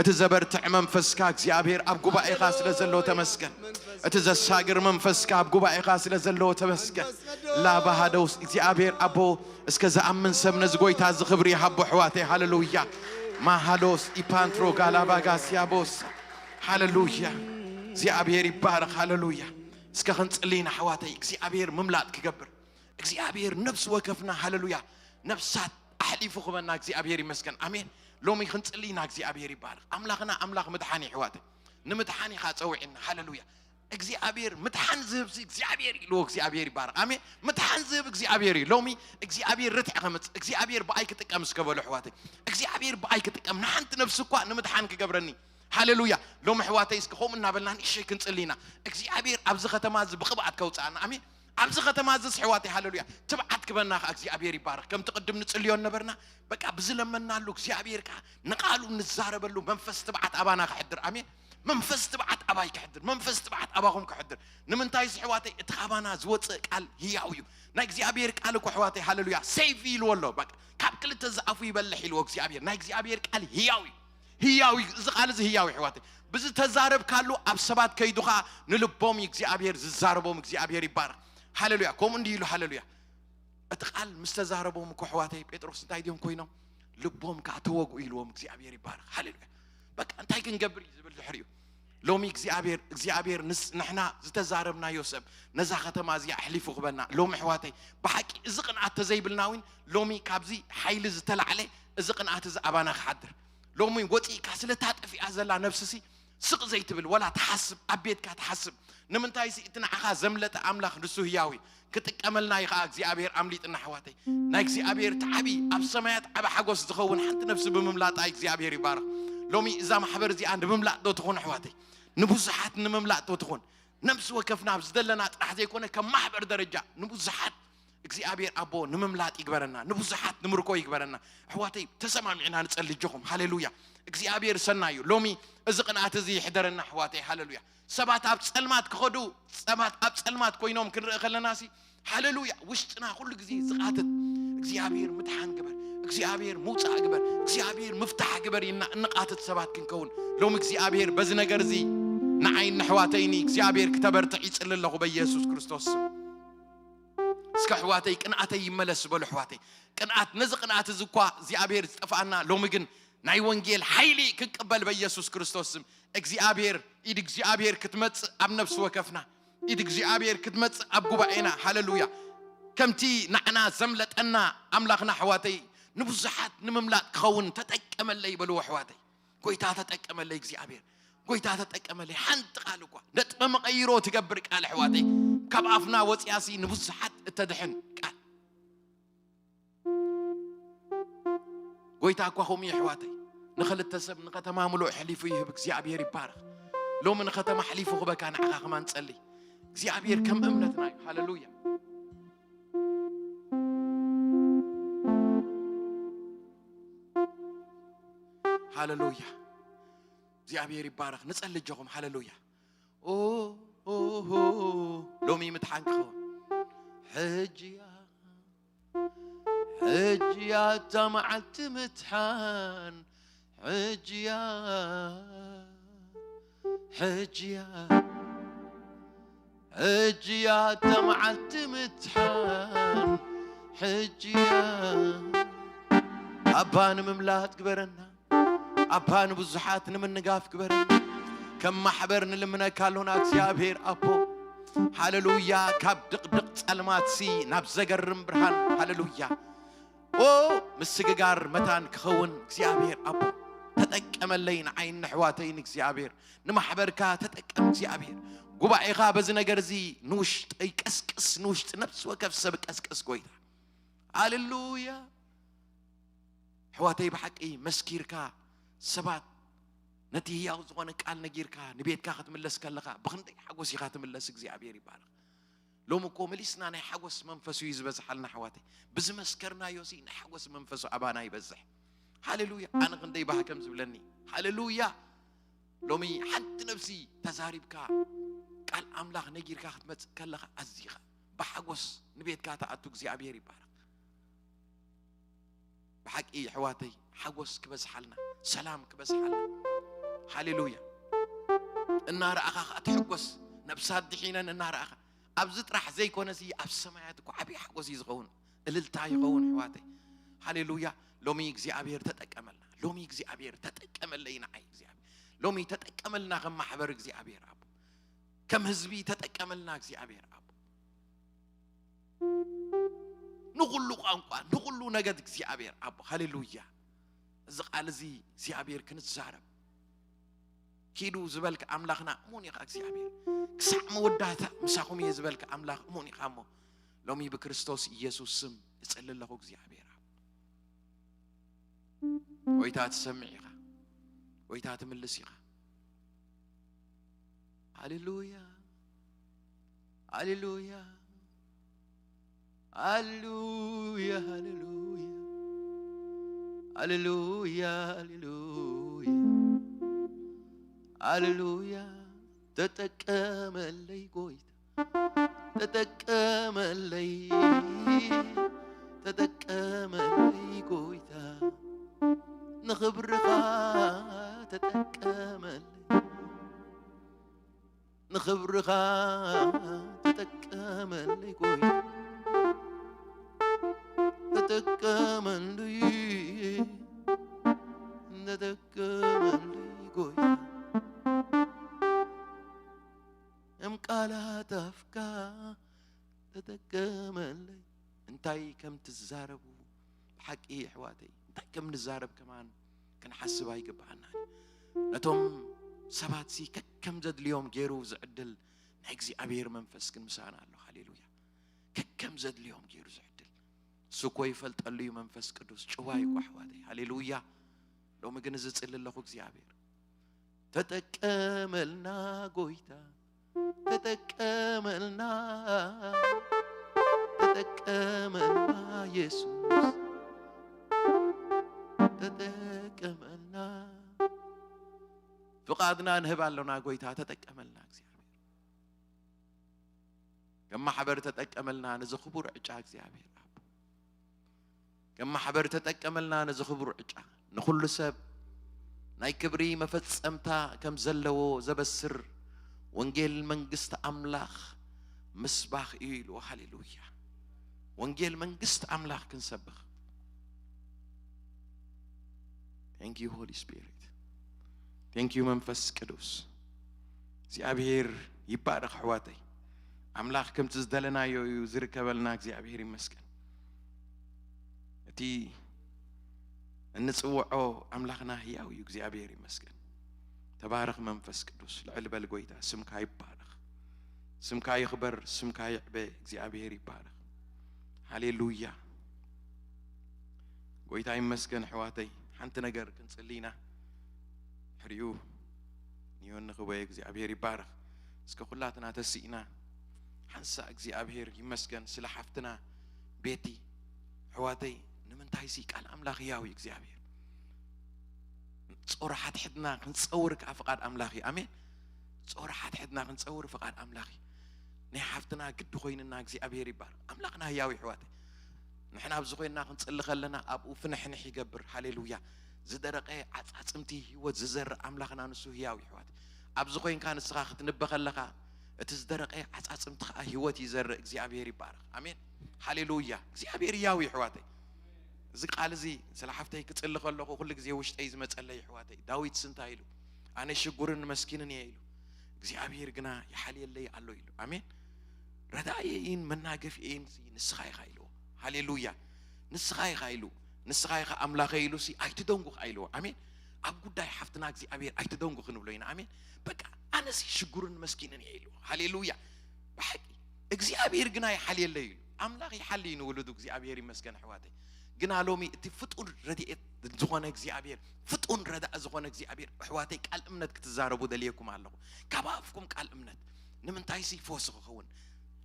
እቲ ዘበርትዕ መንፈስካ እግዚኣብሔር ኣብ ጉባኤኻ ስለ ዘሎ ተመስገን። እቲ ዘሳግር መንፈስካ ኣብ ጉባኤኻ ስለ ዘሎ ተመስገን። ላባሃደውስ እግዚኣብሔር ኣቦ እስከ ዝኣምን ሰብ ነዚ ጎይታ እዚ ክብሪ ይሃቦ ኣሕዋተይ። ሃሌሉያ። ማሃሎስ ኢፓንትሮ ጋላባጋስያቦስ። ሃሌሉያ። እግዚኣብሔር ይባረኽ። ሃሌሉያ። እስከ ክንጽሊ ኢና ኣሕዋተይ እግዚኣብሔር ምምላጥ ክገብር እግዚኣብሔር ነፍሲ ወከፍና ሃሌሉያ ነፍሳት ኣሕሊፉ ክበና እግዚኣብሔር ይመስገን። ኣሜን። ሎሚ ክንጽሊ ኢና። እግዚኣብሔር ይባረኽ። ኣምላኽና ኣምላኽ ምድሓን እዩ ኣሕዋተይ። ንምድሓን ኢኻ ጸዊዕና። ሃሌሉያ። እግዚኣብሔር ምድሓን ዝህብ እግዚኣብሔር ኢልዎ እግዚኣብሔር ይባረኽ። ኣሜን። ምድሓን ዝህብ እግዚኣብሔር እዩ። ሎሚ እግዚኣብሔር ርትዕ ከምጽእ እግዚኣብሔር ብኣይ ክጥቀም እስከ በሉ ኣሕዋተይ። እግዚኣብሔር ብኣይ ክጥቀም ንሓንቲ ነፍሲ እኳ ንምድሓን ክገብረኒ። ሃሌሉያ። ሎሚ ኣሕዋተይ እስከ ከምኡ እናበልና ንእሽተይ ክንጽሊ ኢና። እግዚኣብሔር ኣብዚ ከተማ እዚ ብቕብኣት ከውፅኣና። ኣሜን። ኣብዚ ከተማ እዚ ኣሕዋተይ ሃሌሉያ ትብዓት ክበና ከዓ እግዚኣብሔር ይባረኽ። ከምቲ ቅድም ንጽልዮ ነበርና በቃ ብዝለመናሉ እግዚኣብሔር ከዓ ንቃሉ ንዛረበሉ መንፈስ ትብዓት ኣባና ክሕድር። ኣሜን። መንፈስ ትብዓት ኣባይ ክሕድር፣ መንፈስ ትብዓት ኣባኹም ክሕድር። ንምንታይ እዚ ኣሕዋተይ እቲ ካባና ዝወፅእ ቃል ህያው እዩ። ናይ እግዚኣብሔር ቃል እኮ ኣሕዋተይ ሃሌሉያ ሰይፍ ኢልዎ ኣሎ። በቃ ካብ ክልተ ዝኣፉ ይበልሕ ኢልዎ እግዚኣብሔር። ናይ እግዚኣብሔር ቃል ህያው እዩ። ህያው እዩ። እዚ ቃል እዚ ህያው እዩ ኣሕዋተይ። ብዝተዛረብካሉ ኣብ ሰባት ከይዱ ከዓ ንልቦም እዩ እግዚኣብሔር ዝዛረቦም። እግዚኣብሔር ይባረኽ። ሃሌሉያ። ከምኡ እንዲ ኢሉ ሃሌሉያ። እቲ ቃል ምስ ተዛረቦም እኮ ኣሕዋተይ ጴጥሮስ እንታይ ድዮም ኮይኖም? ልቦም ከዓ ተወግኡ ኢልዎም። እግዚኣብሔር ይባረኽ። ሃሌሉያ። በቃ እንታይ ክንገብር እዩ ዝብል ድሕሪኡ ሎሚ እግዚኣብሔር እግዚኣብሔር ንስ ንሕና ዝተዛረብናዮ ሰብ ነዛ ከተማ እዚኣ ኣሕሊፉ ክበና። ሎሚ ኣሕዋተይ ብሓቂ እዚ ቅንኣት ተዘይብልና እውን ሎሚ ካብዚ ሓይሊ ዝተላዕለ እዚ ቅንኣት እዚ ኣባና ክሓድር። ሎሚ ወፂእካ ስለታ ጠፊኣ ዘላ ነፍስሲ ስቕ ዘይትብል ወላ ትሓስብ ኣብ ቤትካ ትሓስብ። ንምንታይ ሲ እቲ ንዓኻ ዘምለጠ ኣምላኽ ንሱ ህያዊ ክጥቀመልና እዩ ከዓ እግዚኣብሔር ኣምሊጥና ኣሕዋተይ። ናይ እግዚኣብሔር እቲ ዓብዪ ኣብ ሰማያት ዓብ ሓጎስ ዝኸውን ሓንቲ ነፍሲ ብምምላጣ እግዚኣብሔር ይባረኽ። ሎሚ እዛ ማሕበር እዚኣ ንምምላጥ ዶ ትኾን ኣሕዋተይ? ንብዙሓት ንምምላጥ ዶ ትኾን? ነብሲ ወከፍና ኣብዚ ዘለና ጥራሕ ዘይኮነ ከም ማሕበር ደረጃ ንብዙሓት እግዚኣብሔር ኣቦ ንምምላጥ ይግበረና፣ ንብዙሓት ንምርኮ ይግበረና። ኣሕዋተይ ተሰማሚዕና ንጸሊ ኣጆኹም። ሃሌሉያ። እግዚኣብሔር ሰናይ እዩ። ሎሚ እዚ ቅንኣት እዚ ይሕደረና ኣሕዋተይ። ሃሌሉያ። ሰባት ኣብ ጸልማት ክኸዱ ሰባት ኣብ ጸልማት ኮይኖም ክንርኢ ከለና ሲ ሃሌሉያ ውሽጥና ኩሉ ግዜ ዝቃትት እግዚኣብሔር ምድሓን ግበር፣ እግዚኣብሔር ምውፃእ ግበር፣ እግዚኣብሔር ምፍታሕ ግበር ኢልና እንቃትት ሰባት ክንከውን ሎሚ እግዚኣብሔር በዚ ነገር እዚ ንዓይን ንሕዋተይኒ እግዚኣብሔር ክተበርትዕ ይጽሊ ኣለኹ በኢየሱስ ክርስቶስ ስም። እስከ ኣሕዋተይ ቅንኣተይ ይመለስ በሉ ኣሕዋተይ። ቅንኣት ነዚ ቅንኣት እዚ እኳ እግዚኣብሔር ዝጠፍኣና ሎሚ ግን ናይ ወንጌል ሓይሊ ክንቅበል በኢየሱስ ክርስቶስ ስም እግዚኣብሔር ኢድ እግዚኣብሔር ክትመጽእ ኣብ ነፍሲ ወከፍና ኢድ እግዚኣብሔር ክትመጽእ ኣብ ጉባኤና ሃሌሉያ። ከምቲ ንዓና ዘምለጠና ኣምላኽና ኣሕዋተይ ንብዙሓት ንምምላጥ ክኸውን ተጠቀመለይ በልዎ ኣሕዋተይ። ጎይታ ተጠቀመለይ እግዚኣብሔር ጎይታ ተጠቀመለይ ሓንቲ ቃል እኳ ነጥበ መቐይሮ ትገብር ቃል ኣሕዋተይ ካብ ኣፍና ወፂኣሲ ንብዙሓት እተድሕን ቃል ጎይታ እኳ ከምኡ የሕዋተይ ንኽልተ ሰብ ንኸተማ ምሉእ ሕሊፉ ይህብ እግዚኣብሔር ይባረኽ። ሎሚ ንኸተማ ሕሊፉ ክበካ ንዓኻ ከማን ጸሊ እግዚኣብሔር ከም እምነትና እዩ። ሃሌሉያ ሃሌሉያ። እግዚኣብሔር ይባረኽ። ንጸሊ እጆኹም ሃሌሉያ። ሎሚ ምድሓን ክኸውን ሕጂ ሕጂ ኣታ መዓልቲ ምድሓን ሕጂ ሕጂ ሕጂ ኣታ መዓልቲ ምድሓን ሕጂ ኣባ ንምምላጥ ግበረና ኣባ ንብዙሓት ንምንጋፍ ግበረና ከም ማሕበር ንልምነካ ኣሎና እግዚኣብሔር ኣቦ ሃሌሉያ ካብ ድቕድቕ ጸልማትሲ ናብ ዘገርም ብርሃን ሃሌሉያ ኦ ምስግጋር መታን ክኸውን እግዚኣብሔር ኣቦ ተጠቀመለይ ንዓይን ንሕዋተይን እግዚኣብሔር ንማሕበርካ ተጠቀም እግዚኣብሔር ጉባኤኻ በዚ ነገር እዚ ንውሽጠይ ቀስቅስ ንውሽጢ ነፍሲ ወከፍ ሰብ ቀስቅስ ጎይታ ሃሌሉያ ኣሕዋተይ ብሓቂ መስኪርካ ሰባት ነቲ ህያው ዝኾነ ቃል ነጊርካ ንቤትካ ክትምለስ ከለኻ ብክንደይ ሓጎስ ኢኻ ትምለስ እግዚኣብሔር ይባረኽ ሎሚ እኮ መሊስና ናይ ሓጎስ መንፈስ እዩ ዝበዝሓልና ኣሕዋተይ ብዝመስከርናዮ ሲ ናይ ሓጎስ መንፈሱ ኣባና ይበዝሕ ሃሌሉያ ኣነ ክንደይ ባህ ከም ዝብለኒ ሃሌሉያ ሎሚ ሓንቲ ነብሲ ተዛሪብካ ቃል ኣምላኽ ነጊርካ ክትመፅእ ከለኻ ኣዚኻ ብሓጎስ ንቤትካ ተኣቱ እግዚኣብሔር ይባረኽ ብሓቂ ኣሕዋተይ ሓጎስ ክበዝሓልና ሰላም ክበዝሓልና ሃሌሉያ። እናረኣኻ ከዓ ትሕጎስ። ነብሳት ድሒነን እናረኣኻ። ኣብዚ ጥራሕ ዘይኮነሲ ኣብ ሰማያት እኮ ዓብዪ ሓጎስ እዩ ዝኸውን። እልልታ ይኸውን ኣሕዋተይ። ሃሌሉያ። ሎሚ እግዚኣብሔር ተጠቀመልና። ሎሚ እግዚኣብሔር ተጠቀመለይ ንዓይ እግዚኣብሔር። ሎሚ ተጠቀመልና ከም ማሕበር እግዚኣብሔር ኣቦ። ከም ህዝቢ ተጠቀመልና እግዚኣብሔር ኣቦ። ንኹሉ ቋንቋ፣ ንኹሉ ነገድ እግዚኣብሔር ኣቦ። ሃሌሉያ። እዚ ቃል እዚ እግዚኣብሔር ክንዛረብ ኪዱ ዝበልካ ኣምላኽና እሙን ኢኻ እግዚኣብሔር። ክሳዕ መወዳእታ ምሳኹም እየ ዝበልካ ኣምላኽ እሙን ኢኻ እሞ ሎሚ ብክርስቶስ ኢየሱስ ስም እጽሊ ኣለኹ እግዚኣብሔር ኣቦ። ጎይታ ትሰምዕ ኢኻ። ጎይታ ትምልስ ኢኻ። ሃሌሉያ። ሃሌሉያ። ሃሌሉያ። ሃሌሉያ። ሃሌሉያ። ሃሌሉያ። ሃሌሉያ። ተጠቀመለይ ጎይታ። ተጠቀመለይ። ተጠቀመለይ ጎይታ። ንኽብርኻ ተጠቀመለይ። ንኽብርኻ ተጠቀመለይ ጎይታ። ተጠቀመለይ። ተጠቀመለይ ጎይታ። እም ቃላት ኣፍካ ተጠቀመለይ። እንታይ ከም ትዛረቡ ብሓቂ ኣሕዋተይ፣ እንታይ ከም ንዛረብ ከማን ክንሓስብ ኣይግብኣናን። ነቶም ሰባትሲ ከከም ዘድልዮም ገይሩ ዝዕድል ናይ እግዚኣብሔር መንፈስ ግን ምሳና ኣሎ። ሃሌሉያ። ከከም ዘድልዮም ገይሩ ዝዕድል እሱ እኮ ይፈልጠሉ እዩ። መንፈስ ቅዱስ ጭዋ እዩ እኮ ኣሕዋተይ። ሃሌሉያ። ሎሚ ግን እዚ ጽሊ ኣለኹ እግዚኣብሔር ተጠቀመልና ጎይታ፣ ተጠቀመልና፣ ተጠቀመልና የሱስ፣ ተጠቀመልና። ፍቓድና ንህብ ኣሎና ጎይታ፣ ተጠቀመልና እግዚኣብሔር። ከም ማሕበር ተጠቀመልና ነዚ ክቡር ዕጫ እግዚኣብሔር ኣቦ። ከም ማሕበር ተጠቀመልና ነዚ ክቡር ዕጫ። ንኹሉ ሰብ ናይ ክብሪ መፈጸምታ ከም ዘለዎ ዘበስር ወንጌል መንግስቲ ኣምላኽ ምስባኽ እዩ ኢሉ። ሃሌሉያ። ወንጌል መንግስቲ ኣምላኽ ክንሰብኽ። Thank you Holy Spirit. Thank you መንፈስ ቅዱስ። እግዚኣብሔር ይባረኽ ኣሕዋተይ። ኣምላኽ ከምቲ ዝደለናዮ እዩ ዝርከበልና። እግዚኣብሔር ይመስገን። እቲ እንጽውዖ ኣምላኽና ህያው እዩ። እግዚኣብሔር ይመስገን። ተባረኽ መንፈስ ቅዱስ። ልዕል በል ጎይታ፣ ስምካ ይባረኽ። ስምካ ይኽበር፣ ስምካ ይዕበ። እግዚኣብሔር ይባረኽ። ሃሌሉያ። ጎይታ ይመስገን ኣሕዋተይ። ሓንቲ ነገር ክንጽሊ ኢና። ሕሪኡ ንዮኒ ክበየ እግዚኣብሔር ይባረኽ። እስከ ኩላትና ተስኢና ሓንሳእ እግዚኣብሔር ይመስገን ስለ ሓፍትና ቤቲ ኣሕዋተይ። ንምንታይሲ ቃል ኣምላኽ ህያው እዩ እግዚኣብሔር። ጾር ሓድሕድና ክንጸውር ከኣ ፍቓድ ኣምላኽ እዩ። ኣሜን። ጾር ሓድሕድና ክንጸውር ፍቓድ ኣምላኽ እዩ። ናይ ሓፍትና ግዲ ኮይንና እግዚኣብሔር ይባረኽ። ኣምላኽና ህያው እዩ ኣሕዋተይ። ንሕና ኣብዚ ኮይንና ክንጽሊ ከለና ኣብኡ ፍንሕንሕ ይገብር። ሃሌሉያ። ዝደረቐ ዓጻጽምቲ ህይወት ዝዘርእ ኣምላኽና ንሱ ህያው እዩ ኣሕዋተይ። ኣብዚ ኮይንካ ንስኻ ክትንበ ከለኻ እቲ ዝደረቐ ዓጻጽምቲ ከኣ ህይወት ይዘርእ። እግዚኣብሔር ይባረኽ። ኣሜን። ሃሌሉያ። እግዚኣብሔር ህያው እዩ ኣሕዋተይ። እዚ ቃል እዚ ስለ ሓፍተይ ክጽሊ ከለኹ ኩሉ ግዜ ውሽጠይ ዝመጸለይ ኣሕዋተይ፣ ዳዊትስ እንታይ ኢሉ? ኣነ ሽጉርን መስኪንን እየ ኢሉ፣ እግዚኣብሔር ግና ይሓልየለይ ኣሎ ኢሉ። ኣሜን። ረዳእየይን መናገፊየይን ንስኻ ኢኻ ኢልዎ። ሃሌሉያ። ንስኻ ኢኻ ኢሉ። ንስኻ ኢኻ ኣምላኸይ ኢሉሲ ኣይትደንጉ ኸዓ ኢልዎ። ኣሜን። ኣብ ጉዳይ ሓፍትና እግዚኣብሔር ኣይትደንጉ ክንብሎ ኢና። ኣሜን። በቃ ኣነሲ ሽጉርን መስኪንን እየ ኢልዎ። ሃሌሉያ። ብሓቂ እግዚኣብሔር ግና ይሓልየለይ ኢሉ። ኣምላኽ ይሓሊ ንውሉዱ። እግዚኣብሔር ይመስገን ኣሕዋተይ። ግና ሎሚ እቲ ፍጡር ረድኤት ዝኾነ እግዚኣብሔር፣ ፍጡን ረዳእ ዝኾነ እግዚኣብሔር ኣሕዋተይ ቃል እምነት ክትዛረቡ ደልየኩም ኣለኹ። ካብ ኣፍኩም ቃል እምነት። ንምንታይሲ ፈውሲ ክኸውን፣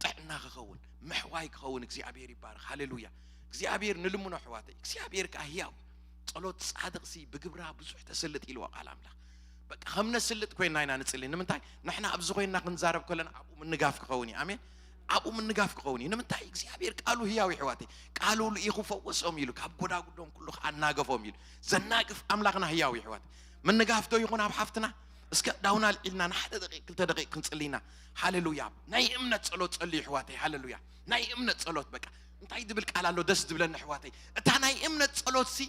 ጥዕና ክኸውን፣ ምሕዋይ ክኸውን እግዚኣብሔር ይባረኽ። ሃሌሉያ። እግዚኣብሔር ንልምኖ ኣሕዋተይ። እግዚኣብሔር ከኣ ህያው። ጸሎት ጻድቕሲ ብግብራ ብዙሕ ተስልጥ ኢልዎ ቃል ኣምላኽ። በቃ ከም ነስልጥ ኮይንና ኢና ንጽሊ። ንምንታይ? ንሕና ኣብዚ ኮይንና ክንዛረብ ከለና ኣብኡ ምንጋፍ ክኸውን እዩ። ኣሜን። ኣብኡ ምንጋፍ ክኸውን እዩ። ንምንታይ? እግዚኣብሔር ቃሉ ህያው እዩ ኣሕዋተይ። ቃሉ ልኢኹ ፈወሶም ኢሉ፣ ካብ ጎዳጉዶም ኩሉ ከኣ ኣናገፎም ኢሉ። ዘናግፍ ኣምላኽና ህያው እዩ ኣሕዋተይ። ምንጋፍቶ ይኹን ኣብ ሓፍትና። እስከ ዳውና ኣልዒልና ንሓደ ደቂቕ ክልተ ደቂቕ ክንጽልይና። ሃሌሉያ። ናይ እምነት ጸሎት ጸልዩ ኣሕዋተይ። ሃሌሉያ። ናይ እምነት ጸሎት በቃ እንታይ ዝብል ቃል ኣሎ ደስ ዝብለኒ ኣሕዋተይ? እታ ናይ እምነት ጸሎት ሲ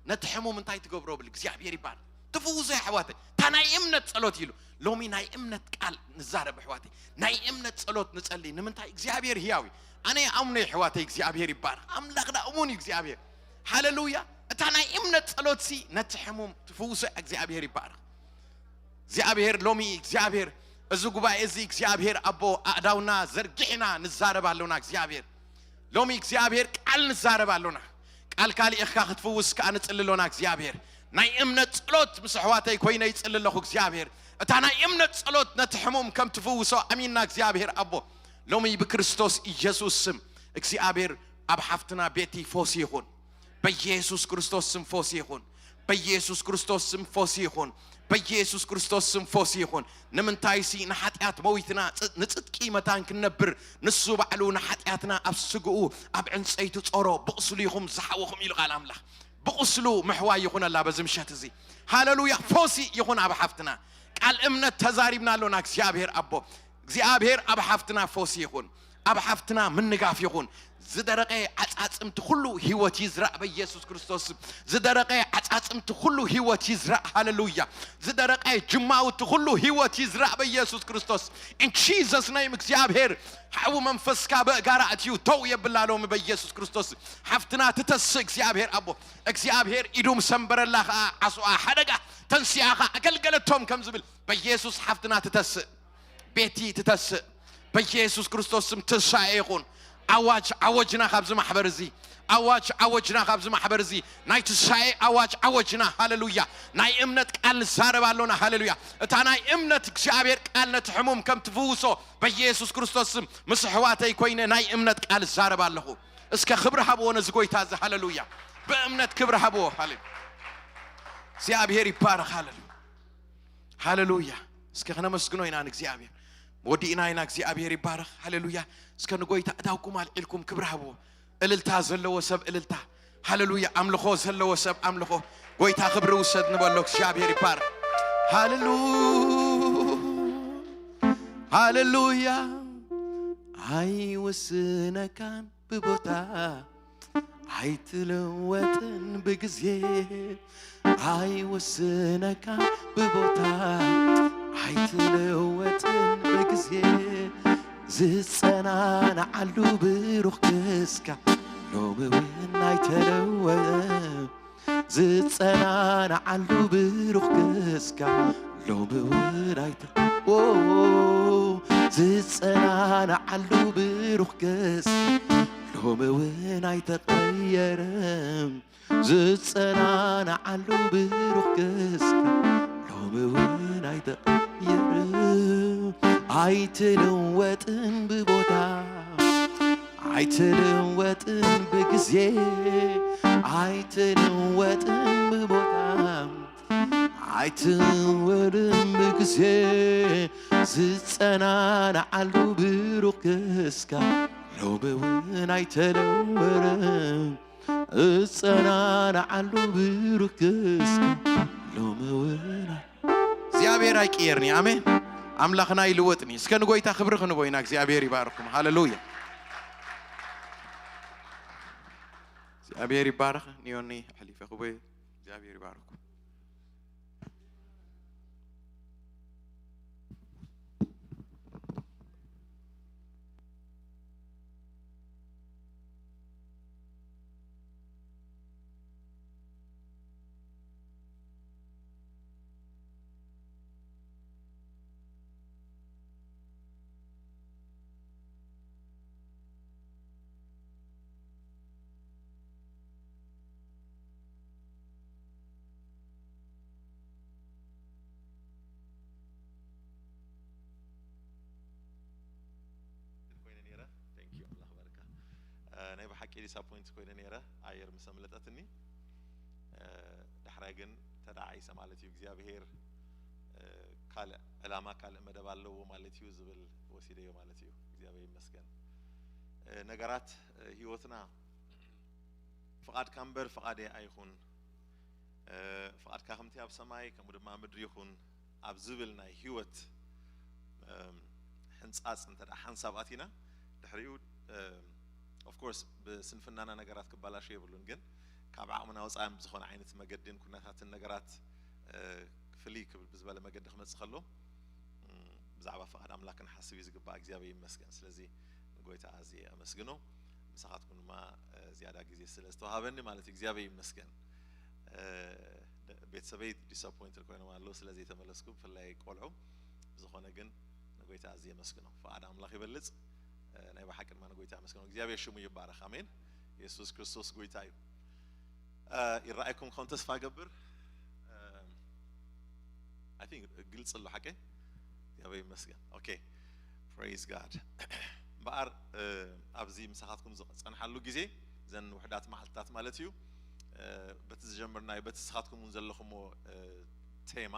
ነቲ ሕሙም እንታይ ትገብሮ ብል እግዚኣብሔር ይባል ትፍውሶ ኣሕዋተይ። እታ ናይ እምነት ጸሎት ኢሉ ሎሚ ናይ እምነት ቃል ንዛረብ ኣሕዋተይ። ናይ እምነት ጸሎት ንጸሊ ንምንታይ እግዚኣብሔር ህያው እዩ። ኣነ ኣምኖ ኣሕዋተይ እግዚኣብሔር ይባረኽ። ኣምላኽና እሙን እዩ እግዚኣብሔር። ሃሌሉያ። እታ ናይ እምነት ጸሎት ሲ ነቲ ሕሙም ትፍውሶ እግዚኣብሔር ይባረኽ። እግዚኣብሔር ሎሚ እግዚኣብሔር እዚ ጉባኤ እዚ እግዚኣብሔር ኣቦ ኣእዳውና ዘርጊሕና ንዛረብ ኣሎና እግዚኣብሔር ሎሚ እግዚኣብሔር ቃል ንዛረብ ኣሎና። ቃል ካልእኻ ክትፍውስ ከዓ ንጽሊ ኣሎና እግዚኣብሔር። ናይ እምነት ጸሎት ምስ ኣሕዋተይ ኮይነ ይጽሊ ኣለኹ እግዚኣብሔር። እታ ናይ እምነት ጸሎት ነቲ ሕሙም ከም ትፍውሶ ኣሚንና እግዚኣብሔር ኣቦ ሎሚ ብክርስቶስ ኢየሱስ ስም እግዚኣብሔር ኣብ ሓፍትና ቤቲ ፎሲ ይኹን። በኢየሱስ ክርስቶስ ስም ፎሲ ይኹን። በኢየሱስ ክርስቶስ ስም ፎሲ ይኹን። በኢየሱስ ክርስቶስ ስም ፎሲ ይኹን። ንምንታይሲ ንሓጢኣት መዊትና ንጽድቂ መታን ክንነብር ንሱ ባዕሉ ንሓጢኣትና ኣብ ስግኡ ኣብ ዕንጸይቲ ጾሮ ብቕስሉ ይኹም ዝሓወኹም ኢሉ ቃል ኣምላኽ። ብቕስሉ ምሕዋይ ይኹነላ በዚ ምሸት እዚ። ሃለሉያ። ፎሲ ይኹን ኣብ ሓፍትና። ቃል እምነት ተዛሪብና ኣሎና እግዚኣብሔር ኣቦ። እግዚኣብሔር ኣብ ሓፍትና ፎሲ ይኹን። ኣብ ሓፍትና ምንጋፍ ይኹን። ዝደረቐ ዓጻጽምቲ ኩሉ ህይወት ይዝራእ በኢየሱስ ክርስቶስ። ዝደረቐ ዓጻጽምቲ ኩሉ ህይወት ይዝራእ። ሃለሉያ። ዝደረቐ ጅማውቲ ኩሉ ህይወት ይዝራእ በኢየሱስ ክርስቶስ። In Jesus name እግዚኣብሔር ሓዊ መንፈስካ በእጋራ ኣትዩ ደው የብላ ሎሚ በኢየሱስ ክርስቶስ። ሓፍትና ትተስእ እግዚኣብሔር ኣቦ። እግዚኣብሔር ኢዱ ምሰንበረላ ኸዓ ዓስዋ ሓደጋ ተንሲኣ ኸዓ ኣገልገለቶም ከም ዝብል በኢየሱስ ሓፍትና ትተስእ። ቤቲ ትተስእ። በኢየሱስ ክርስቶስ ስም ትንሳኤ ይኹን። ኣዋጅ ኣወጅና ካብዚ ማሕበር እዚ። ኣዋጅ ኣወጅና ካብዚ ማሕበር እዚ። ናይ ትንሳኤ ኣዋጅ ኣወጅና። ሃለሉያ። ናይ እምነት ቃል ንዛረብ ኣሎና። ሃለሉያ። እታ ናይ እምነት እግዚኣብሔር ቃል ነቲ ሕሙም ከም ትፍውሶ በኢየሱስ ክርስቶስ ስም ምስ ኣሕዋተይ ኮይነ ናይ እምነት ቃል እዛረብ ኣለኹ። እስከ ክብሪ ሃብዎ ነዚ ጎይታ እዚ። ሃለሉያ። ብእምነት ክብሪ ሃብዎ። ሃሌሉያ። እግዚኣብሔር ይባረኽ። ሃለሉያ። ሃለሉያ። እስከ ክነመስግኖ ኢና ንእግዚኣብሔር። ወዲእና ኢና እግዚኣብሔር ይባረኽ። ሃለሉያ። እስከ ንጎይታ እዳውኩም ኣልዒልኩም ክብሪ ሃብዎ። እልልታ ዘለዎ ሰብ እልልታ። ሃለሉያ። ኣምልኾ ዘለዎ ሰብ ኣምልኾ። ጎይታ ክብሪ ውሰድ ንበሎ። እግዚኣብሔር ይባረኽ። ሃለሉ ሃለሉያ። ኣይውስነካን ብቦታ ኣይትልወጥን ብግዜ። ኣይውስነካን ብቦታ ኣይትልወጥን ብግዜ። ዝጸናንዓሉ ብሩኽ ክስካ ሎሚ እውን ኣይተለወ። ዝጸናንዓሉ ብሩኽ ክስካ ሎሚ እውን ኣይተ-፣ ኦ፣ ዝጸናንዓሉ ብሩኽ ክስ ሎሚ እውን ኣይተቐየረም። ዝጸናንዓሉ ብሩኽ ክስካ ሎሚ እውን ኣይተቐየረም። ኣይትልወጥን ብቦታ ኣይትልወጥን ብግዜ ኣይትልወጥን ብቦታ ኣይትወርን ብግዜ። ዝጸናንዓሉ ብሩኽ ክስካ ሎሚ እውን ኣይተለወረም። እጸናንዓሉ ብሩኽ ክስካ ሎሚ እውን ኣይ-፣ እግዚኣብሔር ኣይቅየርኒ። ኣሜን። ኣምላኽና ኣይልወጥኒ። እስከ ንጎይታ ክብሪ ክንቦ ኢና። እግዚኣብሔር ይባርኩም። ሃለሉያ። እግዚኣብሔር ይባረኽ። ኒዮኒ ኣሕሊፈ ክቦ እግዚኣብሔር ይባርኩም። ኮይነ ነይረ። Thank you፣ ኣምላኽ ባርካ። እ፣ ናይ ብሓቂ ዲስኣፖይንት ኮይነ ነይረ፣ ኣየር ምስ ኣምለጠትኒ። እ፣ ዳሕራይ ግን ተደዓዒሰ ማለት እዩ። እግዚኣብሄር፣ እ፣ ካልእ ዕላማ፣ ካልእ መደብ ኣለዎ ማለት እዩ ዝብል ወሲደዮ ማለት እዩ። እግዚኣብሔር ይመስገን። እ፣ ነገራት፣ እ፣ ህይወትና ፍቓድካ እምበር ፍቓደይ ኣይኹን። ፍቓድካ ከምቲ ኣብ ሰማይ ከምኡ ድማ ምድሪ ይኹን ኣብ ዝብል ናይ ህይወት ሕንጻጽ እንተ ደኣ ሓንሳብ ኣቲና፣ ድሕሪኡ ኦፍኮርስ ብስንፍናና ነገራት ክባላሾ የብሉን፣ ግን ካብ ዓቕምና ወጻኢ ብዝኾነ ዓይነት መገድን ኩነታትን ነገራት ፍልይ ክብል ብዝበለ መገዲ ክመጽእ ከሎ ብዛዕባ ፍቓድ ኣምላኽ ክንሓስብ እዩ ዝግባእ። እግዚኣብሔር ይመስገን። ስለዚ ንጎይታ ኣዝየ ኣመስግኖ። ምሳኻትኩም ድማ ዝያዳ ግዜ ስለ ዝተዋሃበኒ ማለት እዩ እግዚኣብሔር ይመስገን። ቤተሰበይ ዲስኣፖይንትድ ኮይኖም ኣለዉ ስለ ዘይተመለስኩ፣ ብፍላይ ቆልዑ። ብዝኾነ ግን ንጎይታ ኣዝየ ኣመስግኖ። ፍቓድ ኣምላኽ ይበልጽ። ናይ ብሓቂ ድማ ንጎይታ ኣመስግኖ። እግዚኣብሔር ሽሙ ይባረኽ። ኣሜን። የሱስ ክርስቶስ ጎይታ እዩ። ይረኣየኩም ከም ተስፋ ገብር። I think ግልጽ ኣሎ ሓቀይ። እግዚኣብሔር ይመስገን። ኦኬ፣ praise God። እምበኣር ኣብዚ ምሳኻትኩም ዝጸንሓሉ ግዜ ዘን ውሕዳት መዓልትታት ማለት እዩ። በቲ ዝጀመርናዮ በቲ ንስኻትኩም እውን ዘለኹምዎ ቴማ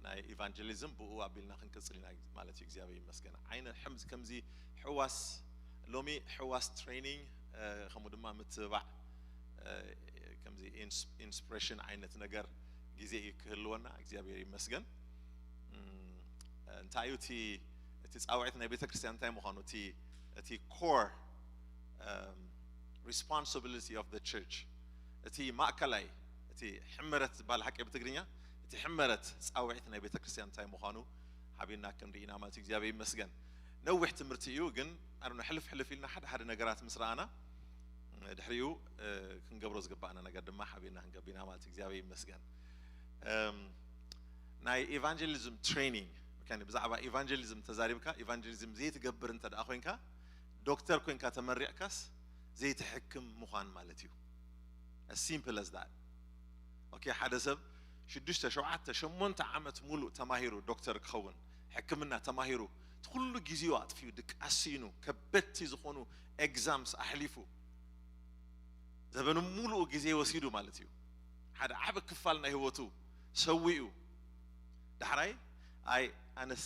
ናይ ኢቫንጀሊዝም ብኡ ኣቢልና ክንቅጽል ኢና ማለት እዩ። እግዚኣብሔር ይመስገን። ዓይነ ሕምዝ ከምዚ ሕዋስ ሎሚ ሕዋስ ትሬኒንግ ከምኡ ድማ ምትብባዕ ከምዚ ኢንስፕሬሽን ዓይነት ነገር ግዜ እዩ ክህልወና። እግዚኣብሔር ይመስገን። እንታይ እዩ እቲ ፃውዒት ናይ ቤተ ክርስቲያን እንታይ ምዃኑ፣ እቲ ኮር ሪስፖንሲቢሊቲ ኦፍ ቸርች፣ እቲ ማእከላይ፣ እቲ ሕመረት ዝበሃል ሓቂ ብትግርኛ፣ እቲ ሕመረት ፃውዒት ናይ ቤተ ክርስቲያን እንታይ ምዃኑ ሓቢርና ክንርኢ ኢና ማለት እዩ። እግዚኣብሔር ይመስገን። ነዊሕ ትምህርቲ እዩ፣ ግን ኣነ ሕልፍ ሕልፍ ኢልና ሓደ ሓደ ነገራት ምስ ረኣና ድሕሪኡ ክንገብሮ ዝግባእና ነገር ድማ ሓቢርና ክንገብር ኢና ማለት እዩ። እግዚኣብሔር ይመስገን። ናይ ኢቫንጀሊዝም ትሬኒንግ ብዛዕባ ኢቫንጀሊዝም ተዛሪብካ ኢቫንጀሊዝም ዘይትገብር እንተ ደኣ ኮይንካ፣ ዶክተር ኮይንካ ተመሪቕካስ ዘይትሕክም ምዃን ማለት እዩ። As simple as that። ኦኬ፣ ሓደ ሰብ ሽዱሽተ ሸውዓተ ሸሞንተ ዓመት ሙሉእ ተማሂሩ ዶክተር ክኸውን፣ ሕክምና ተማሂሩ፣ እቲ ኩሉ ግዜኡ ኣጥፊኡ ድቃስ ስኢኑ ከበድቲ ዝኾኑ ኤግዛምስ ኣሕሊፉ ዘበኑ ሙሉኡ ግዜ ወሲዱ ማለት እዩ። ሓደ ዓቢ ክፋል ናይ ህይወቱ ሰዊኡ ዳሕራይ ኣይ ኣነስ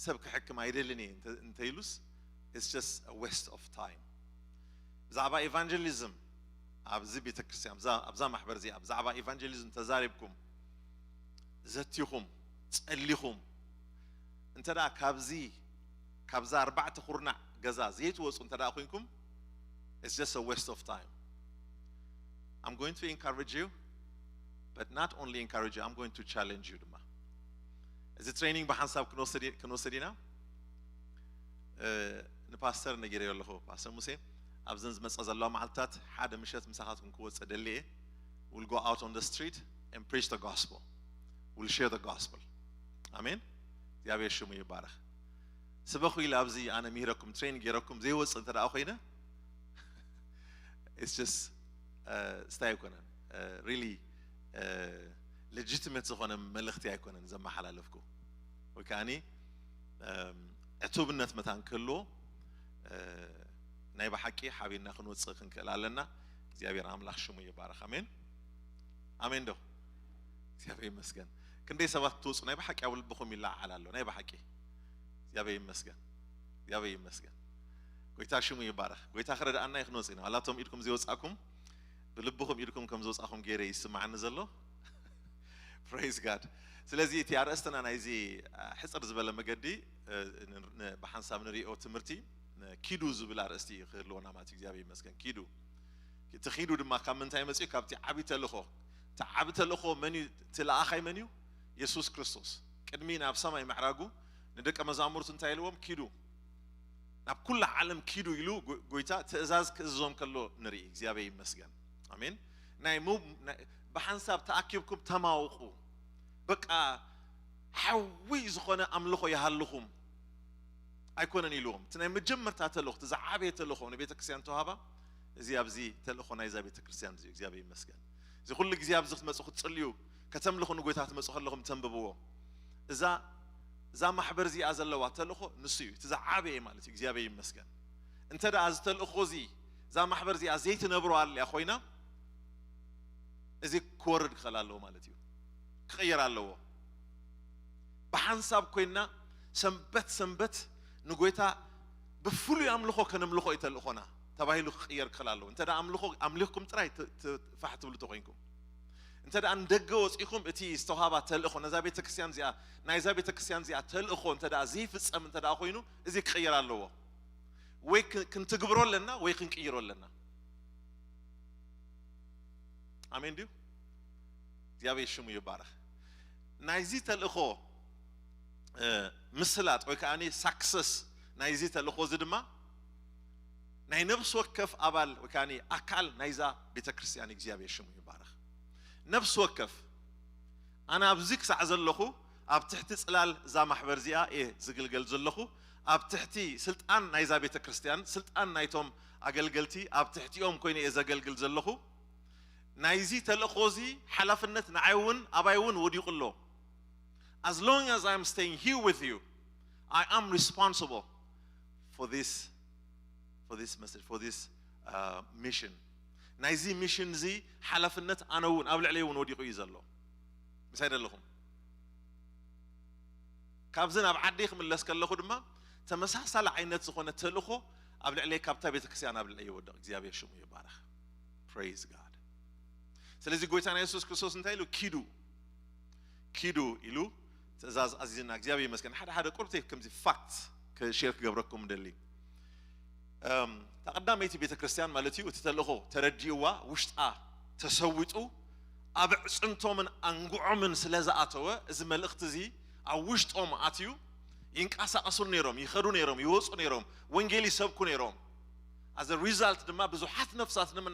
ሰብ ክሕክም ኣይደልን እየ እንተኢሉስ it's just a waste of time። ብዛዕባ ኢቫንጀሊዝም ኣብዚ ቤተክርስትያን ኣብዛ ማሕበር እዚኣ ብዛዕባ ኢቫንጀሊዝም ተዛሪብኩም ዘቲኹም ጸሊኹም እንተ ደኣ ካብዚ ካብዛ ኣርባዕተ ኩርናዕ ገዛ ዘይትወጹ እንተ ደኣ ኮይንኩም it's just a waste of time። I'm going to encourage you, but not only encourage you, I'm going to challenge you ድማ። እዚ ትሬኒንግ ብሓንሳብ ክንወስድ ኢና። ንፓስተር ነጊረዮ ኣለኹ፣ ፓስተር ሙሴ ኣብዘን ዝመጻ ዘለዋ መዓልትታት ሓደ ምሸት ምሳኻትኩም ክወጽእ ደልየ። We'll go out on the street and preach the gospel. We'll share the gospel. ኣሜን። እግዚኣብሔር ሽሙ ይባረኽ። ስበኹ ኢለ ኣብዚ ኣነ ምሂረኩም ትሬን ገይረኩም ዘይወፅእ እንተ ደኣ ኮይነ it's just ስታይ ኣይኮነን። ሪሊ ሌጂቲሜት ዝኾነ መልእኽቲ ኣይኮነን ዘመሓላለፍኩ። ወይ ከዓኒ ዕቱብነት መታን ክህልዎ ናይ ብሓቂ ሓቢርና ክንወፅእ ክንክእል ኣለና። እግዚኣብሔር ኣምላኽ ሽሙ ይባረኽ። ኣሜን ኣሜን ዶ? እግዚኣብሔር ይመስገን። ክንደይ ሰባት ትወፁ ናይ ብሓቂ ኣብ ልብኹም ይለዓል ኣሎ ናይ ብሓቂ። እግዚኣብሔር ይመስገን። እግዚኣብሔር ይመስገን። ጎይታ ሽሙ ይባረኽ። ጎይታ ክረድኣና እዩ ክንወፅ ኢና። ዋላቶም ኢድኩም ዘይወፃእኩም ብልብኹም ኢድኩም ከም ዝወፃኹም ገይረ ይስማዓኒ ዘሎ። Praise God። ስለዚ እቲ ኣርእስትና ናይዚ ሕፅር ዝበለ መገዲ ብሓንሳብ ንሪኦ ትምህርቲ ኪዱ ዝብል ኣርእስቲ እዩ ክህልወና ማለት እዩ። እግዚኣብሔር ይመስገን። ኪዱ እቲ ኪዱ ድማ ካብ ምንታይ መፅኡ? ካብቲ ዓብዪ ተልእኾ። እቲ ዓብዪ ተልእኾ መን እዩ? እቲ ለኣኻይ መን እዩ? የሱስ ክርስቶስ ቅድሚ ናብ ሰማይ ምዕራጉ ንደቀ መዛሙርቱ እንታይ ኢልዎም? ኪዱ ናብ ኩላ ዓለም ኪዱ ኢሉ ጎይታ ትእዛዝ ክእዝዞም ከሎ ንርኢ። እግዚኣብሔር ይመስገን። ኣሜን። ናይ ብሓንሳብ ተኣኪብኩም ተማውቑ፣ በቃ ሓዊ ዝኾነ ኣምልኾ ይሃልኹም ኣይኮነን ኢልዎም። እቲ ናይ መጀመርታ ተልእኾ፣ እቲ ዝዓበየ ተልእኾ ንቤተ ክርስቲያን ተዋህባ እዚ ኣብዚ ተልእኾ ናይዛ ቤተ ክርስቲያን እዚ እግዚኣብሔር ይመስገን። እዚ ኩሉ ግዜ ኣብዚ ክትመፁ ክትፅልዩ ከተምልኹ ንጎይታ ክትመፁ ከለኹም ተንብብዎ። እዛ እዛ ማሕበር እዚኣ ዘለዋ ተልእኾ ንሱ እዩ እቲ ዝዓበየ ማለት እዩ። እግዚኣብሔር ይመስገን። እንተ ደኣ እዚ ተልእኾ እዚ እዛ ማሕበር እዚኣ ዘይትነብሮ ኣልያ ኮይና እዚ ክወርድ ክኽእል ኣለዎ ማለት እዩ። ክቕየር ኣለዎ። ብሓንሳብ ኮይና ሰንበት ሰንበት ንጎይታ ብፍሉይ ኣምልኾ ከነምልኾ እዩ ተልእኾና። እቲ ተባሂሉ ክቕየር ክኽእል ኣለዎ። እንተ ደኣ ኣምልኾ ኣምሊኽኩም ጥራይ ት- ት- ፋሕ ትብሉ ተኾይንኩም፣ እንተ ደኣ ንደገ ወፂኹም እቲ ዝተውሃባ ተልእኾ ነዛ ቤተ ክርስቲያን እዚኣ ናይዛ ቤተ ክርስቲያን እዚኣ ተልእኾ እንተ ደኣ ዘይፍጸም እንተ ደኣ ኮይኑ፣ እዚ ክቕየር ኣለዎ። ወይ ክ- ክንትግብሮ ኣለና ወይ ክንቅይሮ ኣለና። ኣሜን ድዩ? እግዚኣብሔር ሽሙ ይባረኽ። ናይዚ ተልእኾ ምስላጥ ወይ ከዓ ሳክሰስ ናይዚ ተልእኾ እዚ ድማ ናይ ነፍሲ ወከፍ ኣባል ወይ ከዓ ኣካል ናይዛ ቤተ ክርስቲያን እግዚኣብሔር ሽሙ ይባረኽ። ነፍሲ ወከፍ ኣነ ኣብዚ ክሳዕ ዘለኹ ኣብ ትሕቲ ፅላል እዛ ማሕበር እዚኣ እየ ዝግልገል ዘለኹ። ኣብ ትሕቲ ስልጣን ናይዛ ቤተ ክርስቲያን ስልጣን ናይቶም ኣገልገልቲ ኣብ ትሕቲኦም ኮይነ እየ ዘገልግል ዘለኹ። ናይዚ ተልእኾ እዚ ሓላፍነት ንዓይ እውን ኣባይ እውን ወዲቑ ኣሎ። As long as I'm staying here with you, I am responsible for this for this message, for this uh, mission. ናይዚ ሚሽን እዚ ሓላፍነት ኣነ እውን ኣብ ልዕለይ እውን ወዲቑ እዩ ዘሎ። ምሳይ ደለኹም? ካብዚ ናብ ዓደይ ክምለስ ከለኹ ድማ ተመሳሳሊ ዓይነት ዝኾነ ተልእኾ ኣብ ልዕለይ ካብታ ቤተክርስትያን ኣብ ልዕለይ ይወድቕ። እግዚኣብሔር ሽሙ ይባረኽ። Praise God። ስለዚ ጎይታና የሱስ ክርስቶስ እንታይ ኢሉ? ኪዱ ኪዱ ኢሉ ትእዛዝ ኣዚዝና። እግዚኣብሔር ይመስገን። ሓደ ሓደ ቁርብቲ ከምዚ ፋክት ሸር ክገብረኩም ደሊ። እታ ቀዳመይቲ ቤተ ክርስቲያን ማለት እዩ እቲ ተልእኾ ተረዲእዋ ውሽጣ ተሰዊጡ ኣብ ዕፅንቶምን ኣንጉዖምን ስለ ዝኣተወ እዚ መልእኽቲ እዚ ኣብ ውሽጦም ኣትዩ ይንቀሳቐሱ ነይሮም፣ ይኸዱ ነይሮም፣ ይወፁ ነይሮም፣ ወንጌል ይሰብኩ ነይሮም። ኣዘ ሪዛልት ድማ ብዙሓት ነፍሳት ድማ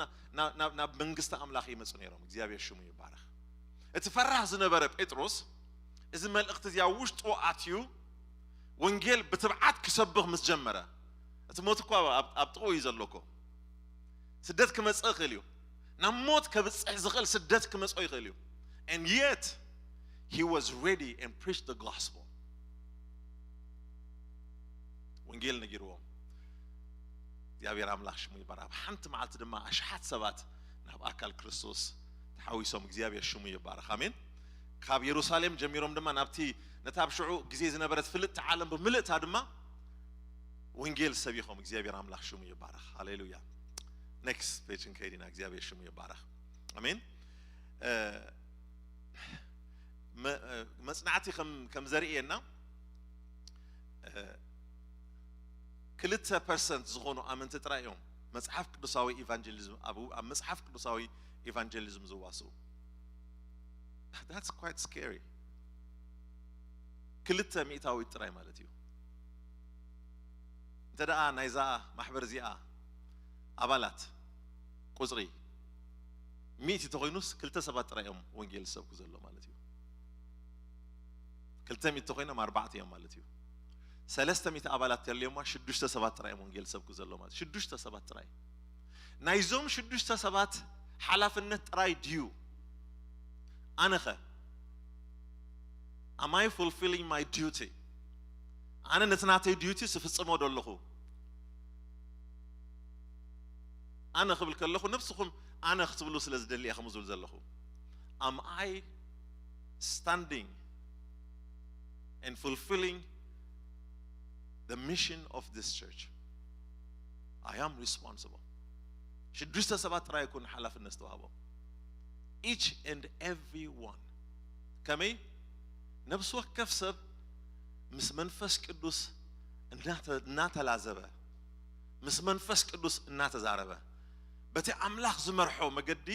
ናብ መንግስቲ ኣምላኽ ይመፁ ነይሮም። እግዚኣብሔር ሽሙ ይባረኽ። እቲ ፈራህ ዝነበረ ጴጥሮስ እዚ መልእኽቲ እዚ ኣብ ውሽጡ ኣትዩ ወንጌል ብትብዓት ክሰብኽ ምስ ጀመረ፣ እቲ ሞት እኳ ኣብ ጥቕኡ እዩ ዘሎ እኮ። ስደት ክመጽእ ይኽእል እዩ። ናብ ሞት ከብጽሕ ዝኽእል ስደት ክመጽኦ ይኽእል እዩ። And yet he was ready and preached the gospel። ወንጌል ነጊርዎም። እግዚኣብሔር ኣምላኽ ሽሙ ይባረኽ። ኣብ ሓንቲ መዓልቲ ድማ ኣሽሓት ሰባት ናብ ኣካል ክርስቶስ ተሓዊሶም። እግዚኣብሔር ሽሙ ይባረኽ። ኣሜን። ካብ የሩሳሌም ጀሚሮም ድማ ናብቲ ነታ ኣብ ሽዑ ግዜ ዝነበረት ፍልጥቲ ዓለም ብምልእታ ድማ ወንጌል ሰቢኾም። እግዚኣብሔር ኣምላኽ ሽሙ ይባረኽ። ሃሌሉያ። ኔክስት ፔጅ ክንከይድ ኢና። እግዚኣብሔር ሽሙ ይባረኽ። ኣሜን። መጽናዕቲ ከም ዘርእየና ክልተ ፐርሰንት ዝኾኑ ኣመንቲ ጥራይ እዮም መጽሓፍ ቅዱሳዊ ኢቫንጀሊዝም ኣብ መጽሓፍ ቅዱሳዊ ኢቫንጀሊዝም ዝዋስኡ። That's quite scary። ክልተ ሚእታዊት ጥራይ ማለት እዩ። እንተ ደኣ ናይዛ ማሕበር እዚኣ ኣባላት ቁጽሪ ሚእቲ ተኾይኑስ ክልተ ሰባት ጥራይ እዮም ወንጌል ዝሰብኩ ዘሎ ማለት እዩ። ክልተ ሚእቲ ተኾይኖም ኣርባዕተ እዮም ማለት እዩ። ሰለስተ ሚእቲ ኣባላት ተልዮማ ሽዱሽተ ሰባት ጥራይ እዮም ወንጌል ዝሰብኩ ዘሎ ማለት ሽዱሽተ ሰባት ጥራይ። ናይዞም ሽዱሽተ ሰባት ሓላፍነት ጥራይ ድዩ? ኣነኸ am I fulfilling my duty? ኣነ ነቲ ናተይ ዲዩቲ ስፍጽሞ ዶ ኣለኹ? ኣነ ክብል ከለኹ ነብስኹም ኣነ ክትብሉ ስለ ዝደሊ እየ ከምኡ ዝብል ዘለኹ። Am I standing and fulfilling the mission of this church? I am responsible። ሽዱሽተ ሰባት ጥራይ ይኩን ሓላፍነት ዝተዋህቦም። Each and every one። ከመይ? ነብሲ ወከፍ ሰብ ምስ መንፈስ ቅዱስ እናተላዘበ ምስ መንፈስ ቅዱስ እናተዛረበ በቲ ኣምላኽ ዝመርሖ መገዲ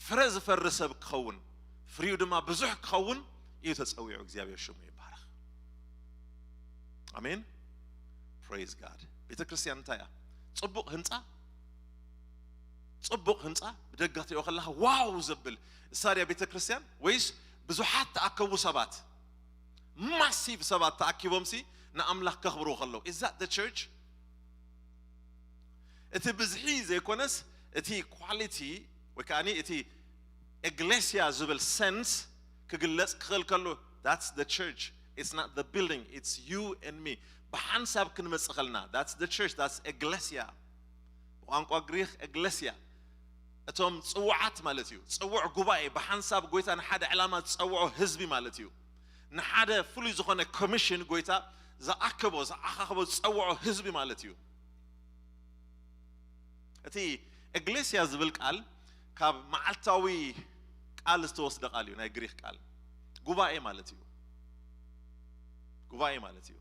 ፍረ ዝፈሪ ሰብ ክኸውን ፍሪኡ ድማ ብዙሕ ክኸውን እዩ ተጸዊዑ። እግዚኣብሔር ሽሙ ይባረኽ። ኣሜን። Praise God። ቤተ ክርስቲያን እንታይ እያ? ጽቡቕ ህንጻ፣ ጽቡቕ ህንጻ ብደጋ ትሪኦ ከለኻ ዋው ዘብል እሳ ድያ ቤተ ክርስቲያን ወይስ ብዙሓት ተኣከቡ ሰባት ማሲቭ ሰባት ተኣኪቦም ሲ ንኣምላኽ ከኽብርዎ ከለዉ is that the church? እቲ ብዝሒ ዘይኮነስ እቲ ኳሊቲ ወይ ከዓ እቲ ኤግሌስያ ዝብል ሰንስ ክግለጽ ክኽእል ከሎ that's the church, it's not the building, it's you and me። ብሓንሳብ ክንመጽእ ከለና that's the church, that's ኤግሌስያ። ብቋንቋ ግሪክ ኤግሌስያ እቶም ጽውዓት ማለት እዩ። ጽውዕ ጉባኤ ብሓንሳብ ጎይታ ንሓደ ዕላማ ዝጸውዖ ህዝቢ ማለት እዩ። ንሓደ ፍሉይ ዝኾነ ኮሚሽን ጎይታ ዝኣከቦ ዝዓኻኽቦ ዝጸውዖ ህዝቢ ማለት እዩ። እቲ ኤግሌስያ ዝብል ቃል ካብ መዓልታዊ ቃል ዝተወስደ ቃል እዩ። ናይ ግሪክ ቃል ጉባኤ ማለት እዩ። ጉባኤ ማለት እዩ።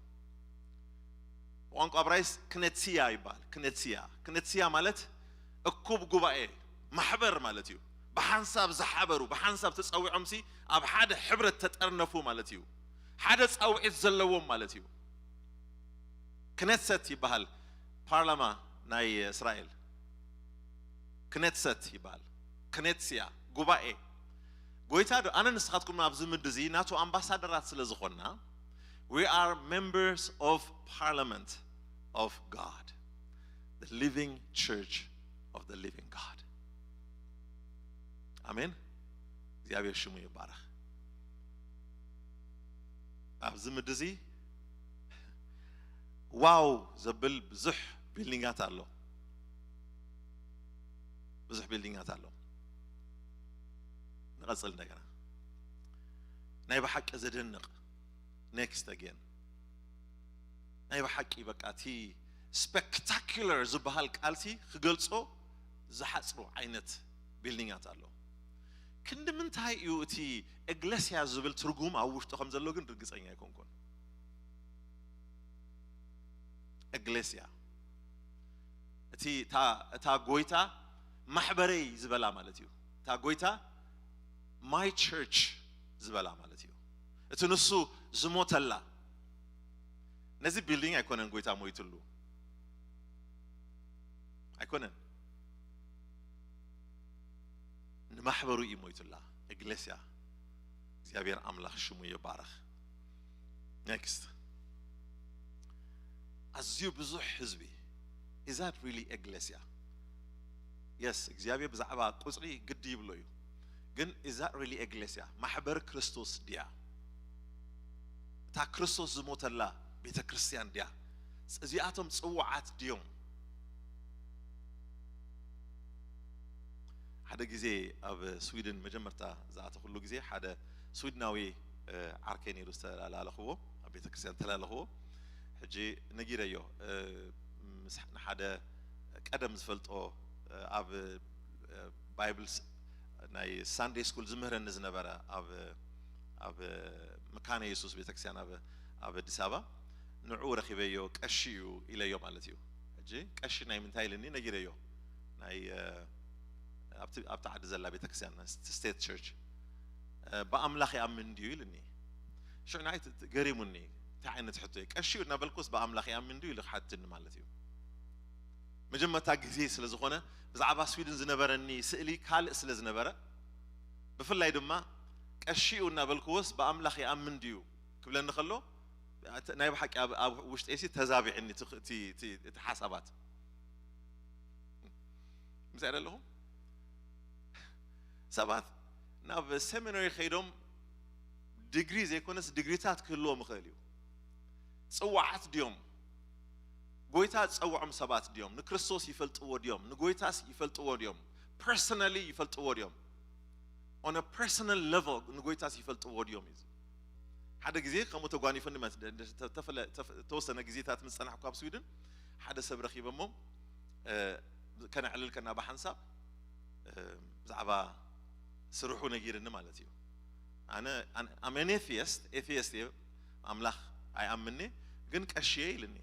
ብቋንቋ ብራይስ ክነትስያ ይበሃል። ክነትስያ ክነትስያ ማለት እኩብ ጉባኤ፣ ማሕበር ማለት እዩ። ብሓንሳብ ዝሓበሩ፣ ብሓንሳብ ተጸዊዖምሲ ኣብ ሓደ ሕብረት ተጠርነፉ ማለት እዩ። ሓደ ጻውዒት ዘለዎም ማለት እዩ። ክነትሰት ይበሃል ፓርላማ ናይ እስራኤል። ክነትሰት ይበሃል። ክነትስያ ጉባኤ። ጎይታ ዶ ኣነ ንስኻትኩም ኣብዚ ምድሪ እዚ ናቱ ኣምባሳደራት ስለ ዝኾንና፣ we are members of parliament of God, the living church of the living God. ኣሜን። እግዚኣብሔር ሽሙ ይባረኽ። ኣብዚ ምድሪ እዚ ዋው ዘብል ብዙሕ ቢልዲንጋት ኣሎ። ብዙሕ ቢልዲንጋት ኣሎ። ንቐጽል እንደገና። ናይ ብሓቂ ዘደንቕ። Next again። ናይ ብሓቂ በቃ እቲ ስፔክታኩለር ዝበሃል ቃልሲ ክገልጾ ዝሓጽሩ ዓይነት ቢልዲንጋት ኣሎ። ክንዲ ምንታይ እዩ እቲ ኤግለስያ ዝብል ትርጉም ኣብ ውሽጡ ከም ዘሎ ግን ርግጸኛ ኣይኮንኩን። ኤግለስያ እቲ እታ እታ ጎይታ ማሕበረይ ዝበላ ማለት እዩ። እታ ጎይታ my church ዝበላ ማለት እዩ። እቲ ንሱ ዝሞተላ ነዚ ቢልዲንግ ኣይኮነን ጎይታ ሞይትሉ ኣይኮነን። ንማሕበሩ እዩ ሞይቱላ። ኤግሌስያ እግዚኣብሔር ኣምላኽ ሽሙ ይባረኽ። Next። ኣዝዩ ብዙሕ ህዝቢ። Is that really ኤግሌስያ? Yes፣ እግዚኣብሔር ብዛዕባ ቁፅሪ ግዲ ይብሎ እዩ። ግን is that really ኤግሌስያ? ማሕበር ክርስቶስ ድያ? እታ ክርስቶስ ዝሞተላ ቤተ ክርስቲያን ድያ? እዚኣቶም ጽዋዓት ድዮም? ሓደ ግዜ ኣብ ስዊድን መጀመርታ ዝኣተኹሉ ግዜ ሓደ ስዊድናዊ ዓርከይ ነይሩ፣ ዝተላለኹዎ ኣብ ቤተ ክርስቲያን ተላለኹዎ። ሕጂ ነጊረዮ፣ ንሓደ ቀደም ዝፈልጦ ኣብ ባይብል ናይ ሳንዴ ስኩል ዝምህረኒ ዝነበረ ኣብ ኣብ መካነ የሱስ ቤተክርስትያን ኣብ ኣብ ኣዲስ ኣበባ ንዑ ረኺበዮ። ቀሺ እዩ ኢለዮ ማለት እዩ። ሕጂ ቀሺ ናይ ምንታይ ኢልኒ ነጊረዮ። ናይ ኣብቲ ኣብቲ ዓዲ ዘላ ቤተክርስትያን ስቴት ቸርች ብኣምላኽ ይኣምን ድዩ ኢልኒ። ሽዑ ንዓይ ገሪሙኒ። እንታይ ዓይነት ሕቶ እዩ? ቀሺ እዩ እናበልኩስ ብኣምላኽ ይኣምን ድዩ ኢሉ ክሓትኒ ማለት እዩ። መጀመርታ ግዜ ስለ ዝኾነ ብዛዕባ ስዊድን ዝነበረኒ ስእሊ ካልእ ስለ ዝነበረ፣ ብፍላይ ድማ ቀሺኡ እናበልክዎስ ብኣምላኽ ይኣምን ድዩ ክብለኒ ከሎ፣ ናይ ብሓቂ ኣብ ውሽጠይሲ ተዛቢዕኒ እቲ ሓሳባት። ምስይ ኣለኹም ሰባት ናብ ሰሚናሪ ከይዶም ዲግሪ ዘይኮነስ ዲግሪታት ክህልዎም ይኽእል እዩ። ጽዋዓት ድዮም? ጎይታ ዝጸውዖም ሰባት ድዮም? ንክርስቶስ ይፈልጥዎ ድዮም? ንጎይታስ ይፈልጥዎ ድዮም? ፐርሰናሊ ይፈልጥዎ ድዮም? On a personal level ንጎይታስ ይፈልጥዎ ድዮም እዩ። ሓደ ግዜ ከምኡ ተጓኒፉኒ። ተወሰነ ግዜታት ምስ ጸናሕኩ ኣብ ስዊድን ሓደ ሰብ ረኺበ እሞ ከነዕልል ከና ብሓንሳብ ብዛዕባ ስርሑ ነጊርኒ ማለት እዩ። ኣነ ኣሜን ኤቲስት ኤቲስት እየ፣ ኣምላኽ ኣይኣምንኒ፣ ግን ቀሺ እየ ኢልኒ።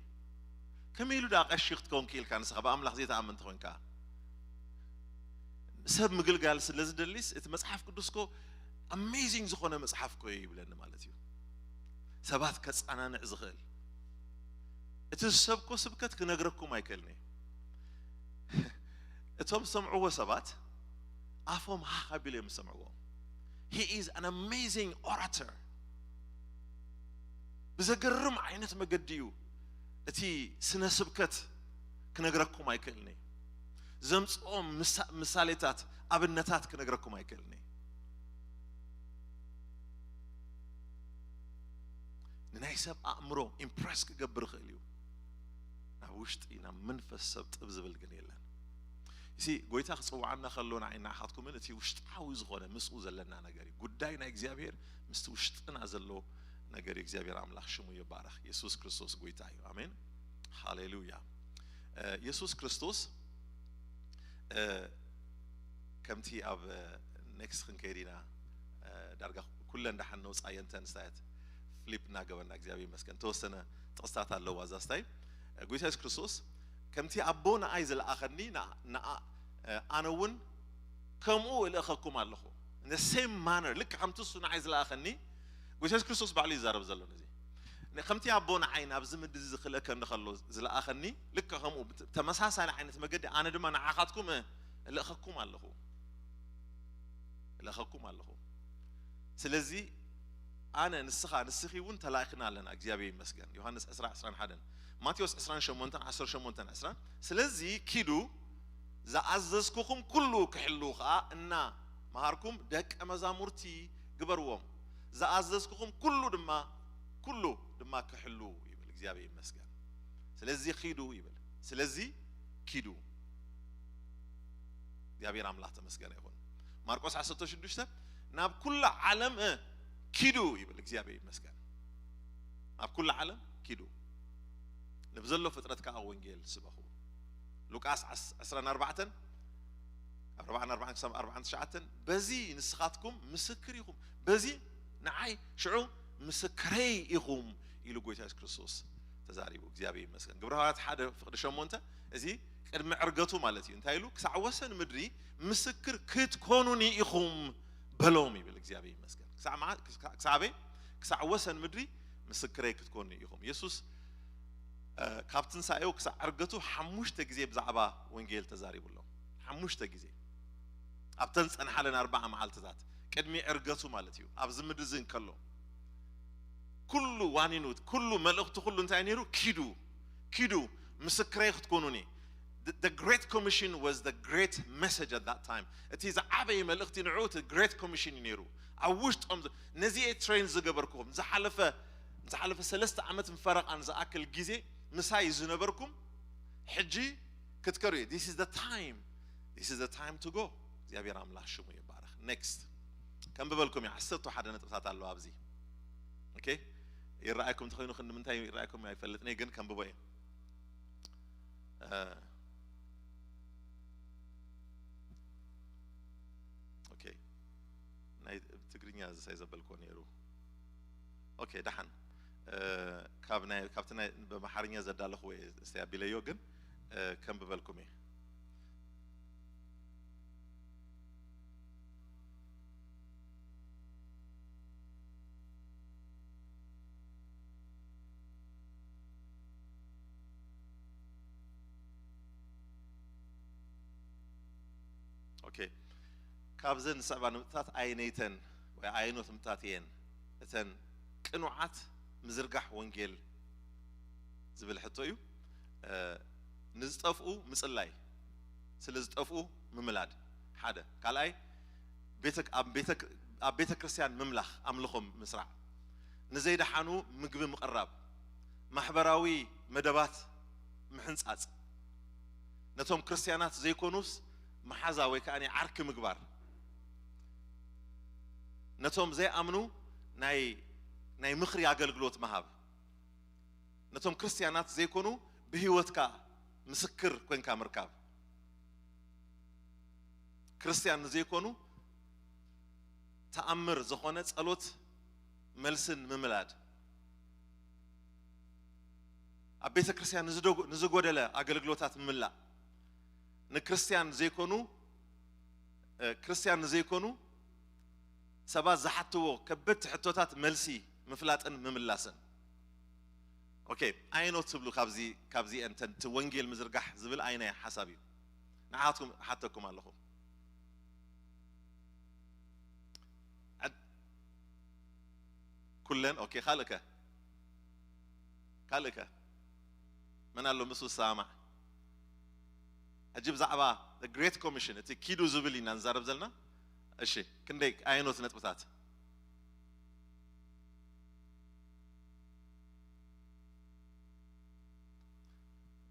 ከመይ ኢሉ ደኣ ቀሺ ክትከውን ክኢልካ ንስኻ ብኣምላኽ ዘይትኣምን እንተኾንካ? ሰብ ምግልጋል ስለ ዝደሊስ እቲ መጽሓፍ ቅዱስ ኮ ኣሜዚንግ ዝኾነ መጽሓፍ ኮ እዩ ይብለኒ ማለት እዩ። ሰባት ከጸናንዕ ዝኽእል እቲ ዝሰብኮ ስብከት ክነግረኩም ኣይክእልን እየ። እቶም ዝሰምዕዎ ሰባት ኣፎም ሃኽ ኣቢሎም እዮም ዝሰምዕዎ። He is an amazing orator። ብዘገርም ዓይነት መገዲ እዩ እቲ ስነ ስብከት ክነግረኩም ኣይክእልን እየ። ዘምፅኦም ምሳሌታት ኣብነታት ክነግረኩም ኣይክእልን እየ። ንናይ ሰብ ኣእምሮ ኢምፕረስ ክገብር ይኽእል እዩ፣ ናብ ውሽጢ ናብ መንፈስ ሰብ ጥብ ዝብል ግን የለን። እዚ ጎይታ ክፅውዓና ከሎ ንዓይ ንዓኻትኩምን እቲ ውሽጣዊ ዝኾነ ምስኡ ዘለና ነገር እዩ። ጉዳይ ናይ እግዚኣብሔር ምስቲ ውሽጥና ዘሎ ነገር እዩ። እግዚኣብሔር ኣምላኽ ሽሙ ይባረኽ። የሱስ ክርስቶስ ጎይታ እዩ። ኣሜን፣ ሃሌሉያ። የሱስ ክርስቶስ እ፣ ከምቲ ኣብ፣ እ፣ ኔክስት ክንከይድ ኢና። እ፣ ዳርጋ ኩለን ደሓን ነውፃየን ተንስታያት ፍሊፕ እናገበና እግዚኣብሔር ይመስገን። ተወሰነ ጥቕስታት ኣለዋ እዛ ስታይ። እ፣ ጎይታ የሱስ ክርስቶስ ከምቲ ኣቦ ንኣይ ዝለኣኸኒ ንኣ-፣ ንኣ-፣ እ፣ ኣነ እውን ከምኡ እልእኸኩም ኣለኹ። In the same manner፣ ልክ ከምቲ እሱ ንዓይ ዝለኣኸኒ፣ ጎይታ የሱስ ክርስቶስ ባዕሉ ይዛረብ ዘሎ ነዚ። ን-፣ ከምቲ ኣቦ ንዓይ ናብዚ ምድሪ እዚ ክልእከኒ ከሎ ዝለኣኸኒ፣ ልክ ከምኡ ብት-፣ ተመሳሳሊ ዓይነት መገዲ ኣነ ድማ ንዓኻትኩም፣ እ፣ እልእኸኩም ኣለኹ። እልእኸኩም ኣለኹ። ስለዚ ኣነ፣ ንስኻ፣ ንስኺ እውን ተላኢኽና ኣለና። እግዚኣብሔር ይመስገን። ዮሃንስ ዕስራ ዕስራን ሓደን፣ ማቴዎስ ዕስራን ሸሞንተን ዓሰርተ ሸሞንተን ዕስራን፣ ስለዚ ኪዱ፣ ዝኣዘዝኩኹም ኩሉ ክሕልዉ ኸኣ እናመሃርኩም ደቀ መዛሙርቲ ግበርዎም። ዝኣዘዝኩኹም ኩሉ ድማ፣ ኩሉ ድማ ክሕልዉ ይብል። እግዚኣብሔር ይመስገን። ስለዚ ኪዱ ይብል። ስለዚ ኪዱ። እግዚኣብሔር ኣምላኽ ተመስገነ ይኹን። ማርቆስ ዓሰርተ ሽዱሽተ፣ ናብ ኩላ ዓለም፣ እ፣ ኪዱ ይብል። እግዚኣብሔር ይመስገን። ናብ ኩላ ዓለም ኪዱ። ንብዘሎ ፍጥረት ከኣ ወንጌል ስበኹ። ሉቃስ ዓስ-፣ ዕስራን ኣርባዕተን፣ ኣርባዓን ኣርባዓን ክሳብ ኣርባዓን ትሽዓተን፣ በዚ ንስኻትኩም ምስክር ኢኹም። በዚ ንዓይ ሽዑ ምስክረይ ኢኹም ኢሉ ጎይታ የሱስ ክርስቶስ ተዛሪቡ። እግዚኣብሔር ይመስገን። ግብረ ሃዋርያት ሓደ ፍቕዲ ሸሞንተ፣ እዚ ቅድሚ ዕርገቱ ማለት እዩ። እንታይ ኢሉ? ክሳዕ ወሰን ምድሪ ምስክር ክትኮኑኒ ኢኹም በሎም ይብል። እግዚኣብሔር ይመስገን። ክሳዕ መዓ-፣ ክሳዕ፣ ክሳዕ ኣበይ? ክሳዕ ወሰን ምድሪ ምስክረይ ክትኮኑኒ ኢኹም። የሱስ፣ እ፣ ካብ ትንሳኤው ክሳዕ ዕርገቱ ሓሙሽተ ግዜ ብዛዕባ ወንጌል ተዛሪቡ ኣሎ። ሓሙሽተ ግዜ። ኣብተን ዝጸንሓለን ኣርባዓ መዓልትታት ቅድሚ ዕርገቱ ማለት እዩ። ኣብዚ ምድሪ እዚ እንከሎ ኩሉ ዋኒኑ፣ ኩሉ መልእኽቱ፣ ኩሉ እንታይ ነይሩ? ኪዱ፣ ኪዱ ምስክረይ ክትኮኑኒ። The, the Great Commission was the great message at that time. እቲ ዝዓበየ መልእኽቲ ንዕኡ እቲ ግሬት ኮሚሽን እዩ ነይሩ። ኣብ ውሽጦም ዝ-፣ ነዚ እየ ትሬን ዝገበርኩኹም። ዝሓለፈ፣ ዝሓለፈ ሰለስተ ዓመት ፈረቓን ዝኣክል ግዜ ምሳይ ዝነበርኩም ሕጂ ክትከዱ እዩ። This is the time. This is the time to go. እግዚኣብሔር ኣምላኽ ሽሙ ይባረኽ። ኔክስት። ከንብበልኩም እዩ። ዓሰርተ ሓደ ነጥብታት ኣለዋ ኣብዚ። ኦኬ? ይረኣየኩም እንተኾይኑ ክንዲ ምንታይ ይረኣየኩም ኣይፈልጥን እየ፣ ግን ከንብቦ እየ። እ፣ ኦኬ። ናይ ትግርኛ ዝሳይ ዘበልኮ ነይሩ። ኦኬ፣ ደሓን። እ፣ ካብ ናይ፣ ካብቲ ናይ ብኣምሓርኛ ዘዳለኹዎ እየ እስቲ ኣቢለዮ፣ ግን፣ እ፣ ከንብበልኩም እየ። ኦኬ፣ ካብዘን ዝስዕባ ነጥብታት ኣየነይተን ወይ ኣየኖት ነጥብታት እየን እተን ቅኑዓት ምዝርጋሕ ወንጌል ዝብል ሕቶ እዩ። እ፣ ንዝጠፍኡ ምጽላይ፣ ስለ ዝጠፍኡ ምምላድ ሓደ። ካልኣይ፣ ቤተ-፣ ኣብ ቤተ-፣ ኣብ ቤተ ክርስቲያን ምምላኽ፣ ኣምልኾ ምስራዕ፣ ንዘይደሓኑ ምግቢ ምቕራብ፣ ማሕበራዊ መደባት ምሕንጻጽ፣ ነቶም ክርስትያናት ዘይኮኑስ መሓዛ ወይ ከኣ ዓርኪ ምግባር፣ ነቶም ዘይኣምኑ ናይ፣ ናይ ምኽሪ ኣገልግሎት ምሃብ፣ ነቶም ክርስትያናት ዘይኮኑ ብህይወትካ ምስክር ኮንካ ምርካብ፣ ክርስትያን ንዘይኮኑ ተኣምር ዝኾነ ጸሎት መልስን ምምላድ፣ ኣብ ቤተ ክርስቲያን ንዝደጎ-፣ ንዝጎደለ ኣገልግሎታት ምምላእ፣ ንክርስቲያን ዘይኮኑ፣ እ፣ ክርስቲያን ንዘይኮኑ ሰባት ዝሓትዎ ከበድቲ ሕቶታት መልሲ ምፍላጥን ምምላስን። ኦኬ፣ ኣየኖት ትብሉ ካብዚ፣ ካብዚ እንተ፣ እቲ ወንጌል ምዝርጋሕ ዝብል ኣይናይ ሓሳብ እዩ? ንዓኻትኩም ሓተኩም ኣለኹ። ኣድ-፣ ኩለን፣ ኦኬ፣ ካልእ ከ? ካልእ ከ? መን ኣሎ ምስኡ ዝሰማማዕ? ሕጂ ብዛዕባ the Great Commission፣ እቲ ኪዱ ዝብል ኢና ንዛረብ ዘለና። እሺ፣ ክንደይ ኣየኖት ነጥብታት?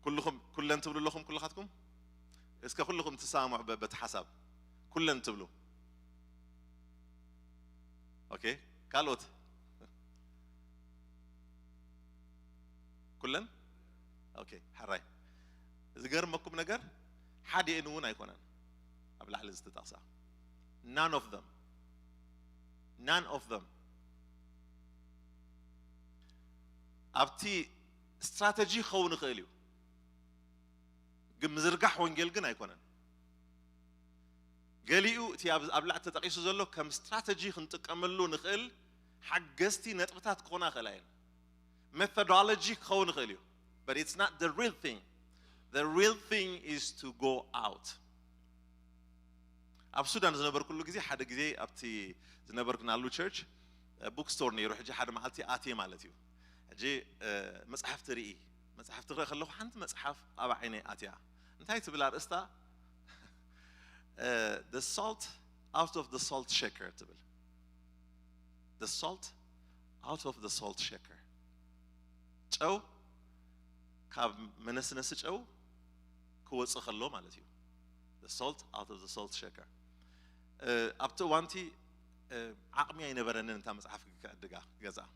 ኩልኹም፣ ኩለን ትብሉ ኣለኹም ኩልኻትኩም? እስከ ኩልኹም ትሰማምዑ በ-፣ በቲ ሓሳብ። ኩለን ትብሉ። ኦኬ፣ ካልኦት? ኩለን? ኦኬ፣ ሓራይ። ዝገርመኩም ነገር፣ ሓዲኤን እውን ኣይኮነን። ኣብ ላዕሊ ዝተጠቕሳ none of them none of them ኣብቲ ስትራተጂ ክኸውን ይኽእል እዩ፣ ግን ምዝርጋሕ ወንጌል ግን ኣይኮነን። ገሊኡ እቲ ኣብ ኣብ ላዕሊ ተጠቒሱ ዘሎ ከም ስትራተጂ ክንጥቀመሉ ንኽእል ሓገዝቲ ነጥብታት ክኾና ይኽእላ እየን። ሜቶዶሎጂ ክኸውን ይኽእል እዩ፣ but it's not the real thing. The real thing is to go out. ኣብ ሱዳን ዝነበርኩሉ ግዜ ሓደ ግዜ ኣብቲ ዝነበርኩናሉ ቸርች ቡክ ስቶር ነይሩ። ሕጂ ሓደ መዓልቲ ኣትየ ማለት እዩ። ሕጂ መፅሓፍቲ ርኢ መፅሓፍቲ ክርኢ ከለኹ ሓንቲ መፅሓፍ ኣብ ዓይነይ ኣትያ። እንታይ ትብል ኣርእስታ? The salt out of the salt shaker ትብል። The salt out of the salt shaker. ጨው ካብ መነስነሲ ጨው ክወፅእ ከሎ ማለት እዩ። The salt out of the salt shaker. ኣብቲ እዋንቲ ዓቕሚ ኣይነበረንን እታ መፅሓፍ ክዕድጋ ክገዝኣ።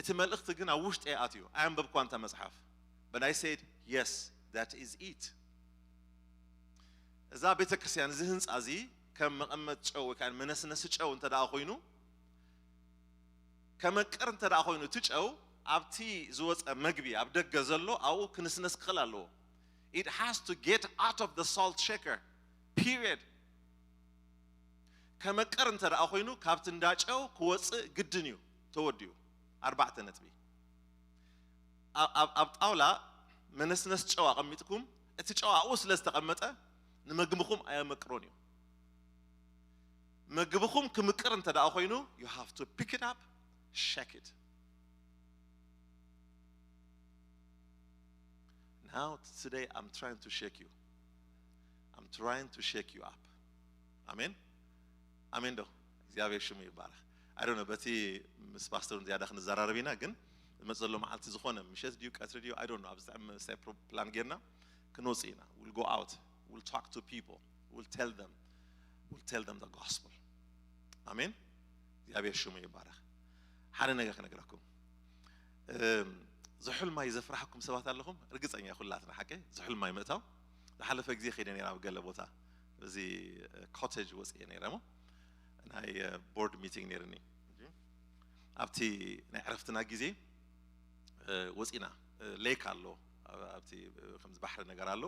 እቲ መልእኽቲ ግን ኣብ ውሽጢ ኣትዩ። ኣየንበብኳ እንታ መፅሓፍ። But I said, yes, that is it. እዛ ቤተ ክርስቲያን፣ እዚ ህንፃ እዚ ከም መቐመጥ ጨው ወይ ከዓ መነስነሲ ጨው እንተ ደኣ ኮይኑ፣ ከመቅር እንተ ደኣ ኮይኑ፣ እቲ ጨው ኣብቲ ዝወፀ መግቢ ኣብ ደገ ዘሎ ኣብኡ ክንስነስ ክኽእል ኣለዎ። It has to get out of the salt shaker, period. ከመቅር እንተ ደኣ ኮይኑ ካብቲ እንዳ ጨው ክወፅእ ግድን እዩ። ተወዲኡ። ኣርባዕተ ነጥቢ። ኣብ ጣውላ መነስነስ ጨው ኣቐሚጥኩም እቲ ጨው ኣብኡ ስለ ዝተቐመጠ ንመግብኹም ኣየመቅሮን እዩ። መግብኹም ክምቅር እንተ ደኣ ኮይኑ you have to pick it up, shake it. Now today I'm trying to shake you. I'm trying to shake you up. ኣሜን ኣሜን። ዶ እግዚኣብሔር ሽሙ ይባረክ። I don't know በቲ ምስ ፓስተሩን ዝያዳ ክንዘራረብ ኢና፣ ግን ዝመፅ ዘሎ መዓልቲ ዝኾነ ምሸት ድዩ ቀትሪ ድዩ I don't know ኣብ ዝጥዕም ስታይ ፕላን ጌርና ክንወፅእ ኢና። We'll go out, we'll talk to people, we'll tell them, we'll tell them the gospel. ኣሜን። እግዚኣብሔር ሽሙ ይባረክ። ሓደ ነገር ክነግረኩም። ዝሑል ማይ ዘፍራሕኩም ሰባት ኣለኹም? ርግፀኛ ኩላትና ሓቀ ዝሑል ማይ ምእታው። ዝሓለፈ ግዜ ከይደ ነይረ ኣብ ገለ ቦታ፣ እዚ ኮቴጅ ወፅየ ነይረ ሞ ናይ ቦርድ ሚቲንግ ነይርኒ። ኣብቲ ናይ ዕረፍትና ግዜ ወፂና፣ ሌክ ኣሎ ኣብቲ ከምዚ ባሕሪ ነገር ኣሎ።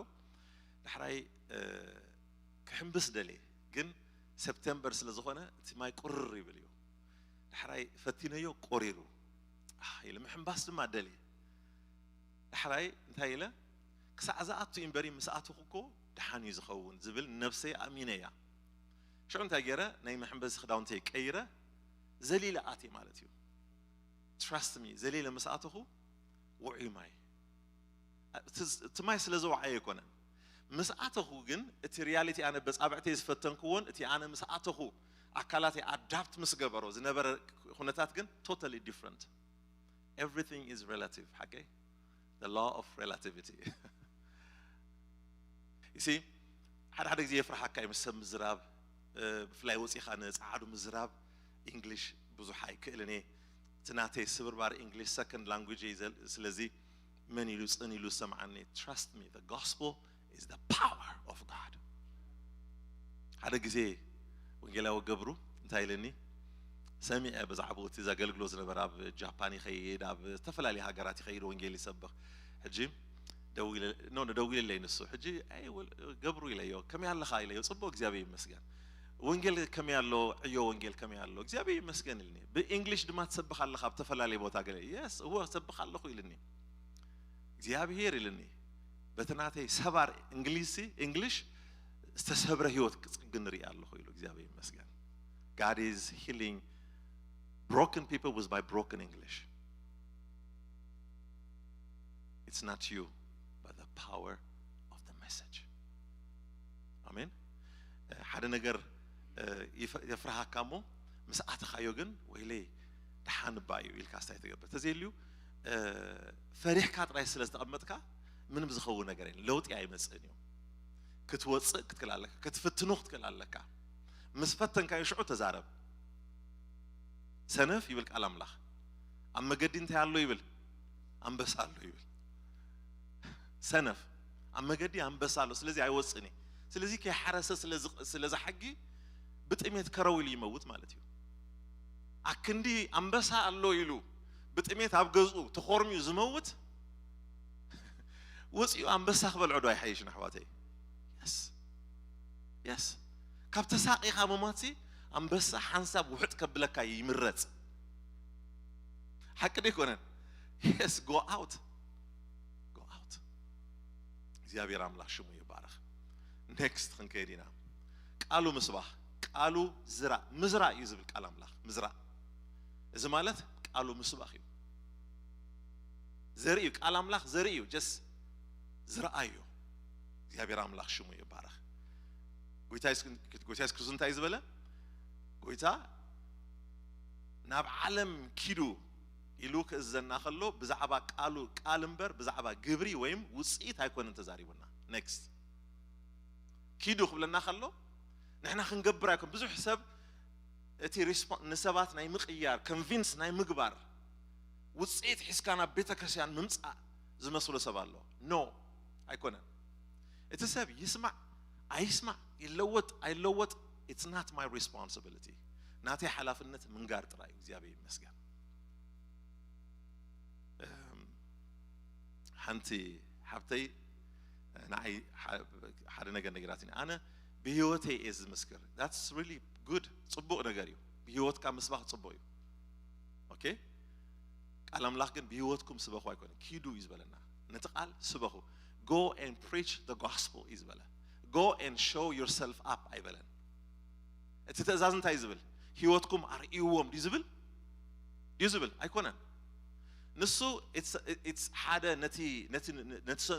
ዳሕራይ ክሕምብስ ደልየ፣ ግን ሰፕቴምበር ስለ ዝኾነ እቲ ማይ ቁርር ይብል እዩ። ዳሕራይ ፈቲነዮ፣ ቆሪሩ ኢለ ምሕምባስ ድማ ደልየ። ዳሕራይ እንታይ ኢለ፣ ክሳዕ ዝኣቱ እምበሪ ምስ ኣተኹ እኮ ደሓን እዩ ዝኸውን ዝብል ነብሰይ ኣእሚነ እያ። ሽዑ እንታይ ገይረ፣ ናይ መሐንበሲ ክዳውንተይ ቀይረ ዘሊለ ኣትየ ማለት እዩ። Trust me፣ ዘሊለ ምስ ኣተኹ ውዑይ ማይ፣ እቲ ማይ ስለ ዝወዓየ ኣይኮነን። ምስ ኣተኹ ግን እቲ ሪያሊቲ፣ ኣነ በፃብዕተይ ዝፈተንክዎን እቲ ኣነ ምስ ኣተኹ ኣካላተይ ኣዳፕት ምስ ገበሮ ዝነበረ ኩነታት ግን totally different። Everything is relative ሓቀይ። The law of relativity። You see፣ ሓደ ሓደ ግዜ የፍርሓካ እዩ ምስ ሰብ ምዝራብ፣ ብፍላይ ወፂኻ ንፀዓዱ ምዝራብ። ኢንግሊሽ ብዙሕ ኣይክእልን እየ። እቲ ናተይ ስብርባር ኢንግሊሽ ሰከንድ ላንጉጅ እዩ። ስለዚ መን ኢሉ ፅን ኢሉ ዝሰምዓኒ? Trust me, the gospel is the power of God። ሓደ ግዜ ወንጌላዊ ገብሩ እንታይ ኢለኒ፣ ሰሚዐ ብዛዕባኡ፣ እቲ ዘገልግሎ ዝነበረ ኣብ ጃፓን ይኸይድ፣ ኣብ ዝተፈላለዩ ሃገራት ይኸይድ፣ ወንጌል ይሰብኽ። ሕጂ ደዊለ፣ ኖ፣ ኖ፣ ደዊለለይ ንሱ። ሕጂ፣ ኣይ፣ ወል-፣ ገብሩ ኢለዮ፣ ከመይ ኣለኻ ኢለዮ፣ ጽቡቕ እግዚኣብሔር ይመስገን። ወንጌል ከመይ ኣሎ፣ ዕዮ ወንጌል ከመይ ኣሎ፣ እግዚኣብሔር ይመስገን ኢልኒ። ብእንግሊሽ ድማ ትሰብኽ ኣለኻ ኣብ ተፈላለየ ቦታ ገለ። የስ፣ እወ፣ ሰብኽ ኣለኹ ኢልኒ። እግዚኣብሔር ኢልኒ። በቲ ናተይ ሰባር እንግሊሲ፣ እንግሊሽ ዝተሰብረ ህይወት ክጽግን ንርኢ ኣለኹ ኢሉ። እግዚኣብሔር ይመስገን። God is healing broken people with my broken English. It's not you, but the power of the message. ኣሜን። ሓደ ነገር የፍርሃካ እሞ ምስ ኣተኻዮ ግን ወይለይ ደሓን እባ እዩ ኢልካ ስታይ ትገብር። ተዘይልዩ ፈሪሕካ ጥራይ ስለ ዝተቐመጥካ ምንም ዝኸውን ነገር የለን። ለውጢ ኣይመፅእን እዩ። ክትወፅእ ክትክእል ኣለካ፣ ክትፍትኑ ክትክእል ኣለካ። ምስ ፈተንካዮ ሽዑ ተዛረብ። ሰነፍ ይብል ቃል ኣምላኽ። ኣብ መገዲ እንታይ ኣሎ ይብል? ኣንበሳ ኣሎ ይብል። ሰነፍ ኣብ መገዲ ኣንበሳ ኣሎ፣ ስለዚ ኣይወፅእን እየ። ስለዚ ከይሓረሰ ስለ ዝሓጊ ብጥሜት ከረው ኢሉ ይመውት ማለት እዩ። ኣክንዲ ኣንበሳ ኣሎ ኢሉ ብጥሜት ኣብ ገዝኡ ተኾርሚዩ ዝመውት ወፂኡ ኣንበሳ ክበልዖ ዶ ኣይሓይሽን ኣሕዋተይ? የስ የስ። ካብ ተሳቒኻ ምሟትሲ ኣንበሳ ሓንሳብ ውሕጥ ከብለካ ይምረፅ። ሓቂ ዶ ኣይኮነን? የስ፣ go out, go out። እግዚኣብሔር ኣምላኽ ሽሙ ይባረኽ። ኔክስት ክንከይድ ኢና። ቃሉ ምስባኽ፣ ቃሉ ዝራእ፣ ምዝራእ እዩ ዝብል ቃል ኣምላኽ። ምዝራእ፣ እዚ ማለት ቃሉ ምስባኽ እዩ። ዘርኢ እዩ፣ ቃል ኣምላኽ ዘርኢ እዩ። ጀስ ዝረኣዮ። እግዚኣብሔር ኣምላኽ ሽሙ ይባረኽ። ጎይታ የሱስ ክርስቶስ እንታይ እዩ ዝበለ? ጎይታ ናብ ዓለም ኪዱ ኢሉ ክእዘና ከሎ ብዛዕባ ቃሉ፣ ቃል እምበር ብዛዕባ ግብሪ ወይም ውፅኢት ኣይኮነን ተዛሪቡና። ኔክስት። ኪዱ ክብለና ከሎ ንሕና ክንገብር ኣይኮን። ብዙሕ ሰብ እቲ ንሰባት ናይ ምቕያር፣ ኮንቪንስ ናይ ምግባር ውፅኢት ሒዝካ ናብ ቤተ ክርስቲያን ምምፃእ ዝመስሎ ሰብ ኣሎ። ኖ፣ ኣይኮነን። እቲ ሰብ ይስማዕ ኣይስማዕ፣ ይለወጥ ኣይለወጥ፣ it's not my responsibility። ናተይ ሓላፍነት ምንጋር ጥራይ እዩ። እግዚኣብሔር ይመስገን። ሓንቲ ሓብተይ ንዓይ ሓደ ነገር ነግራትኒ። ኣነ ብህይወተይ እየ ዝምስክር። That's really good። ፅቡቕ ነገር እዩ። ብህይወትካ ምስባኽ ፅቡቕ እዩ። ኦኬ፣ ቃል ኣምላኽ ግን ብህይወትኩም ስበኹ ኣይኮነ፣ ኪዱ እዩ ዝበለና። ነቲ ቃል ስበኹ። Go and preach the gospel እዩ ዝበለ። Go and show yourself up ኣይበለን። እቲ ትእዛዝ እንታይ እዩ ዝብል? ህይወትኩም ኣርእይዎም ድዩ ዝብል? ድዩ ዝብል? ኣይኮነን። ንሱ ሓደ ነቲ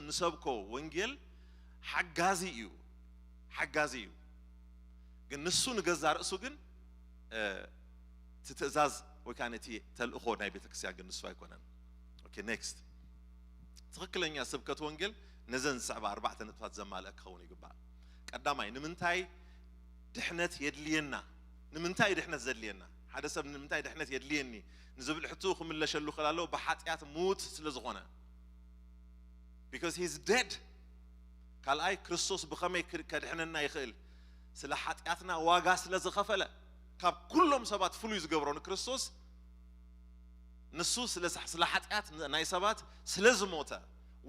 ንሰብኮ ወንጌል ሓጋዚ እዩ፣ ሓጋዚ እዩ። ግን ንሱ ንገዛ ርእሱ ግን እቲ ትእዛዝ ወይ ከዓ ነቲ ተልእኾ ናይ ቤተክርስትያን ግን ንሱ ኣይኮነን። ኦኬ፣ ኔክስት። ትኽክለኛ ስብከት ወንጌል ነዘን ዝስዕባ ኣርባዕተ ነጥብታት ዘማልአ ክኸውን ይግባእ። ቀዳማይ፣ ንምንታይ ድሕነት የድልየና? ንምንታይ ድሕነት ዘድልየና? ሓደ ሰብ ንምንታይ ድሕነት የድልየኒ ንዝብል ሕቶ ክምለሸሉ ከላሎ ብሓጢኣት ሙት ስለ ዝኾነ። Because he's dead። ካልኣይ፣ ክርስቶስ ብኸመይ ከድሕነና ይኽእል? ስለ ሓጢኣትና ዋጋ ስለ ዝኸፈለ። ካብ ኩሎም ሰባት ፍሉይ ዝገብሮ ንክርስቶስ ንሱ ስለ ሓጢኣት ናይ ሰባት ስለ ዝሞተ፣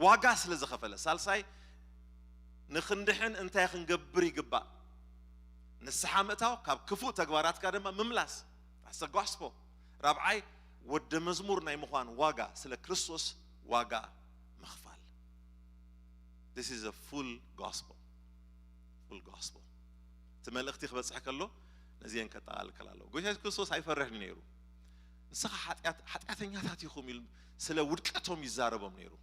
ዋጋ ስለ ዝኸፈለ። ሳልሳይ፣ ንኽንድሕን እንታይ ክንገብር ይግባእ? ንስሓ ምእታው፣ ካብ ክፉእ ተግባራትካ ድማ ምምላስ። That's the gospel። ራብዓይ፣ ወደ መዝሙር ናይ ምዃን ዋጋ፣ ስለ ክርስቶስ ዋጋ ምኽፋል። This is a full gospel። Full gospel። እቲ መልእኽቲ ክበፅሕ ከሎ ነዚአን ከጠቓልል ከሎ ኣለዎ። ጎይታ የሱስ ክርስቶስ ኣይፈርሕን እዩ ነይሩ። ንስኻ ሓጢኣተኛታት ኢኹም ኢሉ ስለ ውድቀቶም ይዛረቦም ነይሩ።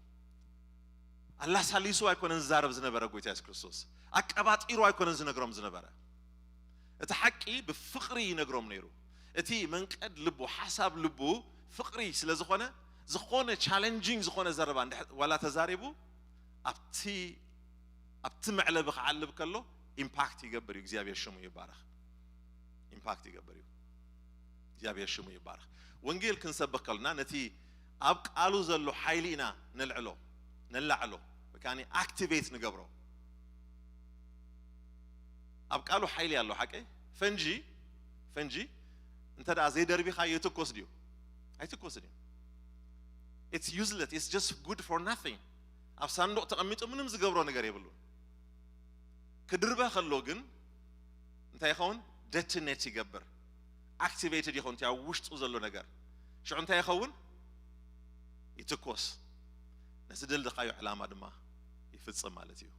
ኣላሳሊሱ ኣይኮነን ዝዛረብ ዝነበረ ጎይታ የሱስ ክርስቶስ። ኣቀባጢሩ ኣይኮነን ዝነግሮም ዝነበረ። እቲ ሓቂ ብፍቕሪ ይነግሮም ነይሩ። እቲ መንቀድ ልቡ፣ ሓሳብ ልቡ ፍቕሪ ስለ ዝኾነ፣ ዝኾነ ቻለንጂንግ ዝኾነ ዘረባ ዋላ ተዛሪቡ ኣብቲ ኣብቲ መዕለቢ ክዓልብ ከሎ ኢምፓክት ይገብር እዩ። እግዚኣብሔር ሽሙ ይባረኽ። ኢምፓክት ይገብር እዩ። እግዚኣብሔር ሽሙ ይባረኽ። ወንጌል ክንሰብኽ ከለና ነቲ ኣብ ቃሉ ዘሎ ሓይሊ ኢና ነልዕሎ፣ ነላዕሎ፣ ወይ ከዓ ኣክቲቬት ንገብሮ። ኣብ ቃሉ ሓይሊ ኣሎ። ሓቂ ፈንጂ ፈንጂ እንተ ደኣ ዘይደርቢኻ ይትኮስ ድዩ? ኣይትኮስን እዩ። It's useless, it's just good for nothing። ኣብ ሳንዱቕ ተቐሚጡ ምንም ዝገብሮ ነገር የብሉን። ክድርበ ከሎ ግን እንታይ ይኸውን? ደትኔት ይገብር፣ ኣክቲቬትድ ይኸውን እቲ ኣብ ውሽጡ ዘሎ ነገር። ሽዑ እንታይ ይኸውን? ይትኮስ። ነቲ ደልደኻዮ ዕላማ ድማ ይፍጽም ማለት እዩ።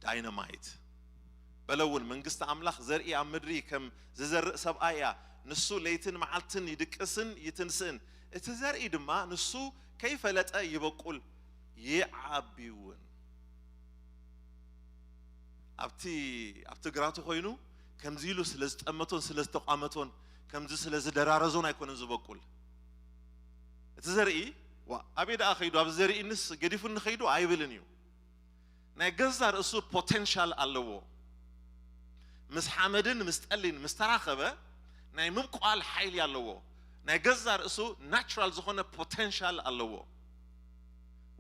ዳይናማይት በለ እውን መንግስቲ ኣምላኽ ዘርኢ ኣብ ምድሪ ከም ዝዘርእ ሰብኣይ እያ። ንሱ ለይትን መዓልትን ይድቅስን ይትንስእን፣ እቲ ዘርኢ ድማ ንሱ ከይፈለጠ ይበቁል ይዓቢ እውን። ኣብቲ ኣብቲ ግራቱ ኮይኑ ከምዚ ኢሉ ስለ ዝጠመቶን ስለ ዝተቋመቶን ከምዚ ስለ ዝደራረዞን ኣይኮነን ዝበቁል። እቲ ዘርኢ ዋ ኣበይ ደኣ ከይዱ፣ ኣብዚ ዘርእንስ ገዲፉኒ ከይዱ ኣይብልን እዩ። ናይ ገዛ ርእሱ ፖቴንሻል ኣለዎ። ምስ ሓመድን ምስ ጠሊን ምስ ተራኸበ ናይ ምብቋል ሓይሊ ኣለዎ። ናይ ገዛ ርእሱ ናቹራል ዝኾነ ፖቴንሻል ኣለዎ።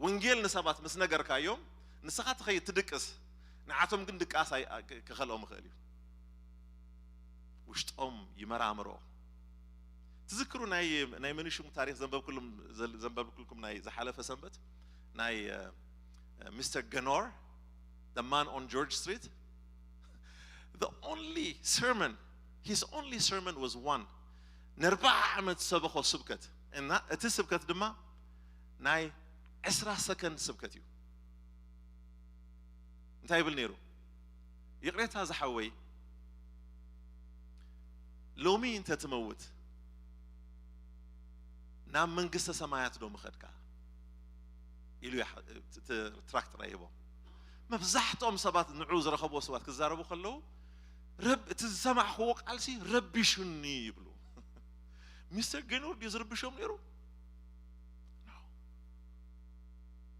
ወንጌል ንሰባት ምስ ነገርካዮም ንስኻ ትኸይድ ትድቅስ፣ ንዓቶም ግን ድቃስ ኣይ- ክ- ክኸልኦም ይኽእል እዩ። ውሽጦም ይመራምሮ። ትዝክሩ ናይ ናይ መን ሽሙ ታሪኽ ዘንበብኩልም ዘል- ዘንበብኩልኩም ናይ ዝሓለፈ ሰንበት ናይ ሚስተር ገኖር፣ the man on George Street, the only sermon, his only sermon was one. ነርባዕ ዓመት ሰበኾ ስብከት እና እቲ ስብከት ድማ ናይ ዕስራ ሰከንድ ስብከት እዩ። እንታይ ይብል ነይሩ? ይቕሬታ ዝሓወይ፣ ሎሚ እንተ ትመውት ናብ መንግስተ ሰማያት ዶ ምኸድካ ኢሉ ይሓ- ት- ት- ትራክት ረሂቦም። መብዛሕትኦም ሰባት ንዑ ዝረኸብዎ ሰባት ክዛረቡ ከለዉ ረብ እቲ ዝሰማዕክዎ ቃልሲ ረቢሹኒ ይብሉ። ሚስተር ገኖር ድዩ ዝርብሾም ነይሩ? No.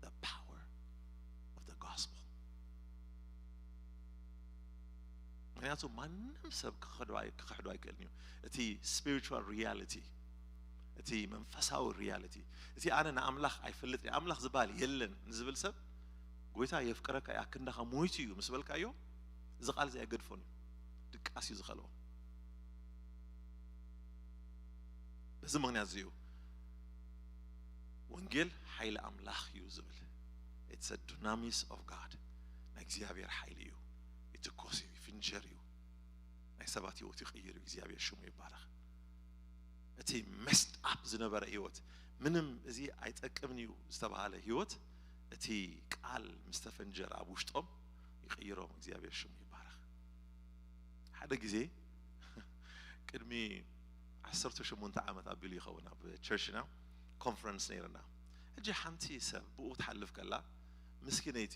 The power of the gospel. ምክንያቱ ማንም ሰብ ክኽሕዶ ኣይ- ክኽሕዶ ኣይክእልን እዩ። እቲ spiritual reality፣ እቲ መንፈሳዊ reality፣ እቲ ኣነ ንኣምላኽ ኣይፈልጥ ኣምላኽ ዝበሃል የለን ንዝብል ሰብ ጎይታ የፍቅረካ እያ ክንዳኻ ሞይቱ እዩ ምስ በልካዮ እዚ ቃል እዚ ኣይገድፎን እዩ። ድቃስ እዩ ዝኸልኦ። በዚ ምክንያት እዚ እዩ ወንጌል ሓይሊ ኣምላኽ እዩ ዝብል። It's a dunamis of God። ናይ እግዚኣብሔር ሓይሊ እዩ። ይትኮስ እዩ፣ ይፍንጀር እዩ። ናይ ሰባት ህይወት ይቕይር እዩ። እግዚኣብሔር ሽሙ ይባረኽ። እቲ messed up ዝነበረ ህይወት፣ ምንም እዚ ኣይጠቅምን እዩ ዝተባሃለ ህይወት፣ እቲ ቃል ምስ ተፈንጀረ ኣብ ውሽጦም ይቕይሮም። እግዚኣብሔር ሽሙ ይባረኽ። ሓደ ግዜ ቅድሚ ዓሰርተ ሸሞንተ ዓመት ኣቢሉ ይኸውን ኣብ ቸርችና ኮንፈረንስ ነይርና። ሕጂ ሓንቲ ሰብ ብኡ ትሓልፍ ከላ ምስኪነይቲ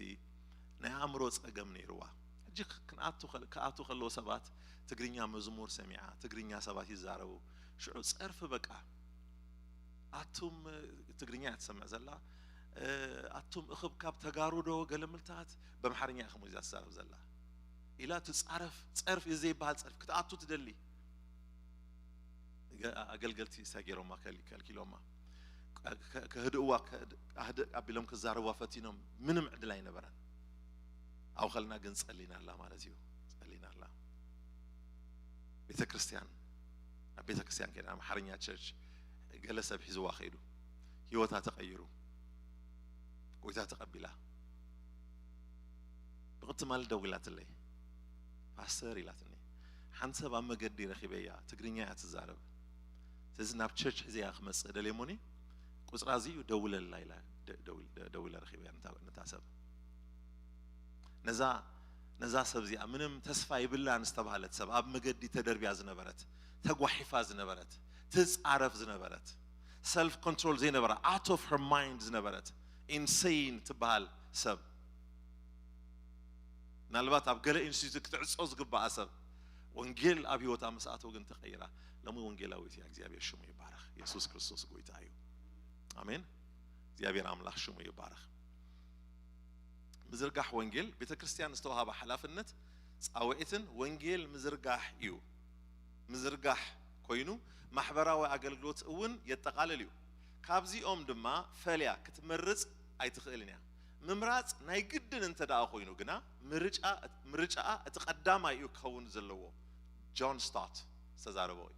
ናይ ኣእምሮ ጸገም ነይርዋ። ሕጂ ክንኣቱ ከል- ክኣቱ ከለዉ ሰባት ትግርኛ መዝሙር ሰሚዓ፣ ትግርኛ ሰባት ይዛረቡ። ሽዑ ጸርፊ በቃ ኣቱም ትግርኛ እያ ትሰምዕ ዘላ ኣቱም እኽብካብ ተጋሩ ዶ ገለምልታት በምሓርኛ እያ ከምኡ እያ ትዛረብ ዘላ ኢላ ትጻረፍ። ጸርፍ እዩ ዘይበሃል ጸርፍ ክትኣቱ ትደሊ። ገ- ኣገልገልቲ እንታይ ገይሮማ ከል- ከልኪሎማ ከ- ከህድእዋ ከህድ- ኣህድእ ኣቢሎም ክዛረብዋ ፈቲኖም ምንም ዕድል ኣይነበረን። ኣብኸልና ግን ጸሊና ኣላ ማለት እዩ። ጸሊና ኣላ። ቤተ ክርስቲያን ናብ ቤተ ክርስቲያን ከይዳ ኣምሓርኛ ቸርች ገለ ሰብ ሒዝዋ ከይዱ ህይወታ ተቐይሩ ጎይታ ተቐቢላ። ብቕቲ ማለት ደዊላትለይ ፓስተር ኢላትኒ ሓንቲ ሰብ ኣብ መገዲ ረኺበያ ትግርኛ እያ ትዛረብ ስለዚ ናብ ቸርች ሒዘያ ክመፅእ ደልየ ሞኒ ቁፅራ እዚ እዩ ደውለላ ኢላ ደ- ደውል- ደ- ደዊለ ረኺበያ ነታ- ነታ ሰብ ነዛ ነዛ ሰብ እዚኣ ምንም ተስፋ ይብላን ዝተባህለት ሰብ ኣብ መገዲ ተደርብያ ዝነበረት ተጓሒፋ ዝነበረት ትፃረፍ ዝነበረት ሰልፍ ኮንትሮል ዘይነበራ out of her mind ዝነበረት ኢንሰይን ትበሃል ሰብ ምናልባት ኣብ ገለ ኢንስቲትዩት ክትዕፆ ዝግባኣ ሰብ ወንጌል ኣብ ህይወታ ምስ ኣተወ ግን ተቐይራ ሎሚ ወንጌላዊት እያ እግዚኣብሔር ሽሙ ይባረኽ የሱስ ክርስቶስ ጎይታ እዩ ኣሜን እግዚኣብሔር ኣምላኽ ሽሙ ይባረኽ ምዝርጋሕ ወንጌል ቤተ ክርስቲያን ዝተዋህባ ሓላፍነት ፃውዒትን ወንጌል ምዝርጋሕ እዩ ምዝርጋሕ ኮይኑ ማሕበራዊ ኣገልግሎት እውን የጠቓልል እዩ ካብዚኦም ድማ ፈልያ ክትመርፅ ኣይትኽእልን እያ ምምራፅ ናይ ግድን እንተ ደኣ ኮይኑ ግና ምርጫኣ እቲ ቀዳማይ እዩ ክኸውን ዘለዎ ጆን ስታት ዝተዛረቦ እዩ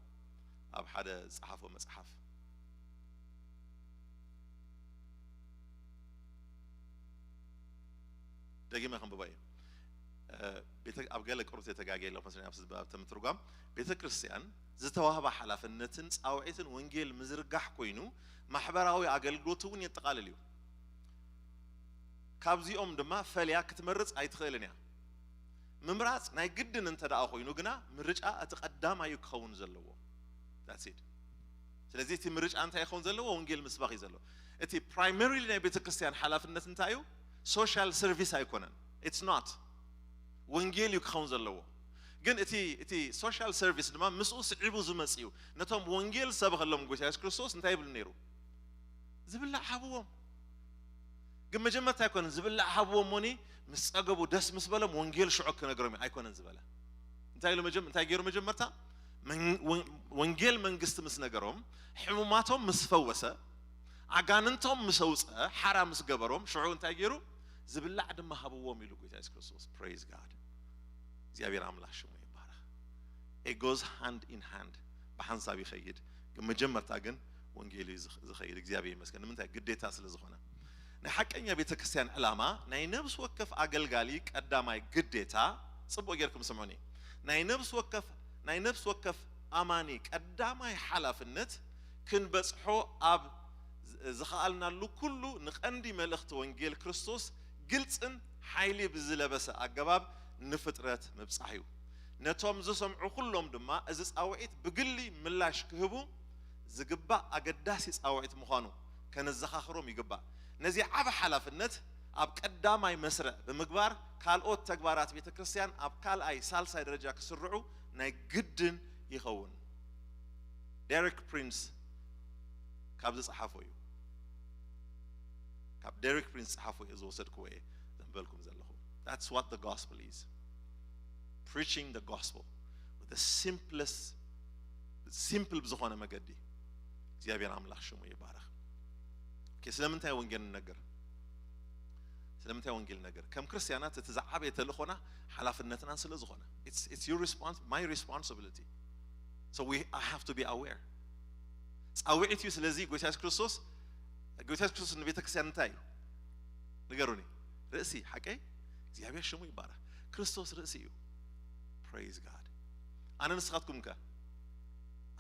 ኣብ ሓደ ዝፀሓፎ መፅሓፍ ደጊመ ከንብቦ እየ ኣብ ገለ ቅሩት የተጋጌ ለመስለኝ ኣብ ምትርጓም ቤተ ክርስቲያን ዝተዋህባ ሓላፍነትን ፃውዒትን ወንጌል ምዝርጋሕ ኮይኑ ማሕበራዊ ኣገልግሎት እውን የጠቓልል እዩ ካብዚኦም ድማ ፈልያ ክትመርፅ ኣይትኽእልን እያ ምምራፅ ናይ ግድን እንተ ደኣ ኮይኑ ግና ምርጫ እቲ ቀዳማይ እዩ ክኸውን ዘለዎ ስለዚ እቲ ምርጫ እንታይ ይኸውን ዘለዎ ወንጌል ምስባኽ እዩ ዘለዎ እቲ ፕራይመሪሊ ናይ ቤተ ክርስቲያን ሓላፍነት እንታይ እዩ ሶሻል ሰርቪስ ኣይኮነን it's not ወንጌል እዩ ክኸውን ዘለዎ ግን እቲ እቲ ሶሻል ሰርቪስ ድማ ምስኡ ስዒቡ ዝመፅ እዩ ነቶም ወንጌል ሰብኸሎም ጎይታ የሱስ ክርስቶስ እንታይ ይብል ነይሩ ዝብላዕ ሃብዎም ግን መጀመርታ ኣይኮነን ዝብላዕ ሃብዎም ሞኒ ምስ ፀገቡ ደስ ምስ በሎም ወንጌል ሽዑ ክነግሮም እዩ ኣይኮነን ዝበለ እንታይ ኢሉ መጀም- እንታይ ገይሩ መጀመርታ መን- ወን- ወንጌል መንግስቲ ምስ ነገሮም ሕሙማቶም ምስ ፈወሰ ኣጋንንቶም ምስ ኣውፀ ሓራ ምስ ገበሮም ሽዑ እንታይ ገይሩ ዝብላዕ ድማ ሃብዎም ኢሉ ጎይታ የሱስ ክርስቶስ። Praise God። እግዚኣብሔር ኣምላኽ ሽሙ ይባረኽ። It goes hand in hand፣ ብሓንሳብ ይኸይድ። ግን መጀመርታ ግን ወንጌል እዩ ዝኸይድ። እግዚኣብሔር ይመስገን። ንምንታይ? ግዴታ ስለ ዝኾነ። ናይ ሓቀኛ ቤተ ክርስቲያን ዕላማ፣ ናይ ነብስ ወከፍ ኣገልጋሊ ቀዳማይ ግዴታ፣ ጽቡቕ ጌርኩም ስምዑኒ፣ ናይ ነብስ ወከፍ ናይ ነብስ ወከፍ ኣማኒ ቀዳማይ ሓላፍነት፣ ክንበጽሖ ኣብ ዝኸኣልናሉ ኩሉ ንቐንዲ መልእኽቲ ወንጌል ክርስቶስ ግልጽን ሓይሊ ብዝለበሰ ኣገባብ ንፍጥረት ምብጻሕ እዩ። ነቶም ዝሰምዑ ኩሎም ድማ እዚ ጻውዒት ብግሊ ምላሽ ክህቡ ዝግባእ ኣገዳሲ ጻውዒት ምዃኑ ከነዘኻኽሮም ይግባእ። ነዚ ዓቢ ሓላፍነት ኣብ ቀዳማይ መስርዕ ብምግባር፣ ካልኦት ተግባራት ቤተ ክርስቲያን ኣብ ካልኣይ ሳልሳይ ደረጃ ክስርዑ ናይ ግድን ይኸውን። ዴሪክ ፕሪንስ ካብ ዝጸሓፎ እዩ። ካብ ዴሪክ ፕሪንስ ዝጸሓፎ እዩ ዝወሰድክዎ እየ ዘንበልኩም ዘለኹ። That's what the gospel is. Preaching the gospel with the simplest, simple ብዝኾነ መገዲ። እግዚኣብሔር ኣምላኽ ሽሙ ይባረኽ። ኦኬ፣ ስለምንታይ ወንጌል ንነግር? ስለምንታይ ወንጌል ንነግር? ከም ክርስትያናት እቲ ዝዓበየ ተልእኾና ሓላፍነትናን ስለ ዝኾነ። It's, it's your response, my responsibility. So we, I have to be aware. ጻውዒት እዩ። ስለዚ ጎይታ የሱስ ክርስቶስ፣ ጎይታ የሱስ ክርስቶስ ንቤተ ክርስቲያን እንታይ እዩ? ንገሩኒ። ርእሲ፣ ሓቀይ? እግዚኣብሔር ሽሙ ይባረኽ። ክርስቶስ ርእሲ እዩ። Praise God። ኣነ ንስኻትኩም ከ?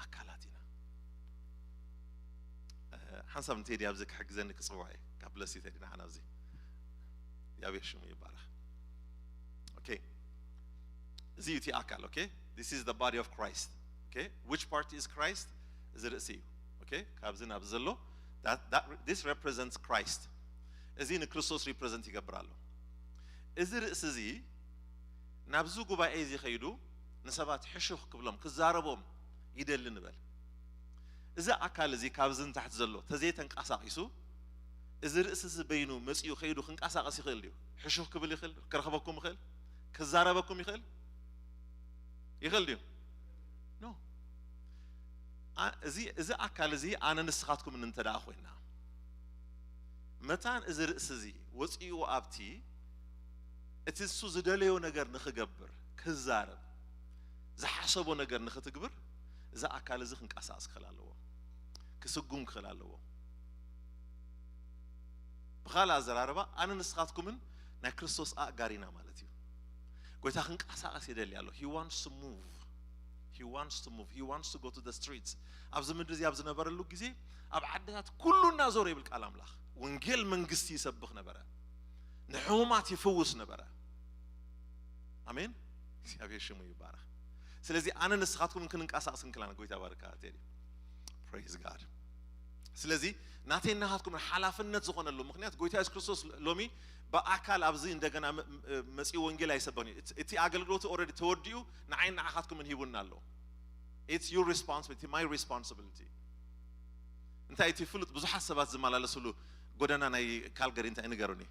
ኣካላት ኢና። እ፣ ሓንሳብ ንቴዲ ኣብዚ ክሕግዘኒ ክጽውዖ እየ። God bless you ቴዲ፣ ንዓና ኣብዚ። እግዚኣብሔር ሽሙ ይባረኽ። ኦኬ። እዚ እዩ እቲ ኣካል። ኦኬ። This is the body of Christ. ኦኬ። Which part is Christ? እዚ ርእሲ እዩ። ኦኬ። ካብዚ ናብዚ ዘሎ፣ that, that, this represents Christ። እዚ ንክርስቶስ ሪፕረዘንት ይገብር ኣሎ። እዚ ርእሲ እዚ ናብዚ ጉባኤ እዚ ከይዱ ንሰባት ሕሹኽ ክብሎም፣ ክዛረቦም ይደሊ ንበል። እዚ ኣካል እዚ ካብዚ ንታሕቲ ዘሎ ተዘይተንቀሳቒሱ፣ እዚ ርእሲ እዚ በይኑ መጺኡ ከይዱ ክንቀሳቐስ ይኽእል ድዩ? ሕሹኽ ክብል ይኽእል? ክረኽበኩም ይኽእል? ክዛረበኩም ይኽእል? ይኽእል ድዩ? ኖ። ኣ-፣ እዚ፣ እዚ ኣካል እዚ ኣነ ንስኻትኩምን እንተ ደኣ ኮይና፣ መታን እዚ ርእሲ እዚ ወጺኡ ኣብቲ፣ እቲ እሱ ዝደለዮ ነገር ንኽገብር፣ ክዛረብ፣ ዝሓሰቦ ነገር ንኽትግብር፣ እዚ ኣካል እዚ ክንቀሳቐስ ክኽእል ኣለዎ። ክስጉም ክኽእል ኣለዎ። ብኻልእ ኣዘራርባ፣ ኣነ ንስኻትኩምን ናይ ክርስቶስ ኣእጋር ኢና ማለት እዩ። ጎይታ ክንቀሳቐስ ይደሊ ኣሎ። He wants to move. He wants to move. He wants to go to the streets. ኣብዚ ምድሪ እዚ ኣብ ዝነበረሉ ግዜ፣ ኣብ ዓድታት ኩሉ እናዞረ ይብል ቃል ኣምላኽ። ወንጌል መንግስቲ ይሰብኽ ነበረ። ንሕሙማት ይፍውስ ነበረ። ኣሜን። እግዚኣብሔር ሽሙ ይባረኽ። ስለዚ ኣነ ንስኻትኩም ክንንቀሳቐስ እንክላና ጎይታ ባርካ ቴዲ። Praise God። ስለዚ ናተይ ናኻትኩም ሓላፍነት ዝኾነሉ ምኽንያት ጎይታ የሱስ ክርስቶስ ሎሚ ብኣካል ኣብዚ እንደገና መ-፣ መ-፣ መጺኡ ወንጌል ኣይሰበኽን እዩ። እቲ፣ እቲ ኣገልግሎቱ ኦልሬዲ ተወዲኡ ንዓይ ንዓኻትኩምን ሂቡና ኣሎ። It's your responsibility, my responsibility። እንታይ እቲ ፍሉጥ ብዙሓት ሰባት ዝመላለስሉ ጎደና ናይ ካልገሪ እንታይ ንገሩኒ?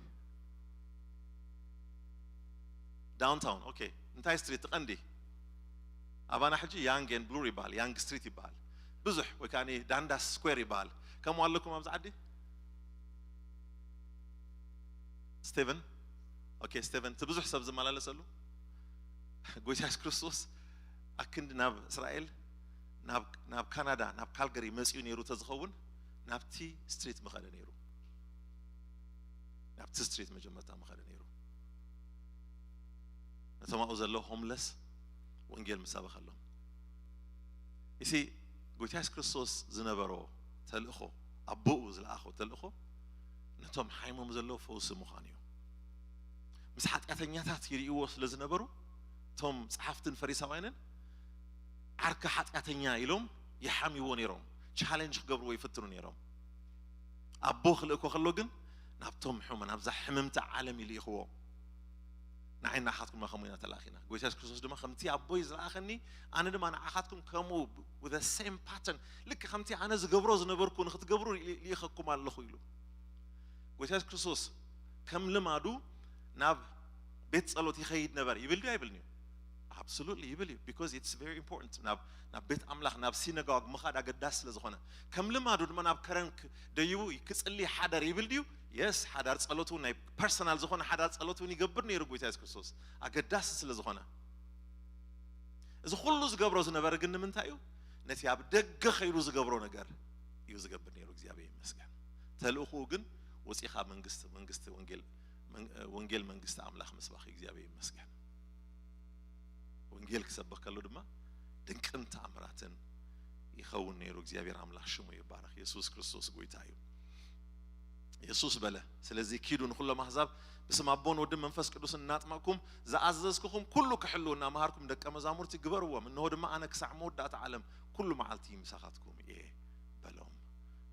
ዳውንታውን። ኦኬ። እንታይ ስትሪት ቀንዲ? ኣባና ሕጂ ያንግ ኤንድ ብሉር ይበሃል፣ ያንግ ስትሪት ይበሃል። ብዙሕ ወይ ከኣ ዳንዳስ ስኩዌር ይበሃል። ከምኡ ኣለኩም ኣብዚ ዓዲ? ስቴቨን? ኦኬ፣ ስቴቨን፣ እቲ ብዙሕ ሰብ ዝመላለሰሉ ጎይታ የሱስ ክርስቶስ ኣክንዲ ናብ እስራኤል፣ ናብ፣ ናብ ካናዳ፣ ናብ ካልገሪ መጺኡ ነይሩ ተዝኸውን፣ ናብቲ ስትሪት ምኸደ ነይሩ። ናብቲ ስትሪት መጀመርታ ምኸደ ነይሩ። ነቶም ኣብኡ ዘለዉ ሆምለስ ወንጌል ምሰበኸሎም። እሲ ጎይታ የሱስ ክርስቶስ ዝነበሮ ተልእኾ፣ ኣቦኡ ዝለኣኾ ተልእኾ፣ ነቶም ሓይሞም ዘለዉ ፈውሲ ምዃን እዩ። ምስ ሓጢኣተኛታት ይርእይዎ ስለ ዝነበሩ፣ እቶም ጸሓፍትን ፈሪሳውያንን ዓርኪ ሓጢኣተኛ ኢሎም ይሓምይዎ ነይሮም፣ ቻሌንጅ ክገብርዎ ይፍትኑ ነይሮም። ኣቦ ክልእኮ ከሎ ግን ናብቶም ሕሙማን፣ ናብዛ ሕምምቲ ዓለም እዩ ልኢኽዎ። ንዓይ ንዓኻትኩም ድማ ከምኡ ኢና ተላእኺና። ጎይታ የሱስ ክርስቶስ ድማ ከምቲ ኣቦይ ዝለኣኸኒ ኣነ ድማ ንዓኻትኩም ከምኡ with the same pattern፣ ልክ ከምቲ ኣነ ዝገብሮ ዝነበርኩ ንኽትገብሩ ል-፣ ልኢኸኩም ኣለኹ ኢሉ። ጎይታ የሱስ ክርስቶስ ከም ልማዱ ናብ ቤት ጸሎት ይኸይድ ነበር ይብል ድዩ ኣይብልን እዩ? Absolutely ይብል እዩ። Because it's very important ናብ ናብ ቤት ኣምላኽ ናብ ሲነጋግ ምኻድ ኣገዳሲ ስለ ዝኾነ፣ ከም ልማዱ ድማ ናብ ከረን ክ- ደይቡ ክጽሊ ሓደር ይብል ድዩ? Yes፣ ሓዳር ጸሎት እውን ናይ ፐርሰናል ዝኾነ ሓዳር ጸሎት እውን ይገብር ነይሩ ጎይታ የሱስ ክርስቶስ፣ ኣገዳሲ ስለ ዝኾነ። እዚ ኩሉ ዝገብሮ ዝነበረ ግን ንምንታይ እዩ? ነቲ ኣብ ደገ ከይዱ ዝገብሮ ነገር እዩ ዝገብር ነይሩ። እግዚኣብሔር ይመስገን። ተልእኹኡ ግን ወፂኻ መንግስቲ መንግስቲ ወንጌል መን- ወንጌል መንግስቲ ኣምላኽ ምስባኽ እዩ። እግዚኣብሔር ይመስገን። ወንጌል ክሰብኽ ከሎ ድማ ድንቅን ተኣምራትን ይኸውን ነይሩ። እግዚኣብሔር ኣምላኽ ሽሙ ይባረኽ። የሱስ ክርስቶስ ጎይታ እዩ። የሱስ በለ፣ ስለዚ ኪዱ ንኹሎም ኣህዛብ ብስም ኣቦን ወድን መንፈስ ቅዱስን እናጥመቕኩም ዝኣዘዝኩኹም ኩሉ ክሕልዉ እናመሃርኩም ደቀ መዛሙርቲ ግበርዎም። እንሆ ድማ ኣነ ክሳዕ መወዳእታ ዓለም ኩሉ መዓልቲ ምሳኻትኩም እየ በሎም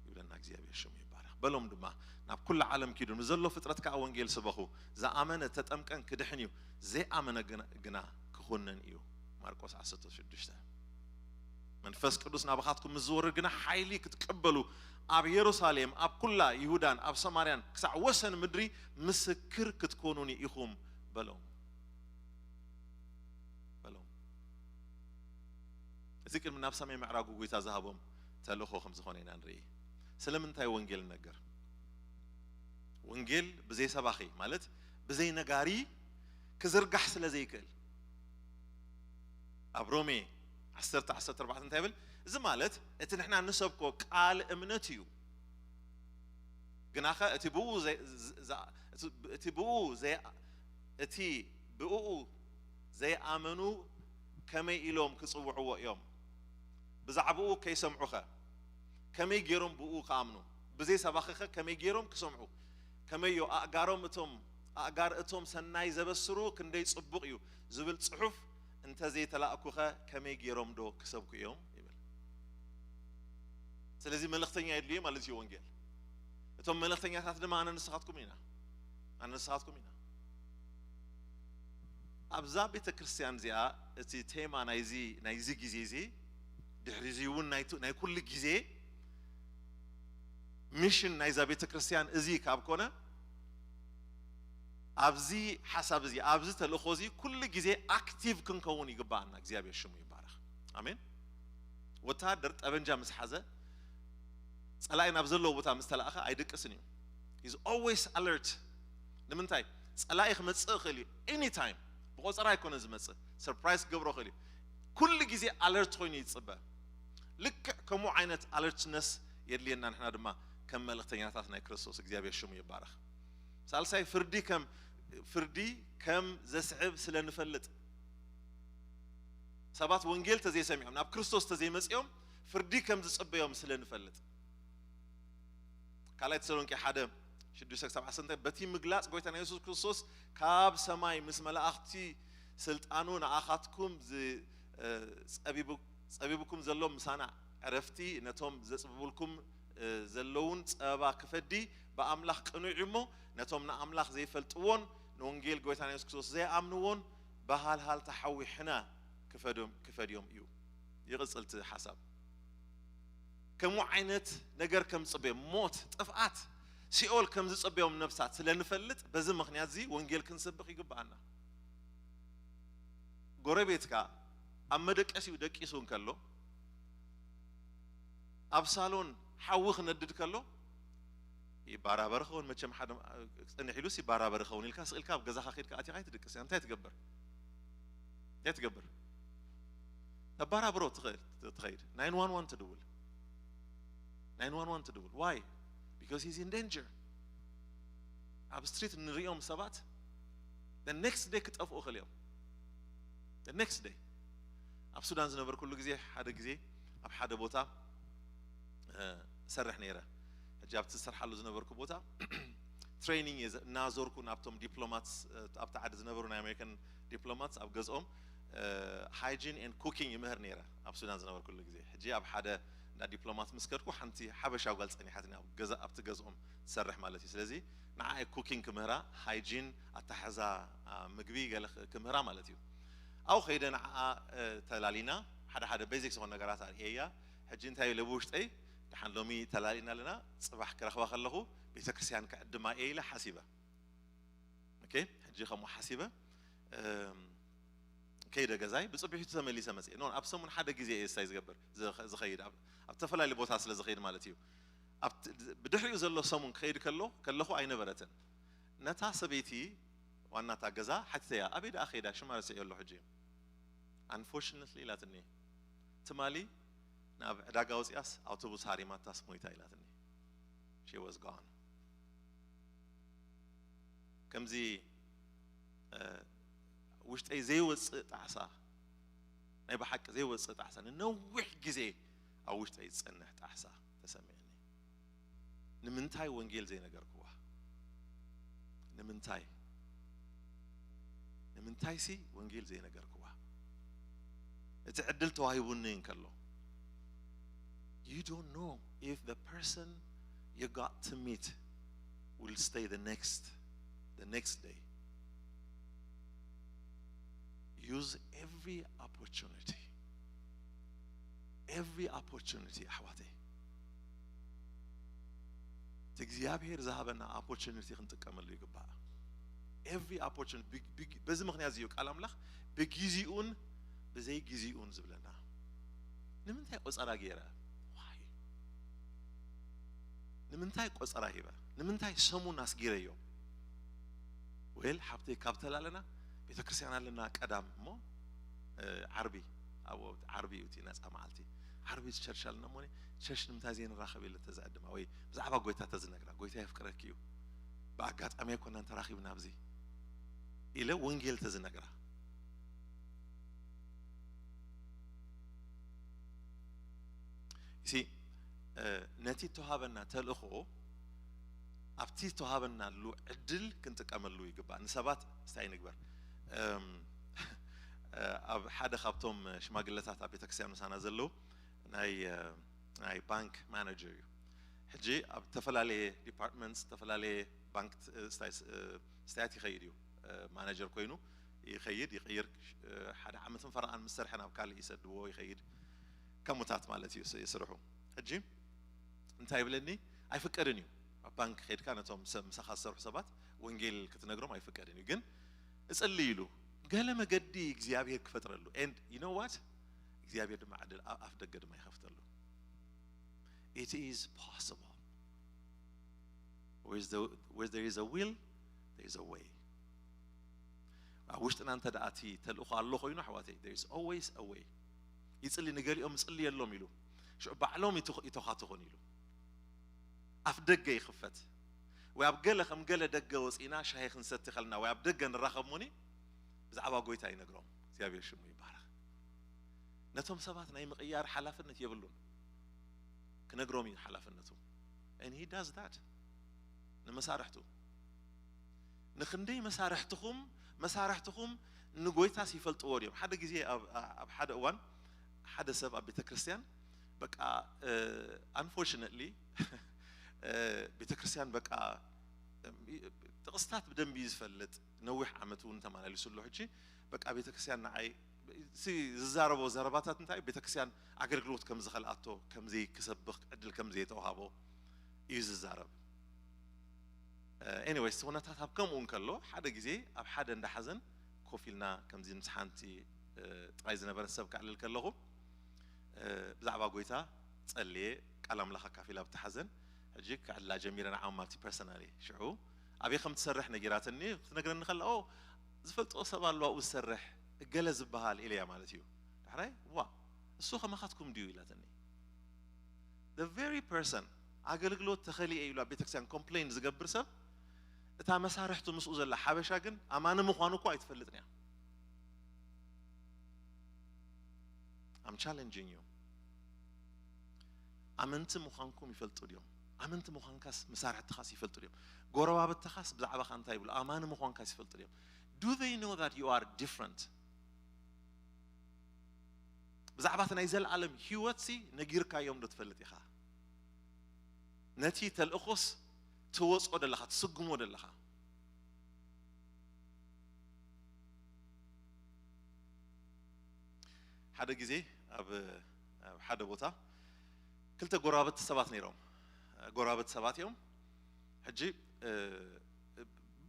ይብለና። እግዚኣብሔር ሽሙ ይባረኽ። በሎም ድማ ናብ ኩሉ ዓለም ኪዱ ንዘሎ ፍጥረት ከዓ ወንጌል ስበኹ። ዝኣመነ ተጠምቀን ክድሕን እዩ፣ ዘይኣመነ ግና- ግና ክኹነን እዩ። ማርቆስ ዓሰርተ ሽዱሽተ። መንፈስ ቅዱስ ናባኻትኩም ምስ ዝወርድ ግና ሓይሊ ክትቀበሉ ኣብ የሩሳሌም ኣብ ኩላ ይሁዳን ኣብ ሰማርያን ክሳዕ ወሰን ምድሪ ምስክር ክትኮኑኒ ኢኹም በሎም በሎም። እዚ ቅድሚ ናብ ሰማይ ምዕራጉ ጎይታ ዝሃቦም ተልእኾ ከም ዝኾነ ኢና ንርኢ። ስለምንታይ ወንጌል ንነግር? ወንጌል ብዘይ ሰባኺ ማለት ብዘይ ነጋሪ ክዝርጋሕ ስለ ዘይክእል። ኣብ ሮሜ ዓሰርተ ዓሰርተ ኣርባዕተ እንታይ ይብል? እዚ ማለት እቲ ንሕና ንሰብኮ ቃል እምነት እዩ፣ ግናኸ እቲ ብኡ ዘይ- ዝ- ዝ- እቲ ብኡ ዘይ- እቲ ብኡ ዘይኣመኑ ከመይ ኢሎም ክጽውዕዎ እዮም? ብዛዕባኡ ከይሰምዑኸ ከመይ ገይሮም ብኡ ክኣምኑ? ብዘይ ሰባኺኸ ከመይ ገይሮም ክሰምዑ? ከመዮ ኣእጋሮም እቶም ኣእጋር እቶም ሰናይ ዘበስሩ ክንደይ ጽቡቕ እዩ ዝብል ጽሑፍ እንተ ዘይተላእኩኸ ከመይ ገይሮም ዶ ክሰብኩ እዮም? ይብል። ስለዚ መልእኽተኛ የድልዩ ማለት እዩ ወንጌል። እቶም መልእኽተኛታት ድማ ኣነ ንስኻትኩም ኢና፣ ኣነ ንስኻትኩም ኢና። ኣብዛ ቤተ ክርስቲያን እዚኣ እቲ ቴማ ናይዚ ናይዚ ግዜ እዚ ድሕሪ እዚ እውን ናይ ናይ ኩሉ ግዜ ሚሽን ናይዛ ቤተ ክርስቲያን እዚ ካብ ኮነ ኣብዚ ሓሳብ እዚ ኣብዚ ተልእኾ እዚ ኩሉ ግዜ ኣክቲቭ ክንከውን ይግባኣና። እግዚኣብሔር ሽሙ ይባረኽ። ኣሜን። ወታደር ጠበንጃ ምስ ሓዘ ጸላኢ ናብ ዘለዎ ቦታ ምስ ተላእኸ ኣይድቅስን እዩ። He's always alert። ንምንታይ? ጸላኢ ክመጽእ ይኽእል እዩ። Anytime ብቆጸራ ኣይኮነ ዝመጽእ፣ ሰርፕራይዝ ክገብሮ ይኽእል እዩ። ኩሉ ግዜ ኣለርት ኮይኑ ይጽበ። ልክዕ ከምኡ ዓይነት ኣለርትነስ የድልየና ንሕና ድማ ከም መልእኽተኛታት ናይ ክርስቶስ። እግዚኣብሔር ሽሙ ይባረኽ። ሳልሳይ ፍርዲ ከም ፍርዲ ከም ዘስዕብ ስለ ንፈልጥ ሰባት ወንጌል ተዘይሰሚዖም ናብ ክርስቶስ ተዘይመጺኦም ፍርዲ ከም ዝጽበዮም ስለ ንፈልጥ ካልኣይ ተሰሎንቄ ሓደ ሽዱሽተ ክሳብ ዓሰርተ በቲ ምግላጽ ጎይታና የሱስ ክርስቶስ ካብ ሰማይ ምስ መላእኽቲ ስልጣኑ ንኣኻትኩም ዝ- እ፣ ጸቢቡ- ጸቢቡኩም ዘሎ ምሳና ዕረፍቲ ነቶም ዘጽብቡልኩም እ፣ ዘለውን ጸበባ ክፈዲ ብኣምላኽ ቅኑዕ እዩ እሞ ነቶም ንኣምላኽ ዘይፈልጥዎን ንወንጌል ጎይታና የሱስ ክርስቶስ ዘይኣምንዎን ብሃልሃልታ ሓዊ ሕነ ክፈድዮም ክፈድዮም እዩ። ይቕጽል እቲ ሓሳብ። ከምኡ ዓይነት ነገር ከም ዝጽበዮም ሞት፣ ጥፍኣት፣ ሲኦል ከም ዝጽበዮም ነብሳት ስለ ንፈልጥ በዚ ምኽንያት እዚ ወንጌል ክንሰብኽ ይግብኣና። ጎረቤትካ ኣብ መደቀሲኡ ደቂሱ እንከሎ ኣብ ሳሎን ሓዊ ክነድድ ከሎ ይባራበር ኸውን መቸም ሓደ ጸኒሕ ኢሉስ ይባራበር ኸውን ኢልካ ስቕ ኢልካ ኣብ ገዛኻ ከድካ ኣቲኻ ኣይትድቅስ እንታይ ትገብር? እንታይ ትገብር? ተባራብሮ ትኸይድ ትኸይድ ናይን ዋን ዋን ትድውል ናይን ዋን ዋን ትድውል why? Because he's in danger። ኣብ ስትሪት ንሪኦም ሰባት the next day ክጠፍኡ ክእል እዮም። The next day ኣብ ሱዳን ዝነበርኩሉ ግዜ ሓደ ግዜ ኣብ ሓደ ቦታ እ፣ እሰርሕ ነይረ። ሕጂ ኣብቲ ዝሰርሓሉ ዝነበርኩ ቦታ ትሬኒንግ እየ ዘ- እናዞርኩ ናብቶም ዲፕሎማትስ እ፣ ኣብቲ ዓዲ ዝነበሩ ናይ ኣሜሪካን ዲፕሎማትስ ኣብ ገዝኦም ሃይጂን ኤንድ ኩኪንግ ይምህር ነይረ ኣብ ሱዳን ዝነበርኩሉ ግዜ። ሕጂ ኣብ ሓደ እንዳ ዲፕሎማት ምስ ከድኩ ሓንቲ ሓበሻ ጓል ጸኒሓትኒ ኣብ ገዛ ኣብቲ ገዝኦም ትሰርሕ ማለት እዩ። ስለዚ ንዓይ ኩኪንግ ክምህራ ሃይጂን ኣታሓዛ አ፣ ምግቢ ገለ ክ- ክምህራ ማለት እዩ። ኣብኡ ከይደ ንዓኣ እ፣ ተላሊና ሓደ ሓደ ቤዚክ ዝኾኑ ነገራት ኣርእየያ። ሕጂ እንታይ ኢለ ብውሽጠይ ደሓን ሎሚ ተላሊና ኣለና ጽባሕ ክረኽባ ከለኹ ቤተክርስትያን ክዕድማ እየ ኢለ ሓሲበ። ኦኬ ሕጂ ከምኡ ሓሲበ እም፣ ኦኬ ከይደ ገዛይ ብፅቢሒቱ ተመሊሰ መፅእ ኖ ኣብ ሰሙን ሓደ ግዜ እየ ስታይ ዝገብር ዝኸይድ ኣብ ተፈላለዩ ቦታ ስለ ዝኸይድ ማለት እዩ። ብድሕሪኡ ዘሎ ሰሙን ክኸይድ ከሎ ከለኹ ኣይነበረትን። ነታ ሰበይቲ ዋናታ ገዛ ሓቲተያ ኣበይ ደኣ ከይዳ ሽማ ረስዕዮ ኣሎ ሕጂ። Unfortunately ኢላትኒ ትማሊ ናብ ዕዳጋ ወፂኣስ ኣውቶቡስ ሃሪማታስ ሞይታ ኢላትኒ። She was gone። ከምዚ ውሽጠይ ዘይወፅእ ጣዕሳ ናይ ብሓቂ ዘይወፅእ ጣዕሳ ንነዊሕ ግዜ ኣብ ውሽጠይ ዝፀንሕ ጣዕሳ ተሰሚዕኒ። ንምንታይ ወንጌል ዘይነገርክዋ? ንምንታይ ንምንታይሲ ወንጌል ዘይነገርክዋ? እቲ ዕድል ተዋሂቡኒ እንከሎ you don't know if the person you got to meet will stay the next the next day. Use every opportunity. Every opportunity ኣሕዋተይ እቲ እግዚኣብሔር ዝሃበና opportunity ክንጥቀመሉ ይግባእ። Every opportunity በዚ ምክንያት እዩ ቃል ኣምላኽ ብግዚኡን ብዘይ ግዚኡን ዝብለና። ንምንታይ ቆፀራ ገይረ ንምንታይ ቆፀራ ሂበ ንምንታይ ሰሙን ኣስጊረዮ? Well ሓብተይ ካብ ተላለና ቤተክርስትያን ኣለና ቀዳም እሞ ዓርቢ ኣብ ዓርቢ እዩ እቲ ነፃ መዓልቲ። ዓርቢ ቸርች ኣለና እሞ ቸርች ንምንታይ ዘይንራኸብ ኢለ ተዝዕድማ ወይ ብዛዕባ ጎይታ ተዝነግራ ጎይታ የፍቅረኪ እዩ ብኣጋጣሚ ኣይኮናን ተራኺብና ኣብዚ ኢለ ወንጌል ተዝነግራ። እሲ ነቲ ተዋሃበና ተልእኾ ኣብቲ ተዋሃበናሉ ዕድል ክንጥቀመሉ ይግባእ። ንሰባት ስታይ ንግበር። ኣብ ሓደ ካብቶም ሽማግለታት ኣብ ቤተክርስትያን ምሳና ዘለዉ ናይ ናይ ባንክ ማናጀር እዩ። ሕጂ ኣብ ዝተፈላለየ ዲፓርትመንት ዝተፈላለየ ባንክ ስታያት ይኸይድ እዩ። ማናጀር ኮይኑ ይኸይድ ይቕይር። ሓደ ዓመትን ፈረቓን ምስ ሰርሐ ናብ ካልእ ይሰድዎ ይኸይድ። ከሙታት ማለት እዩ ስርሑ። ሕጂ እንታይ ይብለኒ? ኣይፍቀድን እዩ ኣብ ባንክ ከድካ ነቶም ምሳኻ ዝሰርሑ ሰባት ወንጌል ክትነግሮም ኣይፍቀድን እዩ። ግን እጽሊ ኢሉ ገለ መገዲ እግዚኣብሔር ክፈጥረሉ and you know what እግዚኣብሔር ድማ ዕድል ኣፍ ደገ ድማ ይኸፍተሉ። It is possible. Where there is a will, there is a way. ኣብ ውሽጥና እንተ ደኣ እቲ ተልእኾ ኣሎ ኮይኑ ኣሕዋተይ there is always a way። ይጽሊ ንገሊኦም ጽልየሎም ኢሉ ሽዑ ባዕሎም ይተኻትኹን ኢሉ ኣፍ ደገ ይኽፈት። ወይ ኣብ ገለ ከም ገለ ደገ ወፂእና ሻሂ ክንሰቲ ከልና ወይ ኣብ ደገ ንራኸብ ሞኒ ብዛዕባ ጎይታ ይነግሮም። እግዚኣብሔር ሽሙ ይባረኽ። ነቶም ሰባት ናይ ምቕያር ሓላፍነት የብሉን። ክነግሮም እዩ ሓላፍነቱ። And he does that ንመሳርሕቱ። ንክንደይ መሳርሕትኹም መሳርሕትኹም ንጎይታስ ይፈልጥዎ ድዮም? ሓደ ግዜ ኣብ ሓደ እዋን ሓደ ሰብ ኣብ ቤተ ክርስቲያን በቃ unfortunately ቤተ ክርስቲያን በቃ ጥቕስታት ብደንቢ እዩ ዝፈልጥ። ነዊሕ ዓመት እውን ተመላሊሱ ኣሎ። ሕጂ በቃ ቤተ ክርስቲያን ንዓይ ዝዛረቦ ዘረባታት እንታይ ቤተክርስትያን ኣገልግሎት ከም ዝኸልኣቶ ከምዚ ክሰብኽ ዕድል ከም ዘይተዋሃቦ እዩ ዝዛረብ። Anyways እቲ ኩነታት ኣብ ከምኡ እንከሎ ሓደ ግዜ ኣብ ሓደ እንዳ ሓዘን ኮፍ ኢልና ከምዚ ምስ ሓንቲ ጥራይ ዝነበረት ሰብ ከዕልል ከለኹ ብዛዕባ ጎይታ ጸልየ ቃል ኣምላኽ ኣካፊላ ብቲ ሓዘን ሕጂ ክዕልላ ጀሚረ ንዓማ ኣብቲ personally ሽዑ ኣበይ ከም ትሰርሕ ነጊራትኒ ክትነግረኒ ከላ ዝፈልጦ ሰብ ኣሎ ኣብኡ ዝሰርሕ እገለ ዝበሃል ኢለያ ማለት እዩ። ዳሕራይ ዋ እሱ ከማኻትኩም ድዩ ኢላትኒ። The very person ኣገልግሎት ተኸሊኤ ኢሉ ኣብ ቤተክርስትያን complain ዝገብር ሰብ እታ መሳርሕቱ ምስኡ ዘላ ሓበሻ ግን ኣማኒ ምዃኑ እኮ ኣይትፈልጥን እያ። I'm challenging you። ኣመንቲ ምዃንኩም ይፈልጡ ድዮም? ኣመንቲ ምዃንካስ መሳርሕትኻስ ይፈልጡ ድዮም? ጎረባብትኻስ ብዛዕባኻ እንታይ ይብሉ? ኣማኒ ምዃንካስ ይፈልጡ ድዮም? Do they know that you are different? ብዛዕባ እቲ ናይ ዘለኣለም ህይወትሲ ነጊርካዮም ዶ ትፈልጥ ኢኻ? ነቲ ተልእኾስ ትወፅኦ ደለኻ ትስጉሞ ደለኻ? ሓደ ግዜ ኣብ ሓደ ቦታ ክልተ ጎረባብቲ ሰባት ነይሮም። ጎረባብቲ ሰባት እዮም። ሕጂ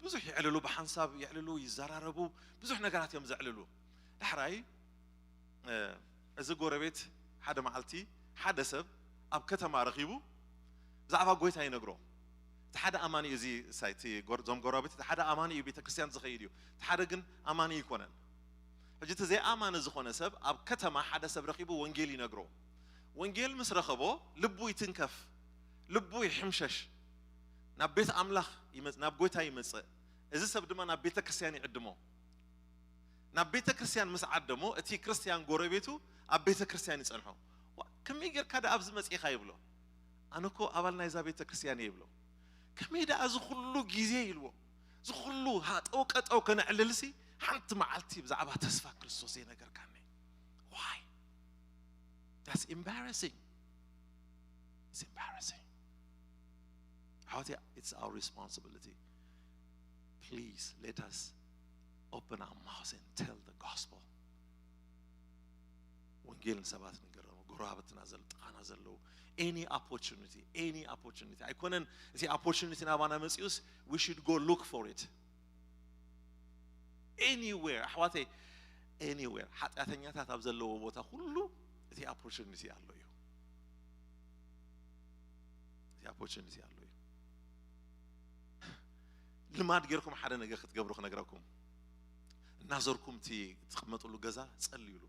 ብዙሕ የዕልሉ፣ ብሓንሳብ የዕልሉ፣ ይዘራረቡ፣ ብዙሕ ነገራት እዮም ዘዕልሉ። ዳሕራይ እዚ ጎረቤት ሓደ መዓልቲ ሓደ ሰብ ኣብ ከተማ ረኺቡ ብዛዕባ ጎይታ ይነግሮ። እቲ ሓደ ኣማኒ እዩ፣ እዚ ሳይቲ እዞም ጎረቤት፣ እቲ ሓደ ኣማኒ እዩ፣ ቤተ ክርስቲያን ዝኸይድ እዩ፣ እቲ ሓደ ግን ኣማኒ ኣይኮነን። ሕጂ እቲ ዘይኣማኒ ዝኾነ ሰብ ኣብ ከተማ ሓደ ሰብ ረኺቡ ወንጌል ይነግሮ። ወንጌል ምስ ረኸቦ ልቡ ይትንከፍ፣ ልቡ ይሕምሸሽ፣ ናብ ቤት ኣምላኽ ይመጽእ፣ ናብ ጎይታ ይመጽእ። እዚ ሰብ ድማ ናብ ቤተ ክርስቲያን ይዕድሞ። ናብ ቤተ ክርስቲያን ምስ ዓደሞ እቲ ክርስቲያን ጎረቤቱ ኣብ ቤተ ክርስቲያን ይጸንሖ። ከመይ ጌርካ ደኣ ኣብዚ መጺኻ ይብሎ። ኣነ እኮ ኣባል ናይዛ ቤተ ክርስቲያን እየ ይብሎ። ከመይ ደኣ እዚ ኩሉ ግዜ ኢልዎ፣ እዚ ኩሉ ሃጠው ቀጠው ከነዕልልሲ ሓንቲ መዓልቲ ብዛዕባ ተስፋ ክርስቶስ ዘይነገርካኒ። Why? That's embarrassing. It's embarrassing. ኣሕዋተይ, it's our responsibility. Please let us open our mouths and tell the gospel. ወንጌል ንሰባት ንገረሙ፣ ጎረባብትና ዘለዉ፣ ጥቓና ዘለዉ፣ any opportunity, any opportunity ኣይኮነን። እቲ opportunity ናባና መጺኡስ we should go look for it. Anywhere ኣሕዋተይ, anywhere ሓጢኣተኛታት ኣብ ዘለዎ ቦታ ኩሉ እቲ opportunity ኣሎ እዩ። እቲ opportunity ኣሎ እዩ። ልማድ ጌርኩም ሓደ ነገር ክትገብሩ ክነግረኩም። እናዞርኩም እቲ ትቕመጥሉ ገዛ ጸልዩሉ።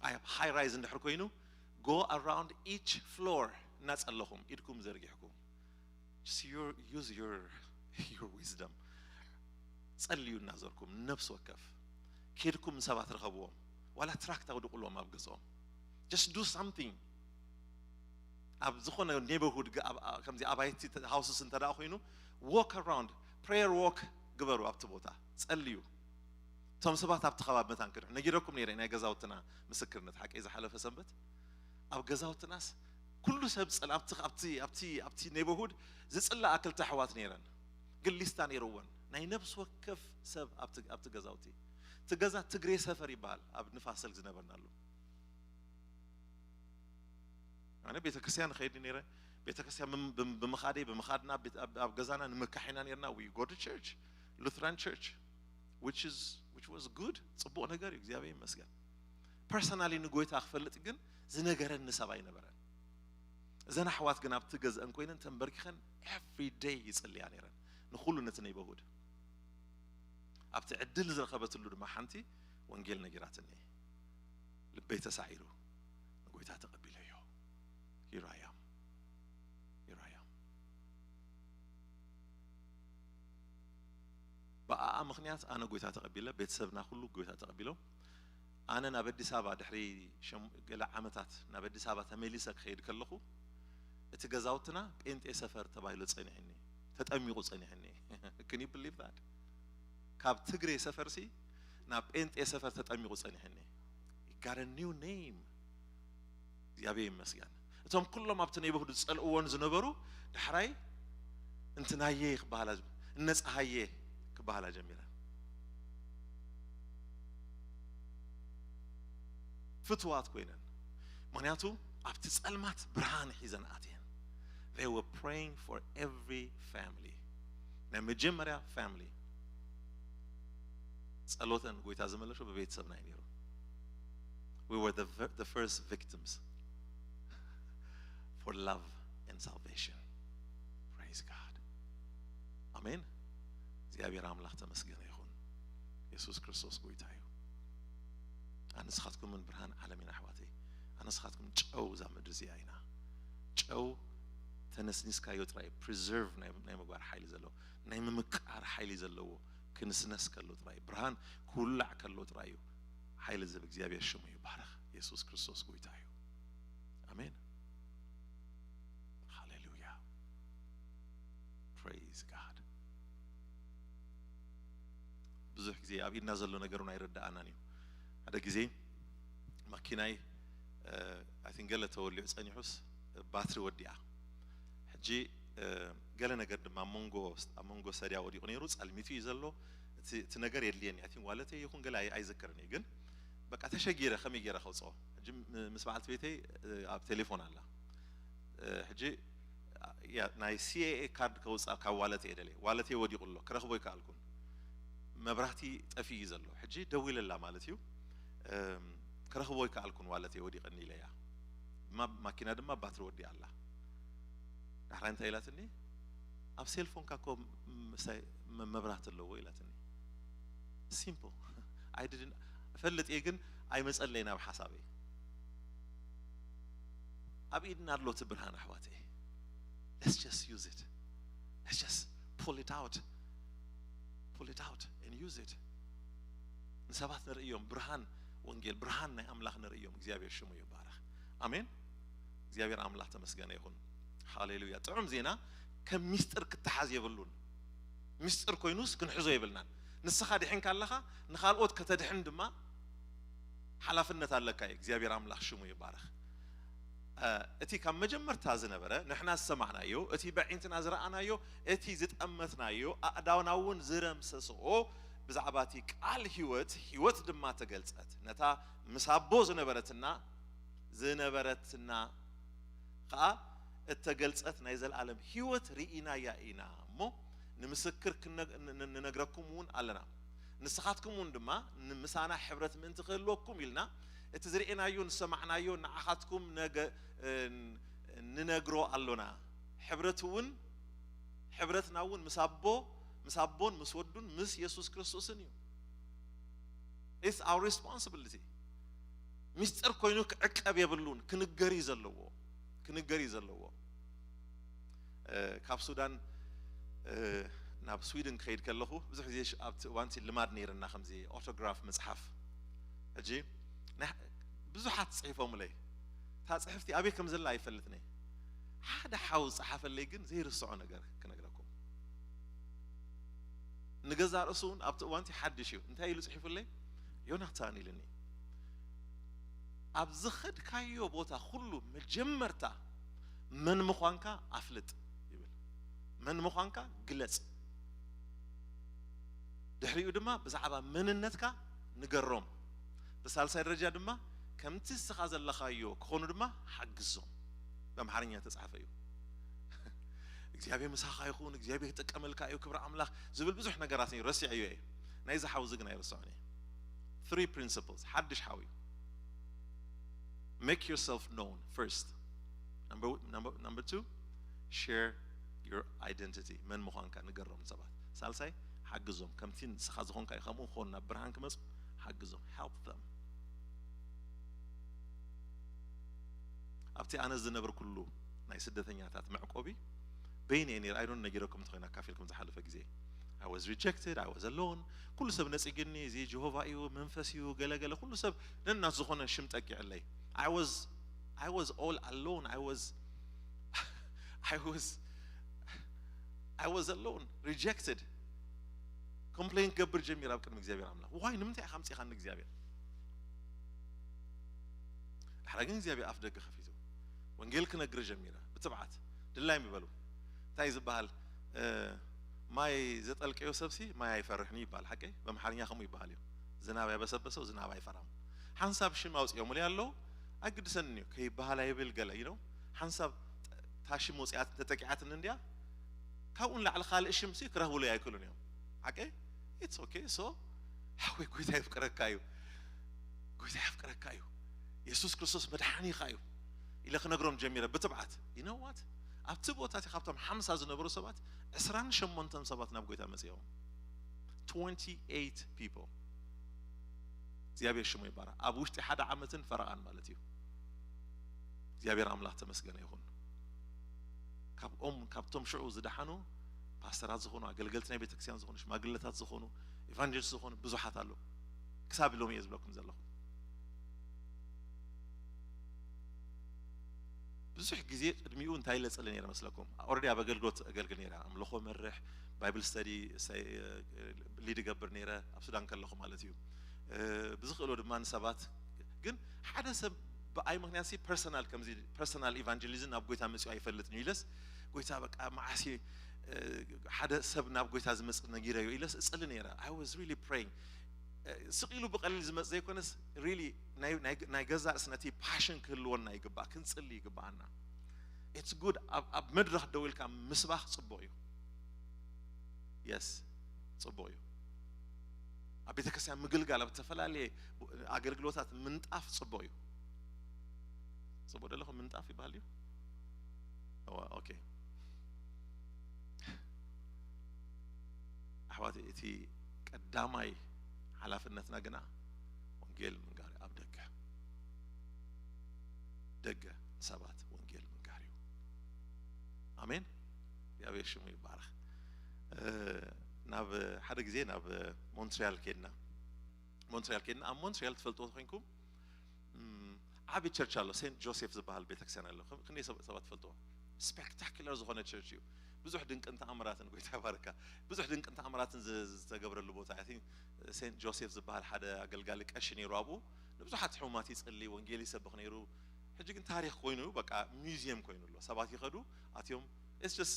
ኣብ high rise እንድሕር ኮይኑ go around each floor እናጸለኹም ኢድኩም ዘርጊሕኩም just your, use your, your wisdom. ጸልዩ እናዞርኩም ነፍሲ ወከፍ ኬድኩም ንሰባት ርኸብዎም፣ ዋላ ትራክት ኣውድቑሎም ኣብ ገዝኦም። Just do something. ኣብ ዝኾነ neighborhood ከምዚ ኣባይቲ houses እንተ ደኣ ኮይኑ walk around, prayer walk ግበሩ፣ ኣብቲ ቦታ ጸልዩ። እቶም ሰባት ኣብቲ ከባቢ መታን ክድሑ ነጊረኩም ነይረ፣ ናይ ገዛውትና ምስክርነት ሓቀይ ዝሓለፈ ሰንበት ኣብ ገዛውትናስ ኩሉ ሰብ ጸል ኣብቲ ኣብቲ ኣብቲ ኣብቲ neighborhood ዝጽላ ክልተ ኣሕዋት ነይረን፣ ግን ሊስታ ነይርወን ናይ ነፍሲ ወከፍ ሰብ ኣብቲ ኣብቲ ገዛውቲ። እቲ ገዛ ትግሬ ሰፈር ይበሃል ኣብ ንፋስ ስልክ ዝነበርናሉ። ኣነ ቤተ ክርስቲያን እኸይድ ነይረ። ቤተ ክርስቲያን ብምኻደይ ብምኻድና ኣብ ገዛና ንምካሕ ኢና ነርና። We go to church, Lutheran church, which is, which was good. ጽቡቕ ነገር እዩ፣ እግዚኣብሔር ይመስገን። ፐርሰናሊ ንጎይታ ክፈልጥ ግን ዝነገረኒ ሰብ ኣይነበረን። እዘን ኣሕዋት ግን ኣብቲ ገዝአን ኮይነን ተንበርኪኸን every day ይጽልያ ነይረን፣ ንኹሉ ነቲ neighborhood። ኣብቲ ዕድል ዝረኸበትሉ ድማ ሓንቲ ወንጌል ነጊራትኒ። ልበይ ተሳዒሩ፣ ንጎይታ ተቐቢለዮ። Here I am. Here I am. ብኣኣ ምኽንያት ኣነ ጎይታ ተቐቢለ፣ ቤተሰብና ኩሉ ጎይታ ተቐቢሎም። ኣነ ናብ ኣዲስ ኣበባ ድሕሪ ገለ ዓመታት ናብ ኣዲስ ኣበባ ተመሊሰ ክኸይድ ከለኹ እቲ ገዛውትና ጴንጤ ሰፈር ተባሂሉ ጸኒሕኒ፣ ተጠሚቑ ጸኒሕኒ። Can you believe that? ካብ ትግሬ ሰፈርሲ ናብ ጴንጤ ሰፈር ተጠሚቑ ጸኒሕኒ። It got a new name. እግዚኣብሔር ይመስገን። እቶም ኩሎም ኣብቲ neighborhood ዝጸልእዎን ዝነበሩ ዳሕራይ እንትናየ ክበሃላ፣ እነጻሃየ ክበሃላ ጀሚረን። ፍትዋት ኮይነን። ምኽንያቱ ኣብቲ ጸልማት ብርሃን ሒዘን ኣትየን። They were praying for every family. ናይ መጀመርያ family ጸሎተን ጎይታ ዝመለሾ ብቤተሰብና እዩ ነይሩ። We were the, the first victims for love and salvation. Praise God. ኣሜን። እግዚኣብሔር ኣምላኽ ተመስገነ ይኹን። የሱስ ክርስቶስ ጎይታ እዩ። ኣነስኻትኩምን ብርሃን ዓለም ኢና ኣሕዋተይ። ኣነስኻትኩም ጨው እዛ ምድሪ እዚኣ ኢና። ጨው ተነስኒስካዮ ጥራይ ፕሪዘርቭ ናይ ምግባር ሓይሊ ዘለዎ፣ ናይ ምምቃር ሓይሊ ዘለዎ ክንስነስ ከሎ ጥራይ፣ ብርሃን ክውላዕ ከሎ ጥራይ እዩ ሓይሊ ዝህብ። እግዚኣብሔር ሽሙ ይባረኽ። የሱስ ክርስቶስ ጎይታ እዩ። ኣሜን። ሃሌሉያ። Praise God። ብዙሕ ግዜ ኣብ ኢድና ዘሎ ነገር እውን ኣይረዳኣናን እዩ። ሓደ ግዜ ማኪናይ I think ገለ ተወሊዑ ጸኒሑስ ባትሪ ወዲኣ። ሕጂ ገለ ነገር ድማ ኣብ መንጎ ኣብ መንጎ ሰድያ ወዲቑ ነይሩ፣ ጸልሚቱ እዩ ዘሎ። እቲ ነገር የድልየኒ። I think ዋለተይ ይኹን ገለ ኣይዝክርን እዩ፣ ግን በቃ ተሸጊረ ከመይ ገይረ ከውፅኦ። ሕጂ ምስ በዓልቲ ቤተይ ኣብ ቴሌፎን ኣላ። ሕጂ ናይ C A A ካርድ ከውፅኣ ካብ ዋለተይ እየ ደልየ። ዋለተይ ወዲቑ ኣሎ፣ ክረኽቦ ኣይከኣልኩን። መብራህቲ ጠፊኡ እዩ ዘሎ። ሕጂ ደዊለላ ማለት እዩ። እም፣ ክረኽቦ ኣይከኣልኩን ዋለተይ ወዲቐኒ ኢለያ። ማ-፣ ማኪና ድማ ባትሪ ወዲኣ ኣላ። ዳሕራይ እንታይ ኢላትኒ? "ኣብ ሴልፎንካ እኮ ም-፣ ሳይ-፣ መ-፣ መብራህቲ ኣለዎ" ኢላትኒ። Simple. I didn't፣ እፈልጥ እየ ግን ኣይመጸለይን ኣብ ሓሳበይ። ኣብ ኢድና ኣሎ እቲ ብርሃን ኣሕዋተይ። Let's just use it. Let's just pull it out. Pull it out and use it. ንሰባት ንርእዮም ብርሃን ወንጌል፣ ብርሃን ናይ ኣምላኽ ንርእዮም። እግዚኣብሔር ሽሙ ይባረኽ። ኣሜን። እግዚኣብሔር ኣምላኽ ተመስገነ ይኹን። ሃሌሉያ። ጥዑም ዜና ከም ሚስጥር ክተሓዝ የብሉን። ሚስጥር ኮይኑስ ክንሕዞ የብልናን። ንስኻ ድሒንካ ኣለኻ፣ ንኻልኦት ከተድሕን ድማ ሓላፍነት ኣለካ እዩ። እግዚኣብሔር ኣምላኽ ሽሙ ይባረኽ። እ፣ እቲ ካብ መጀመርታ ዝነበረ ንሕና ዝሰማዕናዮ፣ እቲ በዒንትና ዝረኣናዮ፣ እቲ ዝጠመትናዮ፣ ኣእዳውና እውን ዝረምሰስኦ ብዛዕባ እቲ ቃል ህይወት፣ ህይወት ድማ ተገልጸት። ነታ ምስ ኣቦ ዝነበረትና፣ ዝነበረትና ኸኣ እተገልጸት ናይ ዘለኣለም ህይወት ርኢናያ ኢና እሞ፣ ንምስክር ክነ-፣ ን-፣ ን-፣ ንነግረኩም እውን ኣለና። ንስኻትኩም እውን ድማ ንምሳና ሕብረት ምእንቲ ክህልወኩም ኢልና፣ እቲ ዝርኤናዮ፣ ዝሰማዕናዮ ንዓኻትኩም ነገ-፣ እ፣ ንነግሮ ኣሎና። ሕብረት እውን፣ ሕብረትና እውን ምስ ኣቦ፣ ምስ ኣቦን ምስ ወዱን ምስ የሱስ ክርስቶስን እዩ። It's our responsibility. ሚስጥር ኮይኑ ክዕቀብ የብሉን፣ ክንገር እዩ ዘለዎ፣ ክንገር እዩ ዘለዎ። እ፣ ካብ ሱዳን፣ እ፣ ናብ ስዊድን ክኸይድ ከለኹ፣ ብዙሕ ግዜ ሽ-፣ ኣብቲ እዋንቲ ልማድ ነይርና ከምዚ ኦቶግራፍ ምጽሓፍ። ሕጂ ናይ-፣ ብዙሓት ጽሒፎምለይ። እታ ጽሕፍቲ ኣበይ ከም ዘላ ኣይፈልጥን እየ። ሓደ ሓው ዝጸሓፈለይ ግን ዘይርስዖ ነገር ክነግረኩም። ንገዛእ ርእሱ እውን ኣብቲ እዋንቲ ሓድሽ እዩ። እንታይ ኢሉ ጽሒፉለይ? "ዮናታን" ኢልኒ፣ "ኣብ ዝኸድካዮ ቦታ ኩሉ መጀመርታ መን ምዃንካ ኣፍልጥ" ይብል። "መን ምዃንካ ግለጽ። ድሕሪኡ ድማ ብዛዕባ መንነትካ ንገሮም። ብሳልሳይ ደረጃ ድማ ከምቲ ንስኻ ዘለኻዮ ክኾኑ ድማ ሓግዞም።" ብኣምሓርኛ ተጻሕፈ እዩ። "እግዚኣብሔር ምሳኻ ይኹን፣ እግዚኣብሔር ይጥቀመልካ እዩ፣ ክብሪ ኣምላኽ" ዝብል ብዙሕ ነገራት እዩ፣ ረሲዐዮ እየ። ናይዚ ሓው እዚ ግን ኣይርስዖን እየ። Three principles፣ ሓድሽ ሓው እዩ። Make yourself known first. Number, number, number two, share your identity. መን ምዃንካ ንገሮም ንሰባት። ሳልሳይ፣ ሓግዞም። ከምቲ ንስኻ ዝኾንካ እዩ፣ ከምኡ ክኾኑ፣ ናብ ብርሃን ክመጹ ሓግዞም። Help them. ኣብቲ ኣነ ዝነበርኩሉ ናይ ስደተኛታት መዕቆቢ በይነ እየ ነይረ። I don't ነጊረኩም እንተኾይነ ኣካፊልኩም ዝሓለፈ ግዜ። I was rejected, I was alone. ኩሉ ሰብ ነጺግኒ፣ እዚ ጀሆቫ እዩ፣ መንፈስ እዩ፣ ገለ ገለ፣ ኩሉ ሰብ ነናት ዝኾነ ሽም ጠቂዕለይ። I was, I was all alone. I was, I was, I was alone, rejected. ኮምፕሌን ክገብር ጀሚር ኣብ ቅድሚ እግዚኣብሔር ኣምላኽ። ዋይ፣ ንምንታይ ኢኻ ኣምጺኻኒ እግዚኣብሔር? ድሕሪ ግን እግዚኣብሔር ኣፍ ደገ ከፊቱ ወንጌል ክነግር ጀሚረ ብትብዓት። ድላይ ምበሉ። እንታይ ዝበሃል፣ እ፣ ማይ ዘጠልቀዮ ሰብሲ ማይ ኣይፈርሕን ይበሃል። ሓቀይ? በምሓርኛ ከምኡ ይበሃል እዩ። ዝናብ ያበሰበሰው ዝናብ ኣይፈራም። ሓንሳብ ሽም ኣውፅኦምለይ ኣለዉ። ኣይግድሰንን እዩ። ከይበሃል ኣይብል ገለ፣ you know? ሓንሳብ ታ ሽም ወፂኣትን ተጠቂዓትን እንድያ፣ ካብኡ ንላዕሊ ካልእ ሽም ሲ ክረኽብሉ ኣይክእሉን እዮም። ሓቀይ? It's okay። So፣ ሓወይ፣ ጎይታ የፍቅረካ እዩ። ጎይታ የፍቅረካ እዩ። የሱስ ክርስቶስ መድሓኒኻ እዩ ኢለ ክነግሮም ጀሚረ ብትብዓት። You know what? ኣብቲ ቦታ እቲ ካብቶም ሓምሳ ዝነበሩ ሰባት ዕስራን ሸሞንተን ሰባት ናብ ጎይታ መጺኦም። Twenty-eight people። እግዚኣብሔር ሽሙ ይባረክ። ኣብ ውሽጢ ሓደ ዓመትን ፈረቓን ማለት እዩ። እግዚኣብሔር ኣምላኽ ተመስገነ ይኹን። ካብኦም፣ ካብቶም ሽዑ ዝደሓኑ ፓስተራት ዝኾኑ፣ ኣገልገልቲ ናይ ቤተክርስትያን ዝኾኑ፣ ሽማግለታት ዝኾኑ፣ ኤቫንጀሊስት ዝኾኑ ብዙሓት ኣለዉ። ክሳብ ሎሚ እየ ዝብለኩም ዘለኹ። ብዙሕ ግዜ ቅድሚኡ እንታይ ኢለ ጸሊ ነይረ መስለኩም? ኦልሬዲ ኣብ ኣገልግሎት ኣገልግል ነይረ። ኣምልኾ መርሕ፣ ባይብል ስተዲ፣ ሳይ-፣ ሊድ እገብር ነይረ፣ ኣብ ሱዳን ከለኹ ማለት እዩ። እ፣ ብዝኽእሎ ድማ ንሰባት፣ ግን ሓደ ሰብ ብኣይ ምኽንያት ሲ ፐርሰናል፣ ከምዚ ፐርሰናል ኢቫንጀሊዝም ናብ ጎይታ መጺኡ ኣይፈልጥን እዩ ኢለስ፣ ጎይታ በቃ መዓስ እየ፣ እ፣ ሓደ ሰብ ናብ ጎይታ ዝመጽእ ነጊረዮ ኢለስ እጽሊ ነይረ። I was really praying። እ፣ ስቕ ኢሉ ብቐሊል ዝመጽእ ዘይኮነስ፣ ሪሊ ናይ፣ ናይ፣ ናይ ገዛእ ርእስና እቲ ፓሽን ክህልወና ይግባእ፣ ክንጽሊ ይግባኣና። It's good። ኣብ፣ ኣብ መድረኽ ደው ኢልካ ምስባኽ ጽቡቕ እዩ። የስ፣ ጽቡቕ እዩ። ኣብ ቤተክርስትያን ምግልጋል፣ ኣብ ዝተፈላለየ ኣገልግሎታት ምንጣፍ ጽቡቕ እዩ። ጽቡቕ ደለኹም? ምንጣፍ ይበሃል እዩ። ኦኬ። ኣሕዋት፣ እቲ ቀዳማይ ሓላፍነትና ግና ወንጌል ምንጋር ኣብ ደገ፣ ደገ ሰባት ወንጌል ምንጋር እዩ። ኣሜን። እግዚኣብሔር ሽሙ ይባረክ። ናብ ሓደ ግዜ ናብ ሞንትሪያል ኬድና። ሞንትሪያል ኬድና። ኣብ ሞንትሪያል ትፈልጥዎ ኮይንኩም ዓቢ ቸርች ኣሎ፣ ሴንት ጆሴፍ ዝበሃል ቤተክርስትያን ኣሎ። ክንደይ ሰባት ትፈልጥዎ? ስፔክታኩለር ዝኾነ ቸርች እዩ። ብዙሕ ድንቅን ተኣምራትን፣ ጎይታ ይባርካ፣ ብዙሕ ድንቅን ተኣምራትን ዝተገብረሉ ቦታ። ሴንት ጆሴፍ ዝበሃል ሓደ ኣገልጋሊ ቀሺ ነይሩ ኣብኡ። ንብዙሓት ሕሙማት ይጽሊ፣ ወንጌል ይሰብኽ ነይሩ። ሕጂ ግን ታሪኽ ኮይኑ እዩ፣ በቃ ሚውዚየም ኮይኑ ኣሎ። ሰባት ይኸዱ ኣትዮም፣ ስ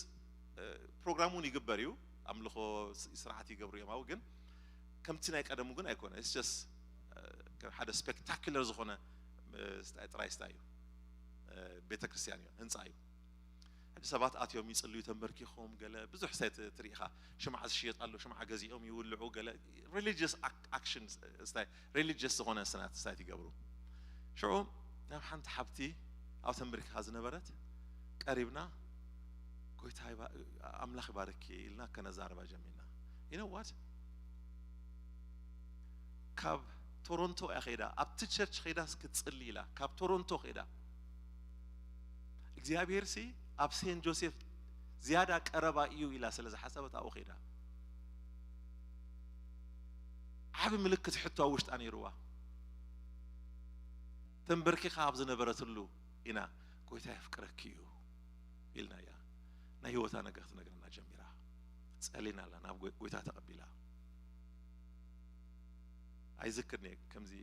ፕሮግራም እውን ይግበር እዩ፣ ኣምልኾ ስርዓት ይገብሩ እዮም ኣብኡ። ግን ከምቲ ናይ ቀደሙ ግን ኣይኮነ። ስ ሓደ ስፔክታኩለር ዝኾነ ጥራይ ስታይ እዩ፣ ቤተ ክርስቲያን እዩ፣ ህንፃ እዩ። ሕጂ ሰባት ኣትዮም ይጽልዩ፣ ተንበርኪኾም፣ ገለ ብዙሕ ስታይ ትርኢኻ። ሽምዓ ዝሽየጥ ኣሎ፣ ሽምዓ ገዚኦም ይውልዑ፣ ገለ ሪሊጅስ ኣክሽን ስታይ፣ ሪሊጅስ ዝኾነ ስናት ስታይ ይገብሩ። ሽዑ ናብ ሓንቲ ሓብቲ ኣብ ተንበርኪኻ ዝነበረት ቀሪብና፣ ጎይታ ኣምላኽ ይባርኪ ኢልና ከነዛርባ ጀሚርና። You know what? ካብ ቶሮንቶ እያ ኸይዳ፣ ኣብቲ ቸርች ኸይዳስ ክትጽሊ ኢላ፣ ካብ ቶሮንቶ ኸይዳ፣ እግዚኣብሔር ሲ ኣብ ሴንት ጆሴፍ ዝያዳ ቀረባ እዩ ኢላ ስለ ዝሓሰበት ኣብኡ ኸይዳ። ዓቢ ምልክት ሕቶ ኣብ ውሽጣ ነይርዋ። ተንበርኪኻ ኣብ ዝነበረትሉ ኢና፣ ጎይታ የፍቅረኪ እዩ ኢልናያ። ናይ ህይወታ ነገር ክትነግረና ጀሚራ። ጸሊና ኣላ፣ ናብ ጎይታ ተቐቢላ። ኣይዝክርኒ፣ ከምዚ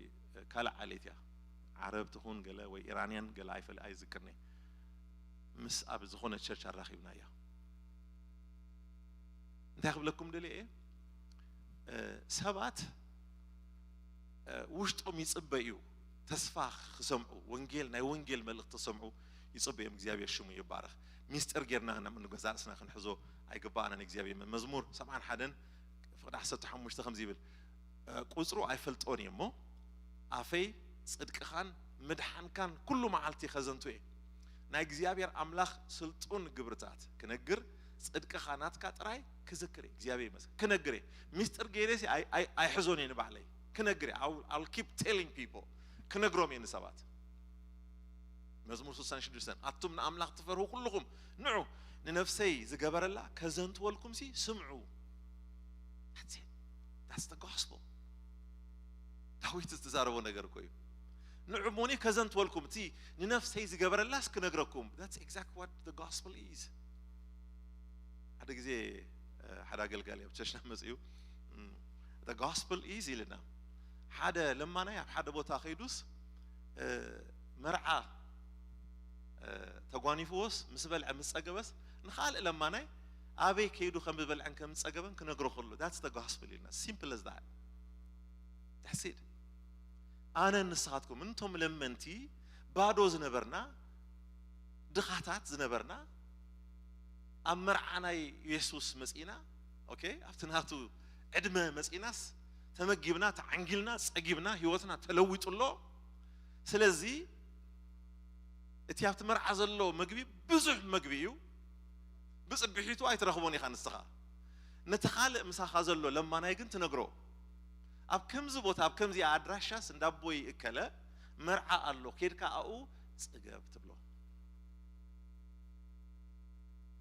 ካልእ ዓሌት እያ፣ ዓረብ ትኹን ገለ ወይ ኢራንያን ገለ ኣይፈል ኣይዝክርኒ። ምስ ኣብ ዝኾነ ቸርች ኣራኺብናያ። እንታይ ክብለኩም ደልየ እየ? ሰባት ውሽጦም ይጽበ እዩ፣ ተስፋ ክሰምዑ፣ ወንጌል፣ ናይ ወንጌል መልእኽቲ ክሰምዑ ይጽበ እዮም። እግዚኣብሔር ሽሙ ይባረኽ። ሚስጥር ጌርና ንገዛእ ርእስና ክንሕዞ ኣይግባኣናን። እግዚኣብሔር መዝሙር ሰብዓን ሓደን ፍቕዲ ዓሰርተ ሓሙሽተ ከምዚ ይብል፣ ቁጽሩ ኣይፈልጦን እየ እሞ፣ ኣፈይ ጽድቅኻን ምድሓንካን ኩሉ መዓልቲ ከዘንቱ እየ። ናይ እግዚኣብሔር ኣምላኽ ስልጡን ግብርታት ክነግር፣ ጽድቅኻ ናትካ ጥራይ ክዝክር እየ። እግዚኣብሔር ይመስገን። ክነግር እየ። ሚስጥር ገይረ ሲ ኣይ- ኣይ- ኣይሕዞን እየ ንባዕለይ። ክነግር እየ። I will- I will keep telling people። ክነግሮም እየ ንሰባት። መዝሙር ስሳን ሽዱሽተን፣ ኣቱም ንኣምላኽ ትፈርሁ ኩልኹም ንዑ፣ ንነፍሰይ ዝገበረላ ከዘንትወልኩም ሲ ስምዑ። That's it. That's the gospel. ዳዊት ዝተዛረቦ ነገር እኮ እዩ። ንዑ እሞኒ ከዘንትወልኩም፣ እቲ ንነፍሰይ ዝገበረላስ ክነግረኩም። That's exactly what the gospel is. ሓደ ግዜ ሓደ ኣገልጋሊ ኣብ ቸርችና መጽኡ፣ the gospel is ኢልና፣ ሓደ ለማናይ ኣብ ሓደ ቦታ ከይዱስ መርዓ ተጓኒፍዎስ ምስ በልዐ ምስ ጸገበስ፣ ንኻልእ ለማናይ ኣበይ ከይዱ ከም ዝበልዐን ከም ዝጸገበን ክነግሮ ከሎ፣ that's the gospel ኢልና። Simple as that. That's it. ኣነ ንስኻትኩም እንቶም ለመንቲ፣ ባዶ ዝነበርና፣ ድኻታት ዝነበርና፣ ኣብ መርዓ ናይ የሱስ መጺና፣ ኦኬ፣ ኣብቲ ናቱ ዕድመ መጺናስ ተመጊብና፣ ተዓንጊልና፣ ጸጊብና፣ ህይወትና ተለዊጡ ኣሎ። ስለዚ እቲ ኣብቲ መርዓ ዘሎ መግቢ ብዙሕ መግቢ እዩ። ብጽብሒቱ ኣይትረኽቦን ኢኻ ንስኻ። ነቲ ካልእ ምሳኻ ዘሎ ለማናይ ግን ትነግሮ። ኣብ ከምዚ ቦታ፣ ኣብ ከምዚኣ ኣድራሻስ እንዳ ኣቦይ እከለ መርዓ ኣሎ፣ ኬድካ ኣብኡ ጽገብ ትብሎ።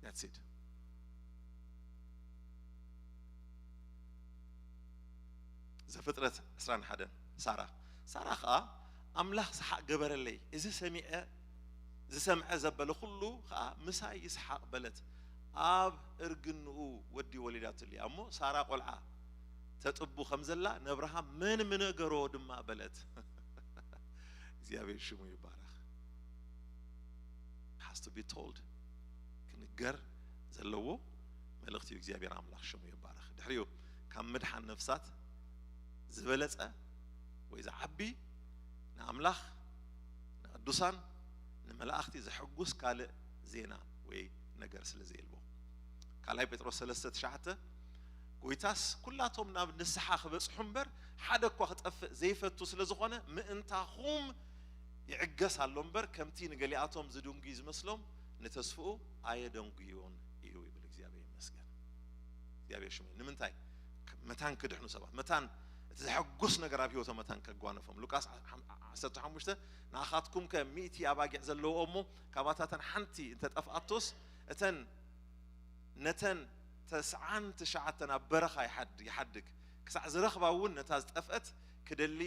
That's it። ዘፍጥረት ዕስራን ሓደን፣ ሳራ። ሳራ ኸኣ ኣምላኽ ሰሓቕ ገበረለይ፣ እዚ ሰሚዐ፣ ዝሰምዐ ዘበለ ኩሉ ኸኣ ምሳይ ይስሓቕ በለት። ኣብ እርግንኡ ወዲ ወሊዳትሉ እያ እሞ፣ ሳራ ቈልዓ ተጥቡ ከም ዘላ ነብርሃም መን ምነገሮ ድማ በለት። እግዚኣብሔር ሽሙ ይባረኽ። Has to be told። ክንገር ዘለዎ መልእኽቲ እዩ። እግዚኣብሔር ኣምላኽ ሽሙ ይባረኽ። ድሕሪኡ ካብ ምድሓን ነፍሳት ዝበለጸ ወይ ዝዓቢ ንኣምላኽ፣ ንቅዱሳን፣ ንመላእኽቲ ዘሐጉስ ካልእ ዜና ወይ ነገር ስለ ዘየልቦ። ካልኣይ ጴጥሮስ ሰለስተ ትሽዓተ፣ ጎይታስ ኩላቶም ናብ ንስሓ ክበጽሑ እምበር ሓደ እኳ ክጠፍእ ዘይፈቱ ስለ ዝኾነ ምእንታኹም ይዕገስ ኣሎ እምበር ከምቲ ንገሊኣቶም ዝድንጉ ዝመስሎም ንተስፍኡ ኣየደንጉዮን እዩ ይብል። እግዚኣብሔር ይመስገን። እግዚኣብሔር ሽሙ ንምንታይ መታን ክድሕኑ ሰባት መታን እቲ ዘሐጉስ ነገር ኣብ ህይወቶም መታን ከጓነፎም። ሉቃስ ዓሰርተ ሓሙሽተ ንኣኻትኩም ከ ሚእቲ ኣባጊዕ ዘለዎ እሞ ካብኣታተን ሓንቲ እንተጠፍኣቶስ እተን ነተን ተስዓን ትሽዓተን ኣብ በረኻ ይሓድግ ክሳዕ ዝረኽባ እውን ነታ ዝጠፍአት ክደሊ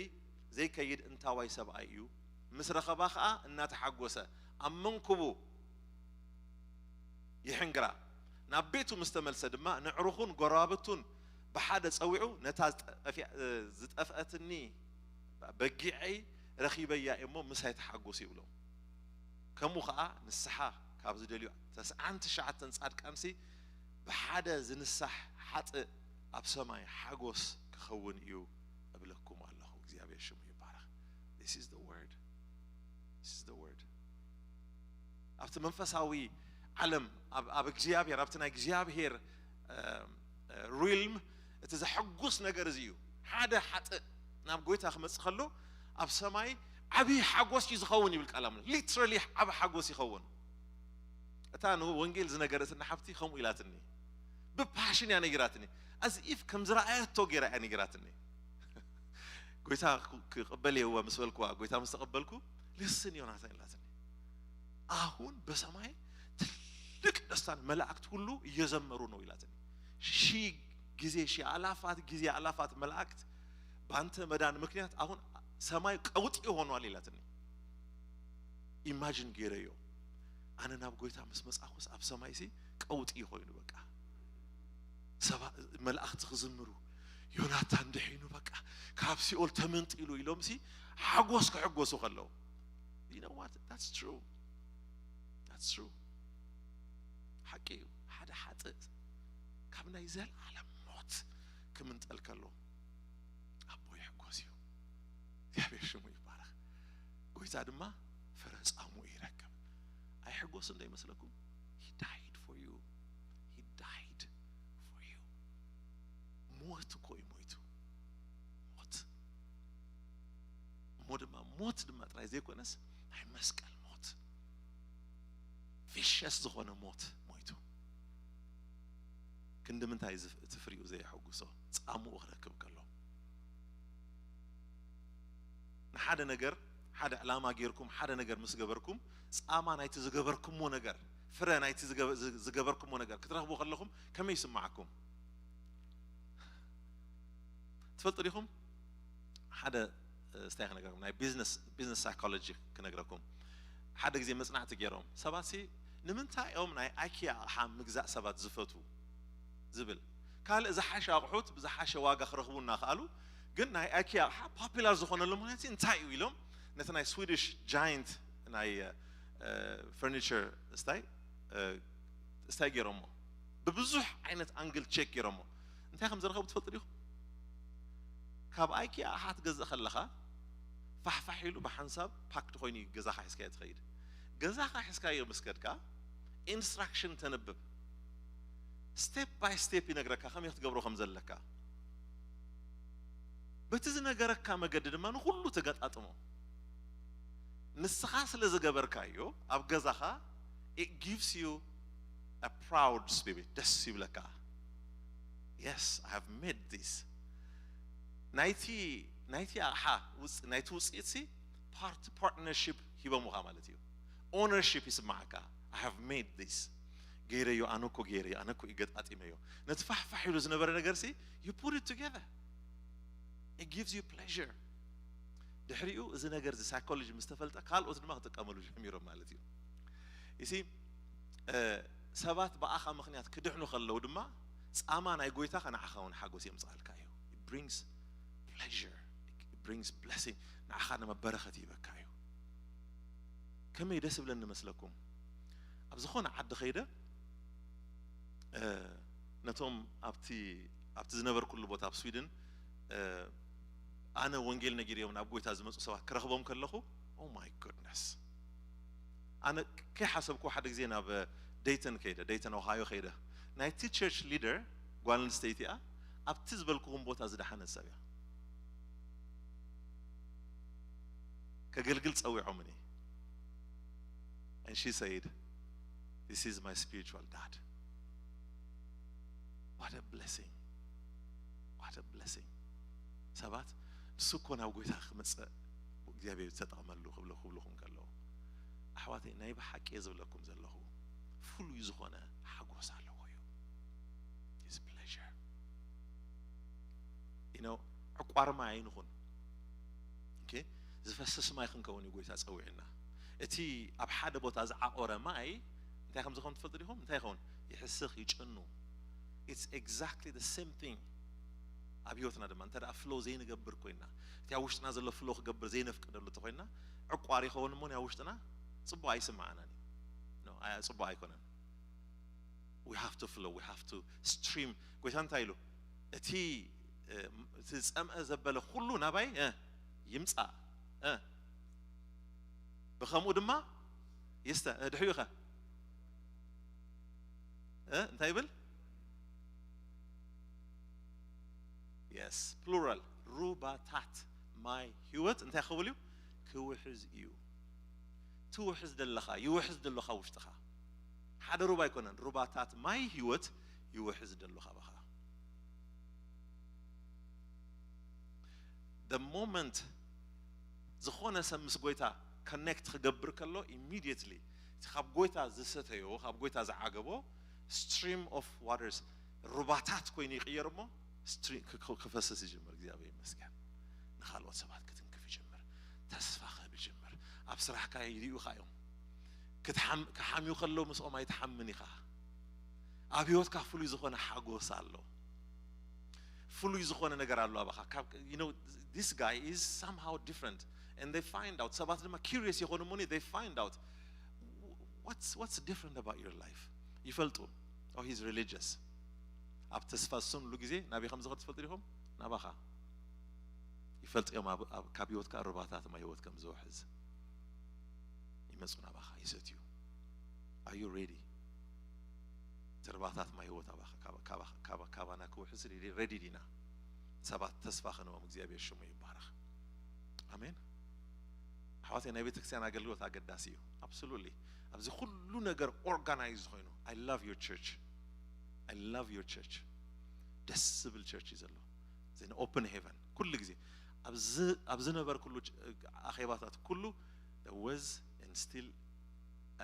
ዘይከይድ እንታዋይ ሰብኣይ እዩ። ምስ ረኸባ ኸዓ እናተሓጎሰ ኣብ መንኩቡ ይሕንግራ። ናብ ቤቱ ምስ ተመልሰ ድማ ንዕሩኹን ጎረባብቱን ብሓደ ጸዊዑ ነታ ዝጠፍአትኒ በጊዐይ ረኺበያ እሞ ምሳይ ተሓጎሱ ይብሎም። ከምኡ ኸዓ ንስሓ ካብ ዝደልዩ ተስዓን ትሽዓተን ጻድቃንሲ ብሓደ ዝንሳሕ ሓጥእ ኣብ ሰማይ ሓጎስ ክኸውን እዩ እብለኩም ኣለኹ። እግዚኣብሔር ሽሙ ይባረኽ። This is the word. This is the word. ኣብቲ መንፈሳዊ ዓለም ኣብ እግዚኣብሔር ኣብቲ ናይ እግዚኣብሔር ሪልም እቲ ዘሐጉስ ነገር እዚ እዩ። ሓደ ሓጥእ ናብ ጎይታ ክመጽእ ከሎ ኣብ ሰማይ ዓብዪ ሓጎስ እዩ ዝኸውን ይብል ቃል ኣምላኽ። ሊትራሊ ዓብ ሓጎስ ይኸውን። እታ ንወንጌል ዝነገረትና ሓብቲ ከምኡ ኢላትኒ። ብፓሽን እያ ነጊራትኒ። ኣዝ ኢፍ ከም ዝረኣየቶ ገይራ እያ ነጊራትኒ። ጎይታ ክቕበል እየ እወ ምስ በልኩዋ፣ ጎይታ ምስ ተቐበልኩ፣ ልስን ዮናታን ኢላትኒ። ኣሁን በሰማይ ትልቅ ደስታን መላእክት ሁሉ እየዘመሩ ነው ኢላትኒ። ሺ ጊዜ ሺ አላፋት ጊዜ አላፋት መላእክት በአንተ መዳን ምክንያት አሁን ሰማይ ቀውጢ ሆኗል ኢላትኒ። ኢማጂን ገይረዮ ኣነ ናብ ጎይታ ምስ መጻኹስ ኣብ ሰማይ ሲ ቀውጢ ኮይኑ በቃ ሰባ መላእክቲ ክዝምሩ ዮናታን ድሒኑ በቃ ካብ ሲኦል ተመንጢሉ ኢሎም ሲ ሓጎስ ክሕጎሱ ከለዉ you know what that's true that's true ሓቂ እዩ ሓደ ሓጥእ ካብ ናይ ዘላለም ሞት ክምንጠል ከሎ ኣቦ ይሕጎስ እዩ እግዚኣብሔር ሽሙ ይባረኽ ጎይታ ድማ ፍረ ጻሙ ይረክብ ኣይሕጎስን ዶ ይመስለኩም he died for you he died for you ሞት እኮ እዩ ሞይቱ ሞት እሞ ድማ ሞት ድማ ጥራይ ዘይኮነስ ናይ መስቀል ሞት ቪሸስ ዝኾነ ሞት ሞይቱ ክንዲ ምንታይ እዚ እቲ ፍሪኡ ዘየሐጉሶ ጻምኡ ክረክብ ከሎ ንሓደ ነገር ሓደ ዕላማ ጌርኩም ሓደ ነገር ምስ ገበርኩም ጻማ ናይቲ ዝገበርኩሞ ነገር ፍረ ናይቲ ዝገበርኩሞ ነገር ክትረኽቡ ከለኹም ከመይ ይስምዓኩም ትፈልጡ ዲኹም ሓደ ስታይ ክነገርኩም ናይ ቢዝነስ ቢዝነስ ሳይኮሎጂ ክነግረኩም ሓደ ግዜ መጽናዕቲ ገይሮም ሰባት ሲ ንምንታይ እዮም ናይ ኣይኪያ ኣቕሓ ምግዛእ ሰባት ዝፈትዉ ዝብል ካልእ ዝሓሸ ኣቑሑት ብዝሓሸ ዋጋ ክረኽቡ እናኽኣሉ ግን ናይ ኣይኪያ ኣቕሓ ፖፑላር ዝኾነሉ ምክንያት እንታይ እዩ ኢሎም ነቲ ናይ ስዊድሽ ጃይንት ናይ ፈርኒቸር ስታይ ስታይ ገይሮሞ ብብዙሕ ዓይነት ኣንግል ቸክ ገይሮሞ እንታይ ከም ዝረኸቡ ትፈልጡ ዲኹም ካብ ኣይኪያ ኣቕሓ ትገዝእ ከለኻ ፋሕፋሕ ኢሉ ብሓንሳብ ፓክድ ኮይኑ እዩ ገዛኻ ሒዝካዮ ትኸይድ ገዛኻ ሒዝካዮ ምስ ከድካ ኢንስትራክሽን ተንብብ ስቴፕ ባይ ስቴፕ ይነግረካ ከመይ ክትገብሮ ከም ዘለካ በቲ ዝነገረካ መገዲ ድማ ንኩሉ ተገጣጥሞ ንስኻ ስለ ዝገበርካዮ ኣብ ገዛኻ it gives you a proud spirit ደስ ይብለካ yes I have made this ናይቲ ናይቲ ኣቕሓ ናይቲ ውፅኢት ሲ ፓርት ፓርትነርሽፕ ሂቦምኻ ማለት እዩ ኦነርሽፕ ይስማዓካ I have made this ገይረዮ ኣነ እኮ ገይረዮ ኣነ እኮ ይገጣጢመዮ ነቲ ፋሕፋሕ ኢሉ ዝነበረ ነገር ሲ you put it together it gives you pleasure ድሕሪኡ እዚ ነገር እዚ ሳይኮሎጂ ምስ ተፈልጠ ካልኦት ድማ ክጥቀመሉ ጀሚሮም ማለት እዩ ይሲ ሰባት ብኣኻ ምክንያት ክድሕኑ ከለዉ ድማ ጻማ ናይ ጎይታኻ ንዓኻ እውን ሓጎስ የምጽኣልካ እዩ brings pleasure brings blessing ንዓኻ ንመበረኸት ይበካ እዩ ከመይ ደስ ብለኒ መስለኩም ኣብ ዝኾነ ዓዲ ኸይደ ነቶም ኣብቲ ኣብቲ ዝነበርኩሉ ቦታ ኣብ ስዊድን ኣነ ወንጌል ነጊርዮም ናብ ጎይታ ዝመፁ ሰባት ክረኽቦም ከለኹ oh my goodness ኣነ ከይሓሰብኩ ሓደ ግዜ ናብ ደይተን ከይደ ደይተን ኦሃዮ ከይደ ናይቲ ቸርች ሊደር ጓል ኣንስተይቲ እያ ኣብቲ ዝበልኩኹም ቦታ ዝደሓነት ሰብ እያ። ከገልግል ጸዊዖምኒ። And she said, "This is my spiritual dad." What a blessing. What a blessing. ሰባት ንሱ እኮ ናብ ጎይታ ክመጽእ እግዚኣብሔር ዝተጠቕመሉ ክብለ ክብልኹም ከለዉ፣ ኣሕዋተይ፣ ናይ ብሓቂ እየ ዝብለኩም ዘለኹ፣ ፍሉይ ዝኾነ ሓጎስ ኣለዎ እዩ። His pleasure. You know, ዕቋር ማይ ኣይንኹን። Okay? ዝፈስስ ማይ ክንከውን እዩ ጎይታ ጸዊዕና። እቲ ኣብ ሓደ ቦታ ዝዓቆረ ማይ እንታይ ከም ዝኸውን ትፈልጡ ዲኹም? እንታይ ይኸውን? ይሕስኽ፣ ይጭኑ። It's exactly the same thing ኣብ ህይወትና ድማ። እንተ ደኣ ፍሎ ዘይንገብር ኮይና፣ እቲ ኣብ ውሽጥና ዘሎ ፍሎ ክገብር ዘይነፍቅደሉ እንተኾይና፣ ዕቋር ይኸውን እሞ፣ ኣብ ውሽጥና ጽቡቕ ኣይስምዓናን እዩ። No፣ ኣይ-፣ ጽቡቕ ኣይኮነን። We have to flow, we have to stream። ጎይታ እንታይ ኢሉ? እቲ፣ እ፣ እቲ ዝጸምአ ዘበለ ኩሉ ናባይ፣ እ፣ ይምጻእ፣ እ፣ ብኸምኡ ድማ ይስተ። እ፣ ድሕሪኡ ኸ? እ፣ እንታይ ይብል? Yes, plural። ሩባታት ማይ ህይወት እንታይ ክብል እዩ? ክውሕዝ እዩ። ትውሕዝ ደለኻ፣ ይውሕዝ ደለኻ ውሽጥኻ። ሓደ ሩባ ኣይኮነን፣ ሩባታት ማይ ህይወት ይውሕዝ ደሎ ካባኻ። The moment ዝኾነ ሰብ ምስ ጎይታ ኮኔክት ክገብር ከሎ፣ ኢሚድየትሊ እቲ ካብ ጎይታ ዝሰተዮ፣ ካብ ጎይታ ዝዓገቦ፣ ስትሪም ኦፍ ዋተርስ፣ ሩባታት ኮይኑ ይቕየር እሞ፣ ስትሪ-፣ ክ-፣ ክ-፣ ክፈስስ ይጅምር። እግዚኣብሔር ይመስገን። ንኻልኦት ሰባት ክትንክፍ ይጅምር። ተስፋ ክህብ ይጅምር። ኣብ ስራሕካ ይሪኡኻ እዮም። ክትሓም-፣ ክሓምዩ ከለዉ ምስኦም ኣይትሓምን ኢኻ። ኣብ ህይወትካ ፍሉይ ዝኾነ ሓጎስ ኣሎ። ፍሉይ ዝኾነ ነገር ኣሎ ኣባኻ። ካብ፣ you know, this guy is somehow different. And they find out። ሰባት ድማ ኪሪየስ ይኾኑ እሞ፣ they find out what's, what's different about your life. ይፈልጡ። Oh, he's religious። ኣብ ተስፋ ዝስንሉ ግዜ ናበይ ከም ዝኸዱ ትፈልጡ ዲኹም? ናባኻ። ይፈልጡ እዮም ኣብ፣ ኣብ፣ ካብ ህይወትካ ሩባታት ማይ ህይወት ከም ዝውሕዝ። ይመጹ ናባኻ፣ ይሰትዩ። Are you ready? እቲ ሩባታት ማይ ህይወት ኣባኻ፣ ካባ-፣ ካባ-፣ ካባ-፣ ካባና ክውሕዝ ሬዲ፣ ሬዲ ዲና? ሰባት ተስፋ ክንቦም እግዚኣብሔር ሽሙ ይባረኽ። ኣሜን። ኣሕዋተይ፣ ናይ ቤተክርስትያን ኣገልግሎት ኣገዳሲ እዩ። Absolutely። ኣብዚ ኩሉ ነገር ኦርጋናይዝ ኮይኑ፣ I love your church. I love your church። ደስ ዝብል ቸርች እዩ ዘሎ። ዜን ኦፕን ሄቨን ኩሉ ግዜ ኣብዚ፣ ኣብ ዝነበርኩሉ ች-፣ ኣኼባታት ኩሉ there was and still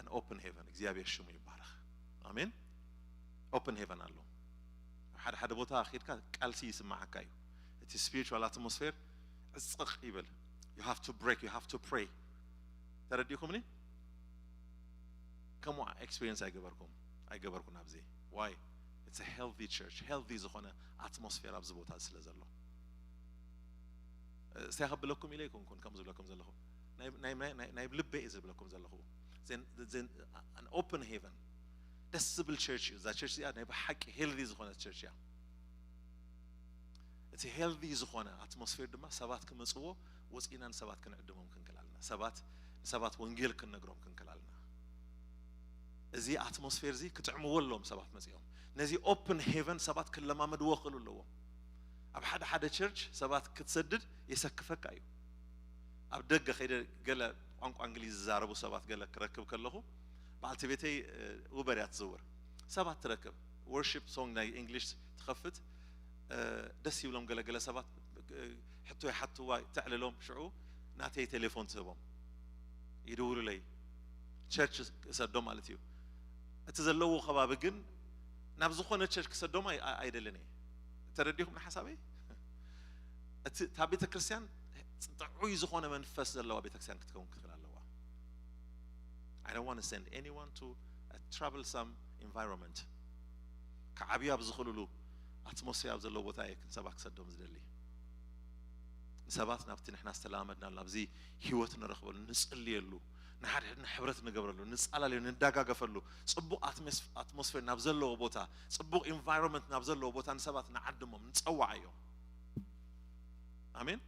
an open heaven። እግዚኣብሔር ሽሙ ይባረኽ። ኣሜን። ኦፕን ሄቨን ኣሎ። ኣብ ሓደ ሓደ ቦታ ኺድካ ቃልሲ ይስምዓካ እዩ። እቲ ስፒሪቹዋል ኣትሞስፌር ዕጽቕ ይብል። You have to break, you have to pray። ተረዲእኩምኒ? ከምኡ ኤክስፒሪየንስ ኣይገበርኩም፣ ኣይገበርኩን ኣብዚ። Why? It's a healthy church። ሄልዚ ዝኾነ ኣትሞስፌር ኣብዚ ቦታ ስለ ዘሎ። እስታይ ከብለኩም ኢለ ኣይኮንኩን ከም ዝብለኩም ዘለኹ። ናይ፣ ናይ፣ ናይ፣ ናይ፣ ናይ ልበይ እየ ዝብለኩም ዘለኹ። ዜን፣ ዜን፣ an open heaven። ደስ ዝብል ቸርች እዩ። እዛ ቸርች እዚኣ ናይ ብሓቂ ሄልዚ ዝኾነት ቸርች እያ። እቲ ሄልዚ ዝኾነ ኣትሞስፌር ድማ ሰባት ክመጽዎ፣ ወጺእና ንሰባት ክንዕድሞም ክንክል ኣለና። ሰባት፣ ንሰባት ወንጌል ክንነግሮም ክንክል ኣለና። እዚ ኣትሞስፌር እዚ ክጥዕምዎ ኣለዎም ሰባት መጺኦም። ነዚ ኦፕን ሄቨን ሰባት ክለማመድዎ ክኽእሉ ኣለዎም። ኣብ ሓደ ሓደ ቸርች ሰባት ክትሰድድ የሰክፈካ እዩ። ኣብ ደገ ከይደ ገለ ቋንቋ እንግሊዝ ዝዛረቡ ሰባት ገለ ክረክብ ከለኹ፣ በዓልቲ ቤተይ፣ እ፣ ኡበር እያ ትዝውር። ሰባት ትረክብ። ወርሺፕ ሶንግ ናይ እንግሊሽ ትኸፍት፣ እ፣ ደስ ይብሎም ገለ ገለ ሰባት፣ እ፣ ሕቶ ይሓትዋ፣ ተዕልሎም፣ ሽዑ ናተይ ቴሌፎን ትህቦም። ይድውሉለይ። ቸርች እሰዶ ማለት እዩ። እቲ ዘለዎ ከባቢ ግን ናብ ዝኾነ ቸርች ክሰዶም ኣይ-፣ ኣይ-፣ ኣይደልን እየ። ተረዲኹም ንሓሳበይ? እቲ፣ እታ ቤተ ክርስቲያን ጥዑይ ዝኾነ መንፈስ ዘለዋ ቤተ ክርስቲያን ክትከውን ክትክእል ኣለዋ። I don't want to send anyone to a troublesome environment። ክዓብዩ ኣብ ዝኽእሉሉ ኣትሞስፌር ኣብ ዘለዎ ቦታ እየ ሰባት ክሰዶም ዝደሊ። ንሰባት ናብቲ ንሕና ዝተለማመድናሉ፣ ናብዚ ህይወት ንረኽበሉ፣ ንጽልየሉ፣ ንሓድሕድና ሕብረት ንገብረሉ፣ ንጻላለዩ፣ ንደጋገፈሉ፣ ጽቡቕ ኣትሞስ-፣ ኣትሞስፌር ናብ ዘለዎ ቦታ፣ ጽቡቕ ኢንቫይሮንመንት ናብ ዘለዎ ቦታ ንሰባት ንዓድሞም፣ ንጸውዓዮም። ኣሜን።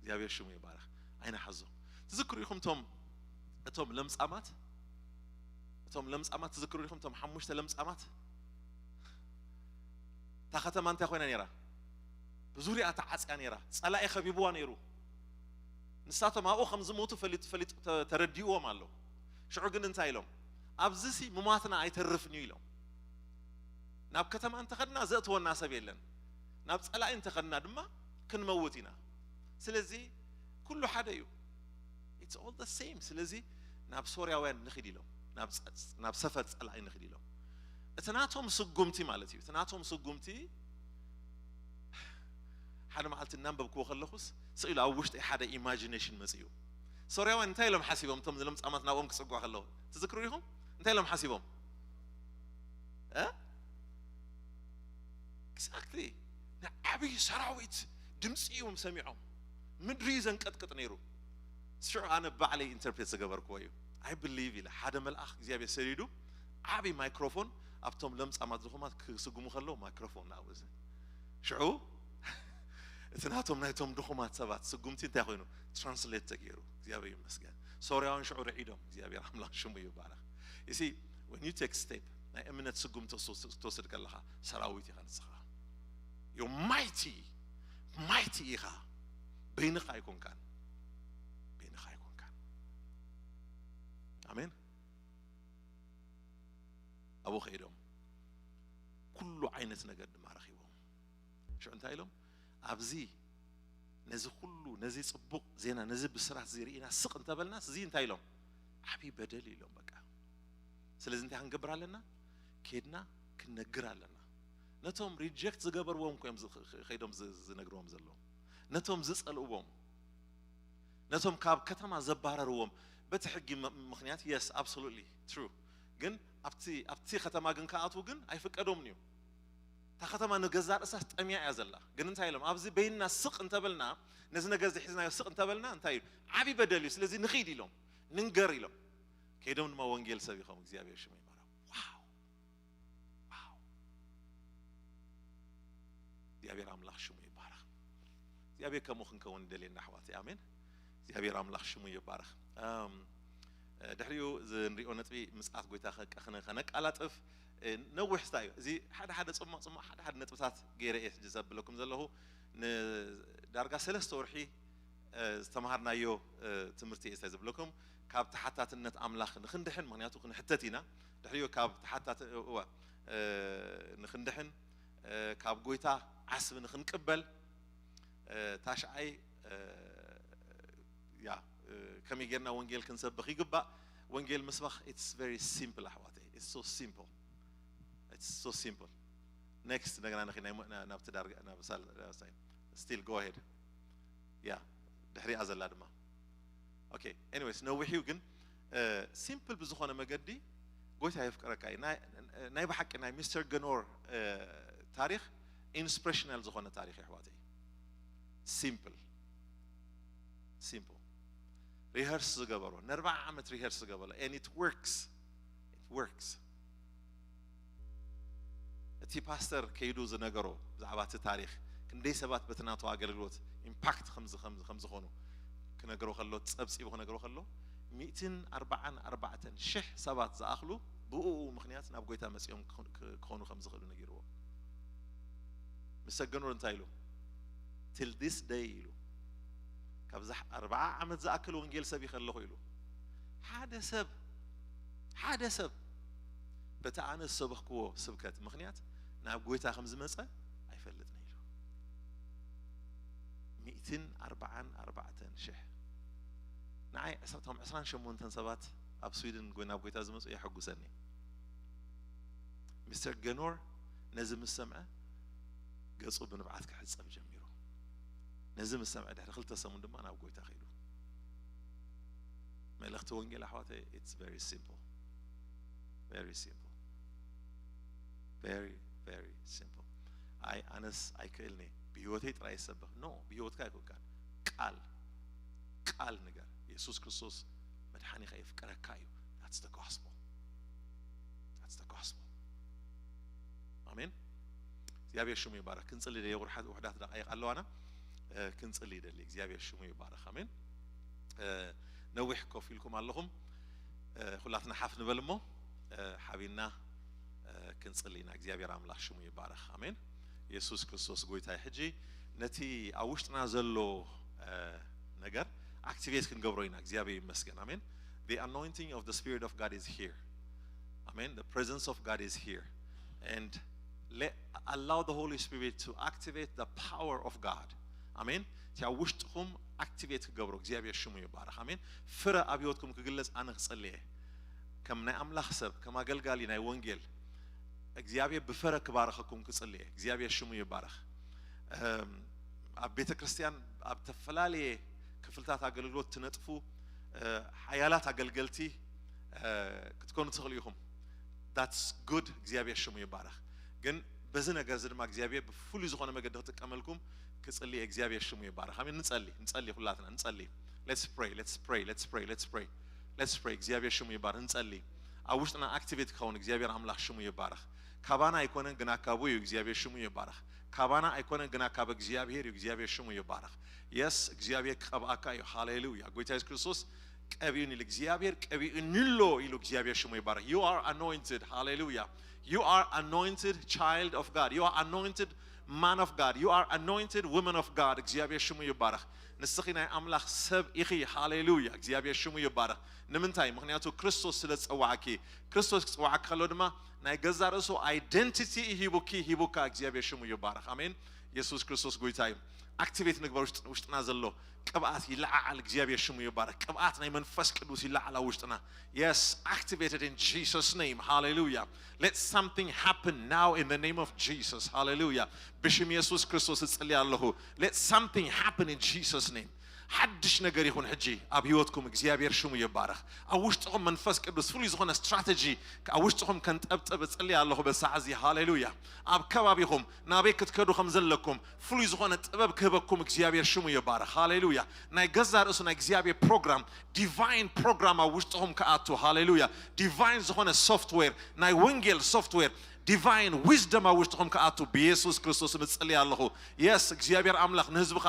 እግዚኣብሔር ሽሙ ይባረኽ። ኣይንሓዞ። ትዝክሩ ኢኹም እቶም፣ እቶም ለምጻማት፣ እቶም ለምጻማት ትዝክሩ ኢኹም እቶም ሓሙሽተ ለምጻማት? እታ ከተማ እንታይ ኮይና ነይራ? ብዙርያ ተዓጽያ ነይራ። ጸላኢ ከቢብዋ ነይሩ። ንሳቶም ኣብኡ ከም ዝሞቱ ፈሊጥ ፈሊጥ ተ- ተረዲእዎም ኣሎ። ሽዑ ግን እንታይ ኢሎም? ኣብዚሲ ምሟትና ኣይተርፍን እዩ ኢሎም። ናብ ከተማ እንተኸድና ዘእትወና ሰብ የለን፣ ናብ ጸላኢ እንተኸድና ድማ ክንመውት ኢና። ስለዚ ኩሉ ሓደ እዩ። It's all the same። ስለዚ ናብ ሶርያውያን ንኺድ ኢሎም፣ ናብ ጸ- ናብ ሰፈር ጸላኢ ንኺድ ኢሎም። እቲ ናቶም ስጉምቲ ማለት እዩ። እቲ ናቶም ስጉምቲ ሓደ መዓልቲ እናንበብክዎ ከለኹስ ስቕ ኢሉ ኣብ ውሽጢ ሓደ ኢማጂኔሽን መጽኡ። ሶርያውያን እንታይ ኢሎም ሓሲቦም? እቶም ለምጻማት ናብኦም ክጽጓ ከለዉ ትዝክሩ ኢኹም? እንታይ ኢሎም ሓሲቦም? እ? Exactly። ንዓብዪ ሰራዊት ድምፂ እዮም ሰሚዖም። ምድሪ እዩ ዘንቀጥቅጥ ነይሩ። ሽዑ ኣነ ባዕለይ ኢንተርፕሬት ዝገበርክዎ እዩ። I believe ኢለ ሓደ መልኣኽ እግዚኣብሔር ሰዲዱ ዓብዪ ማይክሮፎን ኣብቶም ለምጻማት ድኹማት ክስጉሙ ከለዉ ማይክሮፎን ናብኡ እዚ ሽዑ እቲ ናቶም ናይቶም ድኹማት ሰባት ስጉምቲ እንታይ ኮይኑ ትራንስሌት ተገይሩ። እግዚኣብሔር ይመስገን። ሶርያውን ሽዑ ርዒዶም። እግዚኣብሔር ኣምላኽ ሽሙ ይባረኽ። You see, when you take step ናይ እምነት ስጉምቲ ክትወስድ ከለኻ ሰራዊት ኢኻ ንስኻ። You're mighty, mighty ኢኻ። በይንኻ ኣይኮንካን፣ በይንኻ ኣይኮንካን። ኣሜን። ኣብኡ ከይዶም ኩሉ ዓይነት ነገር ድማ ረኺቦም። ሽዑ እንታይ ኢሎም? ኣብዚ ነዚ ኩሉ ነዚ ጽቡቕ ዜና ነዚ ብስራት እዚ ርኢና ስቕ እንተበልናስ እዚ እንታይ ኢሎም? ዓብዪ በደል ኢሎም። በቃ ስለዚ እንታይ ክንገብር ኣለና? ኬድና ክንነግር ኣለና። ነቶም ሪጀክት ዝገበርዎም እኮ እዮም ዝ- ኸ- ከይዶም ዝ- ዝነግርዎም ዘለዉ። ነቶም ዝጸልእዎም፣ ነቶም ካብ ከተማ ዘባረርዎም በቲ ሕጊ ም- ምኽንያት yes absolutely true። ግን ኣብቲ ኣብቲ ከተማ ግን ክኣትዉ ግን ኣይፍቀዶምን እዩ። እታ ከተማ ንገዛእ ርእሳስ ጠምያ እያ ዘላ። ግን እንታይ ኢሎም? ኣብዚ በይንና ስቕ እንተበልና፣ ነዚ ነገር እዚ ሒዝናዮ ስቕ እንተበልና እንታይ እዩ? ዓብዪ በደል እዩ። ስለዚ ንኺድ ኢሎም፣ ንንገር ኢሎም። ከይዶም ድማ ወንጌል ሰቢኾም። እግዚኣብሔር ሽሙ ይባረኽ። ዋው ዋው። እግዚኣብሔር ኣምላኽ ሽሙ ይባረኽ። እግዚኣብሔር ከምኡ ክንከውን ይደልየና ኣሕዋተይ። ኣሜን። እግዚኣብሔር ኣምላኽ ሽሙ ይባረኽ። እም፣ ድሕሪኡ እዚ ንሪኦ ነጥቢ ምጽኣት ጎይታ ከ- ከነ- ከነቃላጥፍ እ፣ ነዊሕ ስታ እዩ እዚ ሓደ ሓደ ጽማቕ ጽማቕ ሓደ ሓደ ነጥብታት ገይረ እየ ሕጂ ዘብለኩም ዘለኹ። ንዳርጋ ሰለስተ ወርሒ እ፣ ዝተምሃርናዮ እ፣ ትምህርቲ እየ ዝብለኩም። ካብ ተሓታትነት ኣምላኽ ንኽንድሕን፣ ምኽንያቱ ክንሕተት ኢና። ድሕሪኡ ካብ ተሓታት እዋ እ፣ ንኽንድሕን እ፣ ካብ ጎይታ ዓስቢ ንኽንቅበል እ፣ ታሽዓይ እ፣ ያ እ፣ ከመይ ጌርና ወንጌል ክንሰብኽ ይግባእ። ወንጌል ምስባኽ it's very simple ኣሕዋተይ። It's so simple. It's so simple. Next እንደገና ንኺ ናይ ሞ- ና- ናብቲ ዳርጋ ናብ ሳል still go ahead. ያ ድሕሪኣ ዘላ ድማ okay. Anyways ነዊሕ እዩ ግን ሲምፕል ብዝኾነ መገዲ ጎይታ የፍቅረካ እዩ። ናይ- ናይ ብሓቂ ናይ ሚስተር ገኖር ታሪኽ ኢንስፕሬሽናል ዝኾነ ታሪኽ የሕዋተይ። ሲምፕል ሲምፕል ሪሀርስ ዝገበሮ ንኣርባዓ ዓመት ሪሀርስ ዝገበሮ and it works. It works. እቲ ፓስተር ከይዱ ዝነገሮ ብዛዕባ እቲ ታሪኽ ክንደይ ሰባት በቲ ናቱ ኣገልግሎት ኢምፓክት ከምዝኾኑ ክነግሮ ከሎ ጸብጺቡ ክነግሮ ከሎ ሚእትን ኣርባዓን ኣርባዕተን ሽሕ ሰባት ዝኣኽሉ ብኡ ምኽንያት ናብ ጎይታ መጺኦም ክኾኑ ከም ዝኽእሉ ነጊርዎ። ምስ ሰገኖር እንታይ ኢሉ? Till this day ኢሉ ካብዛ ኣርባዓ ዓመት ዝኣክል ወንጌል ሰቢኸ ኣለኹ ኢሉ ሓደ ሰብ ሓደ ሰብ በቲ ኣነ ዝሰበኽክዎ ስብከት ምኽንያት ናብ ጎይታ ከም ዝመጸ ኣይፈልጥን ኢሉ። ሚእትን ኣርባዓን ኣርባዕተን ሽሕ ንዓይ እቶም ዕስራን ሸሞንተን ሰባት ኣብ ስዊድን ናብ ጎይታ ዝመጹ የሐጉሰኒ። ሚስተር ገኖር ነዚ ምስ ሰምዐ ገጹ ብንብዓት ክሕጸብ ጀሚሩ። ነዚ ምስ ሰምዐ ድሕሪ ክልተ ሰሙን ድማ ናብ ጎይታ ከይዱ። መልእኽቲ ወንጌል ኣሕዋተይ it's very simple. Very simple. Very very simple. ኣይ ኣነስ ኣይክእልኒ ብህይወተይ ጥራይ ይሰብኽ። ኖ ብህይወትካ ኣይኮንካን። ቃል ቃል ንገር። የሱስ ክርስቶስ መድሓኒኻ የፍቅረካ እዩ። That's the gospel. That's the gospel. ኣሜን። እግዚኣብሔር ሽሙ ይባረክ። ክንጽሊ ደሊ ውርሓት ውሕዳት ደቃይቅ ኣለዋና። ክንጽሊ ደሊ እግዚኣብሔር ሽሙ ይባረክ። ኣሜን። ነዊሕ ኮፍ ኢልኩም ኣለኹም። ኩላትና ሓፍ ንበል እሞ ሓቢና ክንጽሊ ኢና። እግዚኣብሔር ኣምላኽ ሽሙ ይባረክ። ኣሜን። የሱስ ክርስቶስ ጎይታይ። ሕጂ ነቲ ኣብ ውሽጥና ዘሎ ነገር ኣክቲቬት ክንገብሮ ኢና። እግዚኣብሔር ይመስገን። ኣሜን። The anointing of the Spirit of God is here. ኣሜን። The presence of God is here. And let, allow the Holy Spirit to activate the power of God. ኣሜን። እቲ ኣብ ውሽጥኹም ኣክቲቬት ክገብሮ እግዚኣብሔር ሽሙ ይባረኽ። ኣሜን። ፍረ ኣብ ህይወትኩም ክግለጽ ኣነ ክጸልየ፣ ከም ናይ ኣምላኽ ሰብ፣ ከም ኣገልጋሊ ናይ ወንጌል እግዚኣብሔር ብፍረ ክባርኸኩም ክጽልየ። እግዚኣብሔር ሽሙ ይባረኽ። ኣብ ቤተ ክርስቲያን ኣብ ተፈላለየ ክፍልታት ኣገልግሎት ትነጥፉ ሓያላት ኣገልገልቲ ክትኮኑ ትኽእሉ ኢኹም። That's good። እግዚኣብሔር ሽሙ ይባረኽ። ግን በዚ ነገር እዚ ድማ እግዚኣብሔር ብፍሉይ ዝኾነ መገዲ ክጥቀመልኩም ክጽልየ። እግዚኣብሔር ሽሙ ይባረኽ። ኣሜን። ንጸሊ፣ ንጸሊ፣ ኩላትና ንጸሊ። Let's pray, let's pray, let's pray, let's pray, let's pray። እግዚኣብሔር ሽሙ ይባረኽ። ንጸሊ። ኣብ ውሽጥና ኣክቲቬት ክኸውን እግዚኣብሔር ኣምላኽ ሽሙ ይባረኽ። ካባና ኣይኮነን ግና ካቡ እዩ። እግዚኣብሔር ሽሙ ይባረኽ። ካባና ኣይኮነን ግና ካብ እግዚኣብሔር እዩ። እግዚኣብሔር ሽሙ ይባረኽ። የስ፣ እግዚኣብሔር ክቐብኣካ እዩ። ሃሌሉያ። ጎይታ የሱስ ክርስቶስ ቀቢኡኒ ኢሉ፣ እግዚኣብሔር ቀቢኡኒ ኣሎ ኢሉ እግዚኣብሔር ሽሙ ይባረኽ። You are anointed. ሃሌሉያ። You are anointed child of God. You are anointed man of God. You are anointed woman of God. እግዚኣብሔር ሽሙ ይባረኽ። ንስኺ ናይ ኣምላኽ ሰብ ኢኺ። ሃሌሉያ። እግዚኣብሔር ሽሙ ይባረኽ። ንምንታይ? ምኽንያቱ ክርስቶስ ስለ ዝጸዋዓኪ። ክርስቶስ ክጸዋዓኪ ከሎ ድማ ናይ ገዛ ርእሱ ኣይደንቲቲ ሂቡኪ፣ ሂቡካ። እግዚኣብሔር ሽሙ ይባረኽ። ኣሜን። የሱስ ክርስቶስ ጎይታ እዩ። ኣክቲቬት ንግበር። ውሽጥ-፣ ውሽጥና ዘሎ ቅብኣት ይለዓዓል። እግዚኣብሔር ሽሙ ይባረኽ። ቅብኣት ናይ መንፈስ ቅዱስ ይለዓል ኣብ ውሽጥና። Yes, activated in Jesus' name. Hallelujah. Let something happen now in the name of Jesus. Hallelujah. ብሽም የሱስ ክርስቶስ እጽሊ ኣለኹ። Let something happen in Jesus' name. ሓድሽ ነገር ይኹን ሕጂ ኣብ ህይወትኩም። እግዚኣብሔር ሽሙ ይባረኽ። ኣብ ውሽጥኹም መንፈስ ቅዱስ ፍሉይ ዝኾነ ስትራተጂ ኣብ ውሽጥኹም ከንጠብጥብ እጽሊ ኣለኹ በዚ ሰዓት እዚ። ሃሌሉያ። ኣብ ከባቢኹም ናበይ ክትከዱ ከም ዘለኩም ፍሉይ ዝኾነ ጥበብ ክህበኩም እግዚኣብሔር ሽሙ ይባረኽ። ሃሌሉያ። ናይ ገዛ ርእሱ ናይ እግዚኣብሔር ፕሮግራም፣ ዲቫይን ፕሮግራም ኣብ ውሽጥኹም ክኣቱ። ሃሌሉያ። ዲቫይን ዝኾነ ሶፍትዌር፣ ናይ ወንጌል ሶፍትዌር፣ ዲቫይን ዊዝደም ኣብ ውሽጥኹም ክኣቱ ብየሱስ ክርስቶስ እጽሊ ኣለኹ። የስ፣ እግዚኣብሔር ኣምላኽ ንህዝብኻ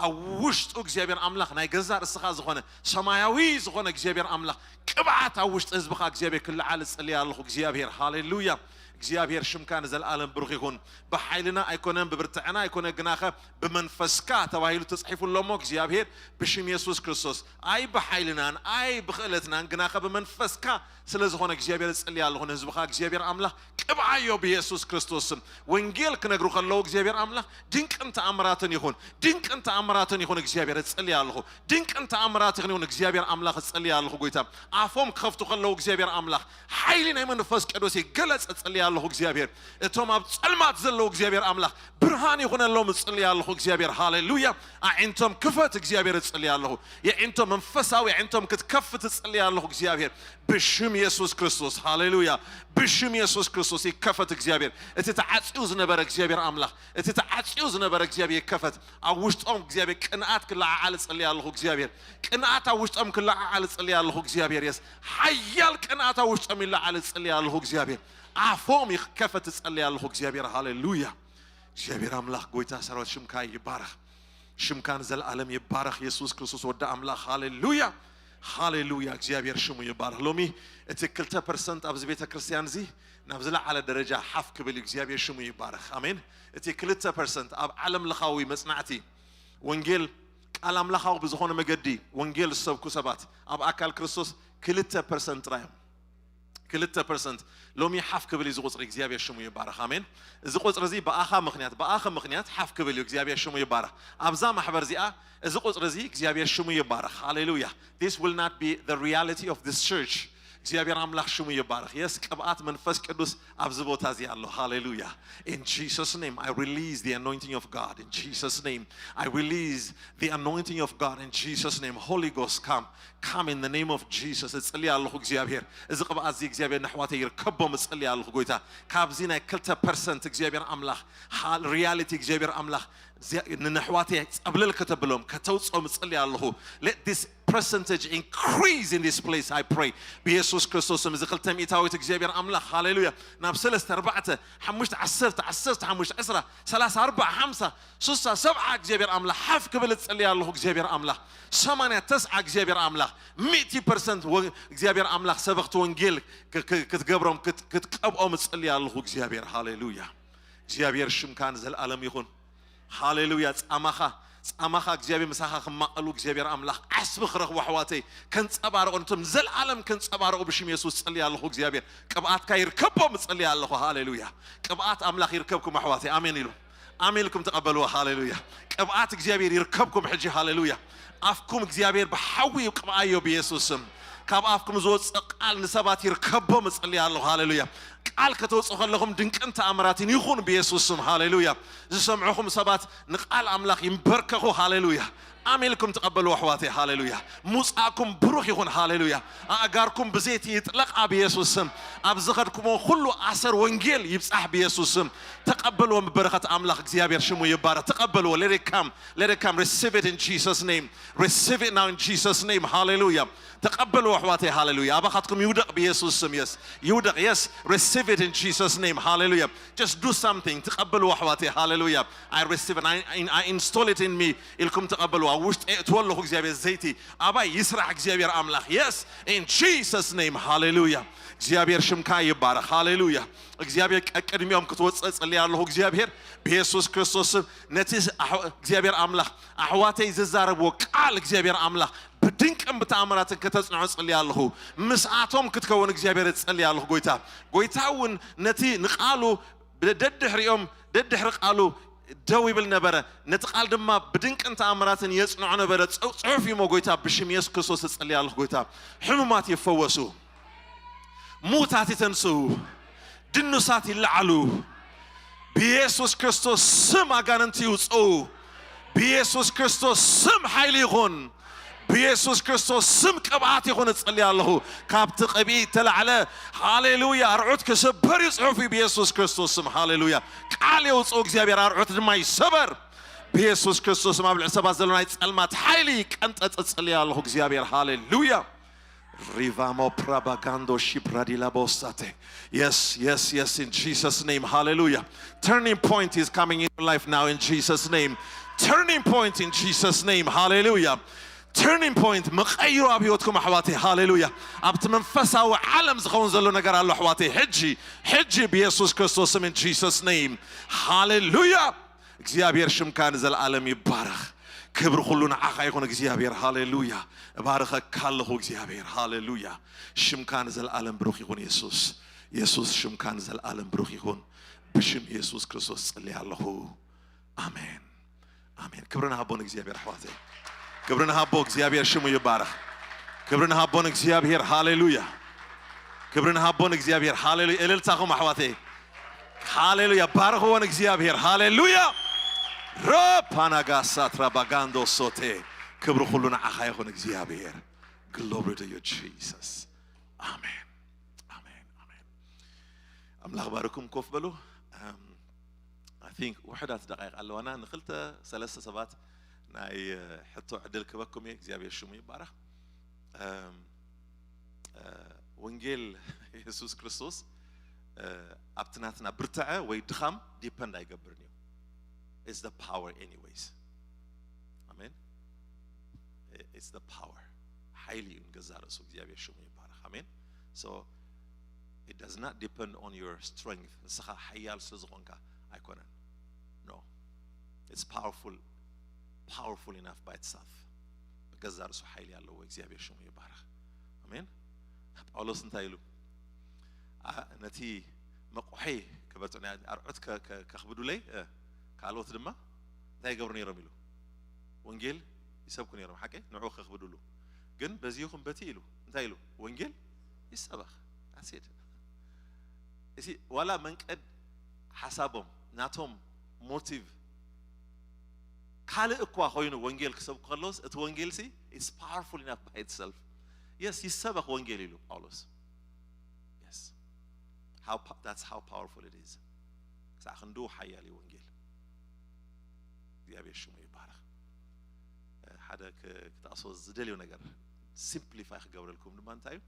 ኣብ ውሽጡ እግዚኣብሔር ኣምላኽ ናይ ገዛ ርእስኻ ዝኾነ ሰማያዊ ዝኾነ እግዚኣብሔር ኣምላኽ ቅብዓት ኣብ ውሽጢ ህዝብኻ እግዚኣብሔር ክለዓል እጽሊ ኣለኹ። እግዚኣብሔር፣ ሃሌሉያ። እግዚኣብሔር ሽምካ ንዘለኣለም ብሩኽ ይኹን። ብሓይልና ኣይኮነን፣ ብብርትዕና ኣይኮነ፣ ግናኸ ብመንፈስካ ተባሂሉ ተጻሒፉ ኣሎ እሞ፣ እግዚኣብሔር ብሽም የሱስ ክርስቶስ፣ ኣይ ብሓይልናን ኣይ ብኽእለትናን፣ ግናኸ ብመንፈስካ ስለ ዝኾነ እግዚኣብሔር እጽሊ ኣለኹ። ንህዝብኻ እግዚኣብሔር ኣምላኽ ቅብዓዮ ብየሱስ ክርስቶስ ስም። ወንጌል ክነግሩ ከለዉ እግዚኣብሔር ኣምላኽ ድንቅን ተኣምራትን ይኹን፣ ድንቅን ተኣምራትን ይኹን። እግዚኣብሔር እጽሊ ኣለኹ። ድንቅን ተኣምራትን ይኹን። እግዚኣብሔር ኣምላኽ እጽሊ ኣለኹ። ጎይታ ኣፎም ክኸፍቱ ከለዉ እግዚኣብሔር ኣምላኽ ሓይሊ ናይ መንፈስ ቅዱስ ይገለጽ እጽሊ ኣለኹ። እግዚኣብሔር እቶም ኣብ ጸልማት ዘለዉ እግዚኣብሔር ኣምላኽ ብርሃን ይኹነሎም እጽሊ ኣለኹ። እግዚኣብሔር ሃሌሉያ። ኣዒንቶም ክፈት እግዚኣብሔር እጽሊ ኣለኹ። የዒንቶም መንፈሳዊ ኣዒንቶም ክትከፍት እጽሊ ኣለኹ። እግዚኣብሔር ብሽም የሱስ ክርስቶስ ሃሌሉያ። ብሽም የሱስ ክርስቶስ ይከፈት እግዚኣብሔር። እቲ ተዓጽዩ ዝነበረ እግዚኣብሔር ኣምላኽ፣ እቲ ተዓጽዩ ዝነበረ እግዚኣብሔር ይከፈት። ኣብ ውሽጦም እግዚኣብሔር ቅንኣት ክለዓዓል እጽሊ ኣለኹ። እግዚኣብሔር ቅንኣት ኣብ ውሽጦም ክለዓዓል እጽሊ ኣለኹ። እግዚኣብሔር የስ ሓያል ቅንኣት ኣብ ውሽጦም ይለዓል እጽሊ ኣለኹ። እግዚኣብሔር ኣፎም ይከፈት እጸሊ ኣለኹ። እግዚኣብሔር ሃሌሉያ። እግዚኣብሔር ኣምላኽ ጎይታ ሰራዊት ሽምካ ይባረኽ። ሽምካ ንዘለኣለም ይባረኽ። የሱስ ክርስቶስ ወዲ ኣምላኽ። ሃሌሉያ፣ ሃሌሉያ። እግዚኣብሔር ሽሙ ይባረኽ። ሎሚ እቲ ክልተ ፐርሰንት ኣብዚ ቤተ ክርስቲያን እዚ ናብ ዝለዓለ ደረጃ ሓፍ ክብል እዩ። እግዚኣብሔር ሽሙ ይባረኽ። ኣሜን። እቲ ክልተ ፐርሰንት ኣብ ዓለም ለኻዊ መጽናዕቲ ወንጌል ቃል ኣምላኻዊ ብዝኾነ መገዲ ወንጌል ዝሰብኩ ሰባት ኣብ ኣካል ክርስቶስ ክልተ ፐርሰንት ጥራይ እዮም። ክልተ ፐርሰንት ሎሚ ሓፍ ክብል እዩ እዚ ቁጽሪ። እግዚኣብሔር ሽሙ ይባረኽ። ኣሜን። እዚ ቁጽሪ እዚ ብኣኻ ምኽንያት፣ ብኣኸ ምኽንያት ሓፍ ክብል እዩ። እግዚኣብሔር ሽሙ ይባረኽ። ኣብዛ ማሕበር እዚኣ እዚ ቁጽሪ እዚ እግዚኣብሔር ሽሙ ይባረኽ። ሃሌሉያ። This will not be the reality of this church. እግዚኣብሔር ኣምላኽ ሽሙ ይባረኽ። የስ ቅብኣት መንፈስ ቅዱስ ኣብዚ ቦታ እዚ ኣሎ። ሃሌሉያ። In Jesus' name I release the anointing of God. In Jesus' name I release the anointing of God. In Jesus' name, Holy Ghost, come. Come in the name of Jesus. እጽሊ ኣለኹ እግዚኣብሔር፣ እዚ ቅብኣት እዚ እግዚኣብሔር ንኣሕዋተይ ይርከቦም እጽሊ ኣለኹ። ጎይታ ካብዚ ናይ ክልተ ፐርሰንት እግዚኣብሔር ኣምላኽ ሪያሊቲ እግዚኣብሔር ኣምላኽ ንኣሕዋተይ ጸብለል ከተብሎም ከተውጾም እጽሊ ኣለኹ። Let this percentage increase in this place, I pray. ብየሱስ ክርስቶስ ስም እዚ ክልተ ሚእታዊት እግዚኣብሔር ኣምላኽ ሃሌሉያ ናብ ሰለስተ ኣርባዕተ ሓሙሽተ ዓሰርተ ዓሰርተ ሓሙሽተ ዕስራ ሰላሳ ኣርባዓ ሓምሳ ሱሳ ሰብዓ እግዚኣብሔር ኣምላኽ ሓፍ ክብል እጽሊ ኣለኹ። እግዚኣብሔር ኣምላኽ ሰማንያ ተስዓ እግዚኣብሔር ኣምላኽ ሚእቲ ፐርሰንት እግዚኣብሔር ኣምላኽ ሰበኽቲ ወንጌል ክትገብሮም ክትቀብኦም እጽሊ ኣለኹ። እግዚኣብሔር ሃሌሉያ። እግዚኣብሔር ሽምካ ንዘለኣለም ይኹን። ሃሌሉያ። ጻማኻ ጻማኻ እግዚኣብሔር ምሳኻ ክማቐሉ እግዚኣብሔር ኣምላኽ ዓስቢ ክረኽቡ ኣሕዋተይ ከንጸባረቑ፣ ነቶም ዘልኣለም ከንጸባረቑ ብሽም የሱስ ጸልየ ኣለኹ። እግዚኣብሔር ቅብኣትካ ይርከቦም ጸልየ ኣለኹ። ሃሌሉያ። ቅብኣት ኣምላኽ ይርከብኩም ኣሕዋተይ። ኣሜን ኢሉ ኣሜን ኢልኩም ተቐበልዎ። ሃሌሉያ። ቅብኣት እግዚኣብሔር ይርከብኩም ሕጂ። ሃሌሉያ። ኣፍኩም እግዚኣብሔር ብሓዊ ቅብኣዮ ብየሱስ ስም። ካብ ኣፍኩም ዝወፅእ ቃል ንሰባት ይርከቦም እጽልይ ኣለኹ። ሃሌሉያ። ቃል ከተውፅኡ ከለኹም ድንቅን ተኣምራትን ይኹን ብየሱስ ስም። ሃሌሉያ። ዝሰምዑኹም ሰባት ንቃል ኣምላኽ ይንበርከኹ። ሃሌሉያ። ኣሜን ኢልኩም ተቐበሉ ኣሕዋተይ። ሃሌሉያ። ሙፃእኩም ብሩኽ ይኹን። ሃሌሉያ። ኣእጋርኩም ብዘይቲ ይጥለቕ ኣብ የሱስ ስም። ኣብ ዝኸድኩሞ ኩሉ ኣሰር ወንጌል ይብፃሕ ብየሱስ ስም። ተቐበልዎ ብበረኸት ኣምላኽ። እግዚኣብሔር ሽሙ ይባረኽ። ተቐበልዎ። Let it come. Let it come. Receive it in Jesus name. Receive it now in Jesus name. ሃሌሉያ። ተቐበልዎ ኣሕዋተይ። ሃሌሉያ። ኣባኻትኩም ይውደቕ ብየሱስ ስም። Yes ይውደቕ። Yes, receive it in Jesus name. ሃሌሉያ። Just do something. ተቐበልዎ ኣሕዋተይ። ሃሌሉያ። I receive it. I, I, I install it in me. ኢልኩም ተቐበልዎ። ኣብ ውሽጢ እትወለኹ እግዚኣብሔር ዘይቲ ኣባይ ይስራሕ እግዚኣብሔር ኣምላኽ። Yes, in Jesus name. ሃሌሉያ። እግዚኣብሔር ሽምካ ይባረኽ። ሃሌሉያ። እግዚኣብሔር ቀቅድሚኦም ክትወፅእ ጸልየ ኣለኹ። እግዚኣብሔር ብየሱስ ክርስቶስ ስም ነቲ ኣሕ- እግዚኣብሔር ኣምላኽ ኣሕዋተይ ዝዛረብዎ ቃል እግዚኣብሔር ኣምላኽ ብድንቅን ብተኣምራትን ከተጽንዖ ጸልየ ኣለኹ። ምስኣቶም ክትከውን እግዚኣብሔር ጸልየ ኣለኹ። ጎይታ ጎይታ እውን ነቲ ንቃሉ ደድሕሪኦም ደድሕሪ ቃሉ ደው ይብል ነበረ። ነቲ ቃል ድማ ብድንቅን ተኣምራትን የጽንዖ ነበረ። ጽ- ጽሑፍ እዩሞ ጎይታ ብሽም የሱስ ክርስቶስ እጸልይ ኣለኹ። ጎይታ ሕሙማት ይፈወሱ፣ ሙታት ይተንስኡ፣ ድኑሳት ይለዓሉ። ብየሱስ ክርስቶስ ስም ኣጋንንቲ ይውፅኡ። ብየሱስ ክርስቶስ ስም ሓይሊ ይኹን። ብየሱስ ክርስቶስ ስም ቅብኣት ይኹን እጽሊ ኣለኹ። ካብቲ ቅብኢ ተላዕለ። ሃሌሉያ። ኣርዑት ክስበር እዩ ጽሑፍ እዩ ብየሱስ ክርስቶስ ስም። ሃሌሉያ። ቃል የውፅኡ እግዚኣብሔር ኣርዑት ድማ ይሰበር። ብየሱስ ክርስቶስ ስም ኣብ ልዕሊ ሰባት ዘሎ ናይ ጸልማት ሓይሊ ይቀንጠጥ እጽሊ ኣለኹ እግዚኣብሔር። ሃሌሉያ። Rivamo prabagando shibradila bosate. Yes, yes, yes, in Jesus' name. Hallelujah. Turning point is coming in your life now in Jesus' name. Turning point in Jesus' name. Hallelujah. Turning point መቐይሮ ኣብ ህይወትኩም ኣሕዋተይ። ሃሌሉያ። ኣብቲ መንፈሳዊ ዓለም ዝኸውን ዘሎ ነገር ኣሎ ኣሕዋተይ። ሕጂ ሕጂ ብየሱስ ክርስቶስ ስም in Jesus' name. ሃሌሉያ። እግዚኣብሔር ሽምካ ንዘለኣለም ይባረኽ። ክብሪ ኩሉ ንዓኻ ይኹን እግዚኣብሔር። ሃሌሉያ። እባርኸካ ኣለኹ እግዚኣብሔር። ሃሌሉያ። ሽምካ ንዘለኣለም ብሩኽ ይኹን የሱስ። የሱስ ሽምካ ንዘለኣለም ብሩኽ ይኹን። ብሽም የሱስ ክርስቶስ ጸልየ ኣለኹ። ኣሜን። ኣሜን። ክብሪ ንሃቦ ንእግዚኣብሔር ኣሕዋተይ። ክብሪ ንሃቦ እግዚኣብሔር ሽሙ ይባረኽ። ክብሪ ንሃቦ ንእግዚኣብሔር። ሃሌሉያ። ክብሪ ንሃቦ ንእግዚኣብሔር። ሃሌሉያ። እልልታኹም ኣሕዋተይ። ሃሌሉያ። ባርኽዎ ንእግዚኣብሔር። ሃሌሉያ። ሮፓናጋሳት ራባጋንዶ ሶቴ። ክብሪ ኩሉ ንዓኻ ይኹን እግዚኣብሔር። Glory to you Jesus. ኣሜን። ኣሜን። ኣሜን። ኣምላኽ ባርኩም። ኮፍ በሉ። Um, I think ውሕዳት ደቃይቕ ኣለዋና። ንክልተ ሰለስተ ሰባት ናይ ሕቶ ዕድል ክበኩም እየ። እግዚኣብሔር ሽሙ ይባረኽ። Um, uh, ወንጌል የሱስ ክርስቶስ uh, ኣብቲ ናትና ብርትዐ ወይ ድኻም ዲፐንድ ኣይገብርን እዩ። It's the power anyways. ኣሜን። It's the power. ሓይሊ እዩ ንገዛ ርእሱ። እግዚኣብሔር ሽሙ ይባረኽ። ኣሜን። So it does not depend on your strength. ንስኻ ሓያል ስለ ዝኾንካ ኣይኮነን። No. It's powerful, powerful enough by itself. ገዛ ርእሱ ሓይሊ ኣለዎ። እግዚኣብሔር ሽሙ ይባረኽ። ኣሜን። ጳውሎስ እንታይ ኢሉ? ኣ- ነቲ መቑሒ ክበልቶ ናይ ኣርዑት ከ- ከ- ከኽብዱለይ እ፣ ካልኦት ድማ እንታይ ይገብሩ ነይሮም ኢሉ? ወንጌል ይሰብኩ ነይሮም። ሓቀይ ንዑ ከኽብዱሉ ግን በዚ ይኹን በቲ ኢሉ እንታይ ኢሉ? ወንጌል ይሰበኽ። ኣሴድ እዚ ዋላ መንቀድ ሓሳቦም ናቶም ሞቲቭ ካልእ እኳ ኮይኑ ወንጌል ክሰብኩ ከለውስ እቲ ወንጌል ሲ it's powerful enough by itself. Yes ይሰበኽ ወንጌል ኢሉ ጳውሎስ። Yes. How, that's how powerful it is. ክሳዕ ክንድኡ ሓያል እዩ ወንጌል። እግዚኣብሔር ሽሙ ይባረኽ። ሓደ ክጠቕሶ ዝደልዮ ነገር ሲምፕሊፋይ ክገብረልኩም ድማ እንታይ እዩ?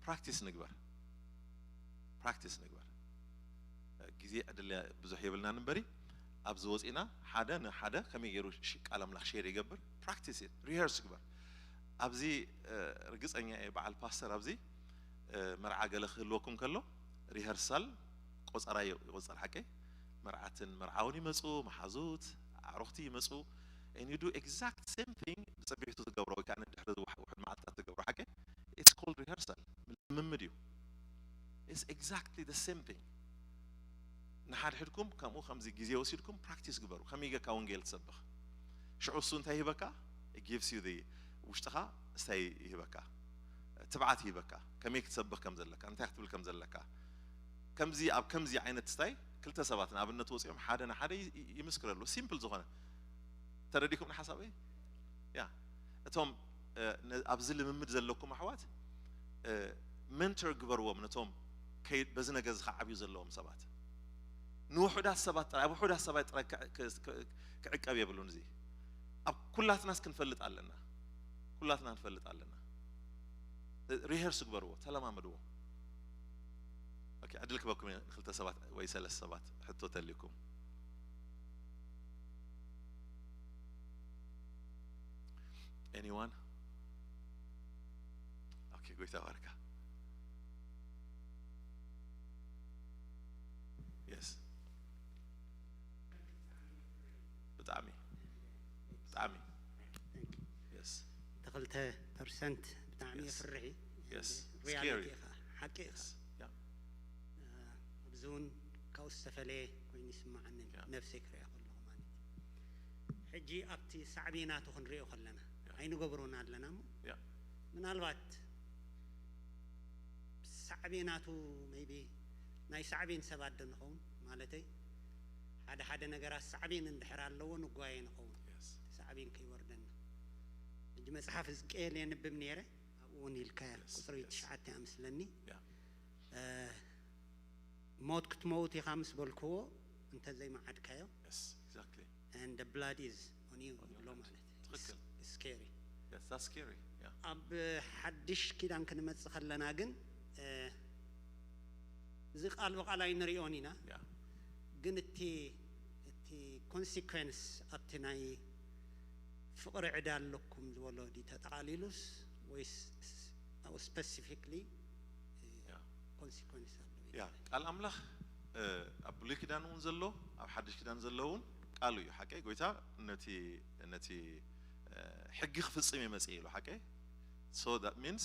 ፕራክቲስ ንግበር። ፕራክቲስ ንግበር። ግዜ ዕድል ብዙሕ የብልናን እምበሪ ኣብዚ ወፂና ሓደ ንሓደ ከመይ ገይሩ ቃል ኣምላኽ ሼር ይገብር ፕራክቲስ ሪሀርስ ግበር። ኣብዚ ርግፀኛ እየ በዓል ፓስተር ኣብዚ መርዓ ገለ ክህልወኩም ከሎ ሪሀርሳል ቆፀራ ይቆፀር ሓቀይ። መርዓትን መርዓውን ይመፁ፣ መሓዙት ኣዕሩኽቲ ይመፁ፣ and you do exact same thing። ብፅብሒቱ ትገብሮ ወይ ከዓ ንድሕሪ ውሕ- ውሕድ መዓልታት ትገብሮ ሓቂ፣ it's called rehearsal፣ ልምምድ እዩ። It's exactly the same thing። ንሓድሕድኩም ከምኡ ከምዚ ግዜ ወሲድኩም ፕራክቲስ ግበሩ። ከመይ ጌርካ ወንጌል ትሰብኽ? ሽዑ እሱ እንታይ ይህበካ? It gives you the ውሽጥኻ ስታይ ይህበካ፣ ትብዓት ይህበካ፣ ከመይ ክትሰብኽ ከም ዘለካ፣ እንታይ ክትብል ከም ዘለካ። ከምዚ ኣብ ከምዚ ዓይነት ስታይ ክልተ ሰባት ንኣብነት ወፂኦም ሓደ ንሓደ ይ- ይ- ይምስክረሉ። ሲምፕል ዝኾነ ተረዲኩም ንሓሳበይ ያ እቶም እ፣ ነ- ኣብዚ ልምምድ ዘለኩም ኣሕዋት እ፣ ሜንተር ግበርዎም ነቶም ከይ- በዚ ነገር እዚ ክዓብዩ ዘለዎም ሰባት። ንውሑዳት ሰባት ጥራይ ኣብ ውሑዳት ሰባት ጥራይ ክዕ- ክ- ክ- ክዕቀብ የብሉን። እዚ ኣብ ኩላትናስ ክንፈልጥ ኣለና። ኩላትና ክንፈልጥ ኣለና። ሪሄርስ ግበርዎ፣ ተለማመድዎ። ኦኬ፣ ዕድል ክበኩም እየ። ክልተ ሰባት ወይ ሰለስተ ሰባት ሕቶ ተልዩኩም። Anyone? ኦኬ፣ ጎይታ ባርካ። Yes። ብጣዕሚ ብጣዕሚ yes። ተክልተ ፐርሰንት ብጣዕሚ Yes. የፍርሕ እዩ። Yes. ሪያሊቲ Scary። ኢኻ፣ ሓቂ ኢኻ። Yes። Yeah። ኣብዚ እውን ካብኡ ዝተፈለየ ኮይኑ ይስማዓኒ Yeah። ነብሰይ ክሪኣ ከለኹ ማለት እዩ። ሕጂ ኣብቲ ሳዕቤናቱ ክንሪኦ ከለና Yeah። ኣይንገብሮን ኣለና እሞ Yeah። ምናልባት ሳዕቤናቱ maybe ናይ ሳዕቤን ሰባት ዶ ንኸውን ማለተይ ሓደ ሓደ ነገራት ሳዕቤን እንድሕር ኣለዎ ንጓየ ንኸውን Yes። ሳዕቤን ከይወርደና። ሕጂ መፅሓፍ ሕዝቅኤል የንብብ ነይረ ኣብኡ እውን ኢልካያ Yes፣ ቁፅሪ yes። ትሽዓተ እያ ምስለኒ Yeah። እ፣ ሞት ክትመውት ኢኻ ምስ በልክዎ እንተዘይመዓድካዮ Yes። Exactly። and the blood is on you On your ይብሎ hand። ማለት እዩ። ትኽክል። It's scary። Yes። That's scary። Yeah። ኣብ ሓድሽ ኪዳን ክንመጽእ ከለና ግን እ፣ እዚ ቃል ብቃል ኣይንሪኦን ኢና Yeah። ግን እቲ እቲ ኮንሲኮንስ ኣብቲ ናይ ፍቕሪ ዕዳ ኣለኩም ዝበሎ ድዩ ተጠቓሊሉስ ወይስ ኣብኡ ስፐሲፊክሊ Yeah። ኮንሲኮንስ ኣሎ ያ ቃል ኣምላኽ እ፣ ኣብ ብሉይ ኪዳን እውን ዘሎ ኣብ ሓድሽ ኪዳን ዘሎ እውን ቃሉ እዩ ሓቀይ ጎይታ ነቲ ነቲ እ፣ ሕጊ ክፍጽም እየ መጽእ ኢሉ ሓቀይ so that means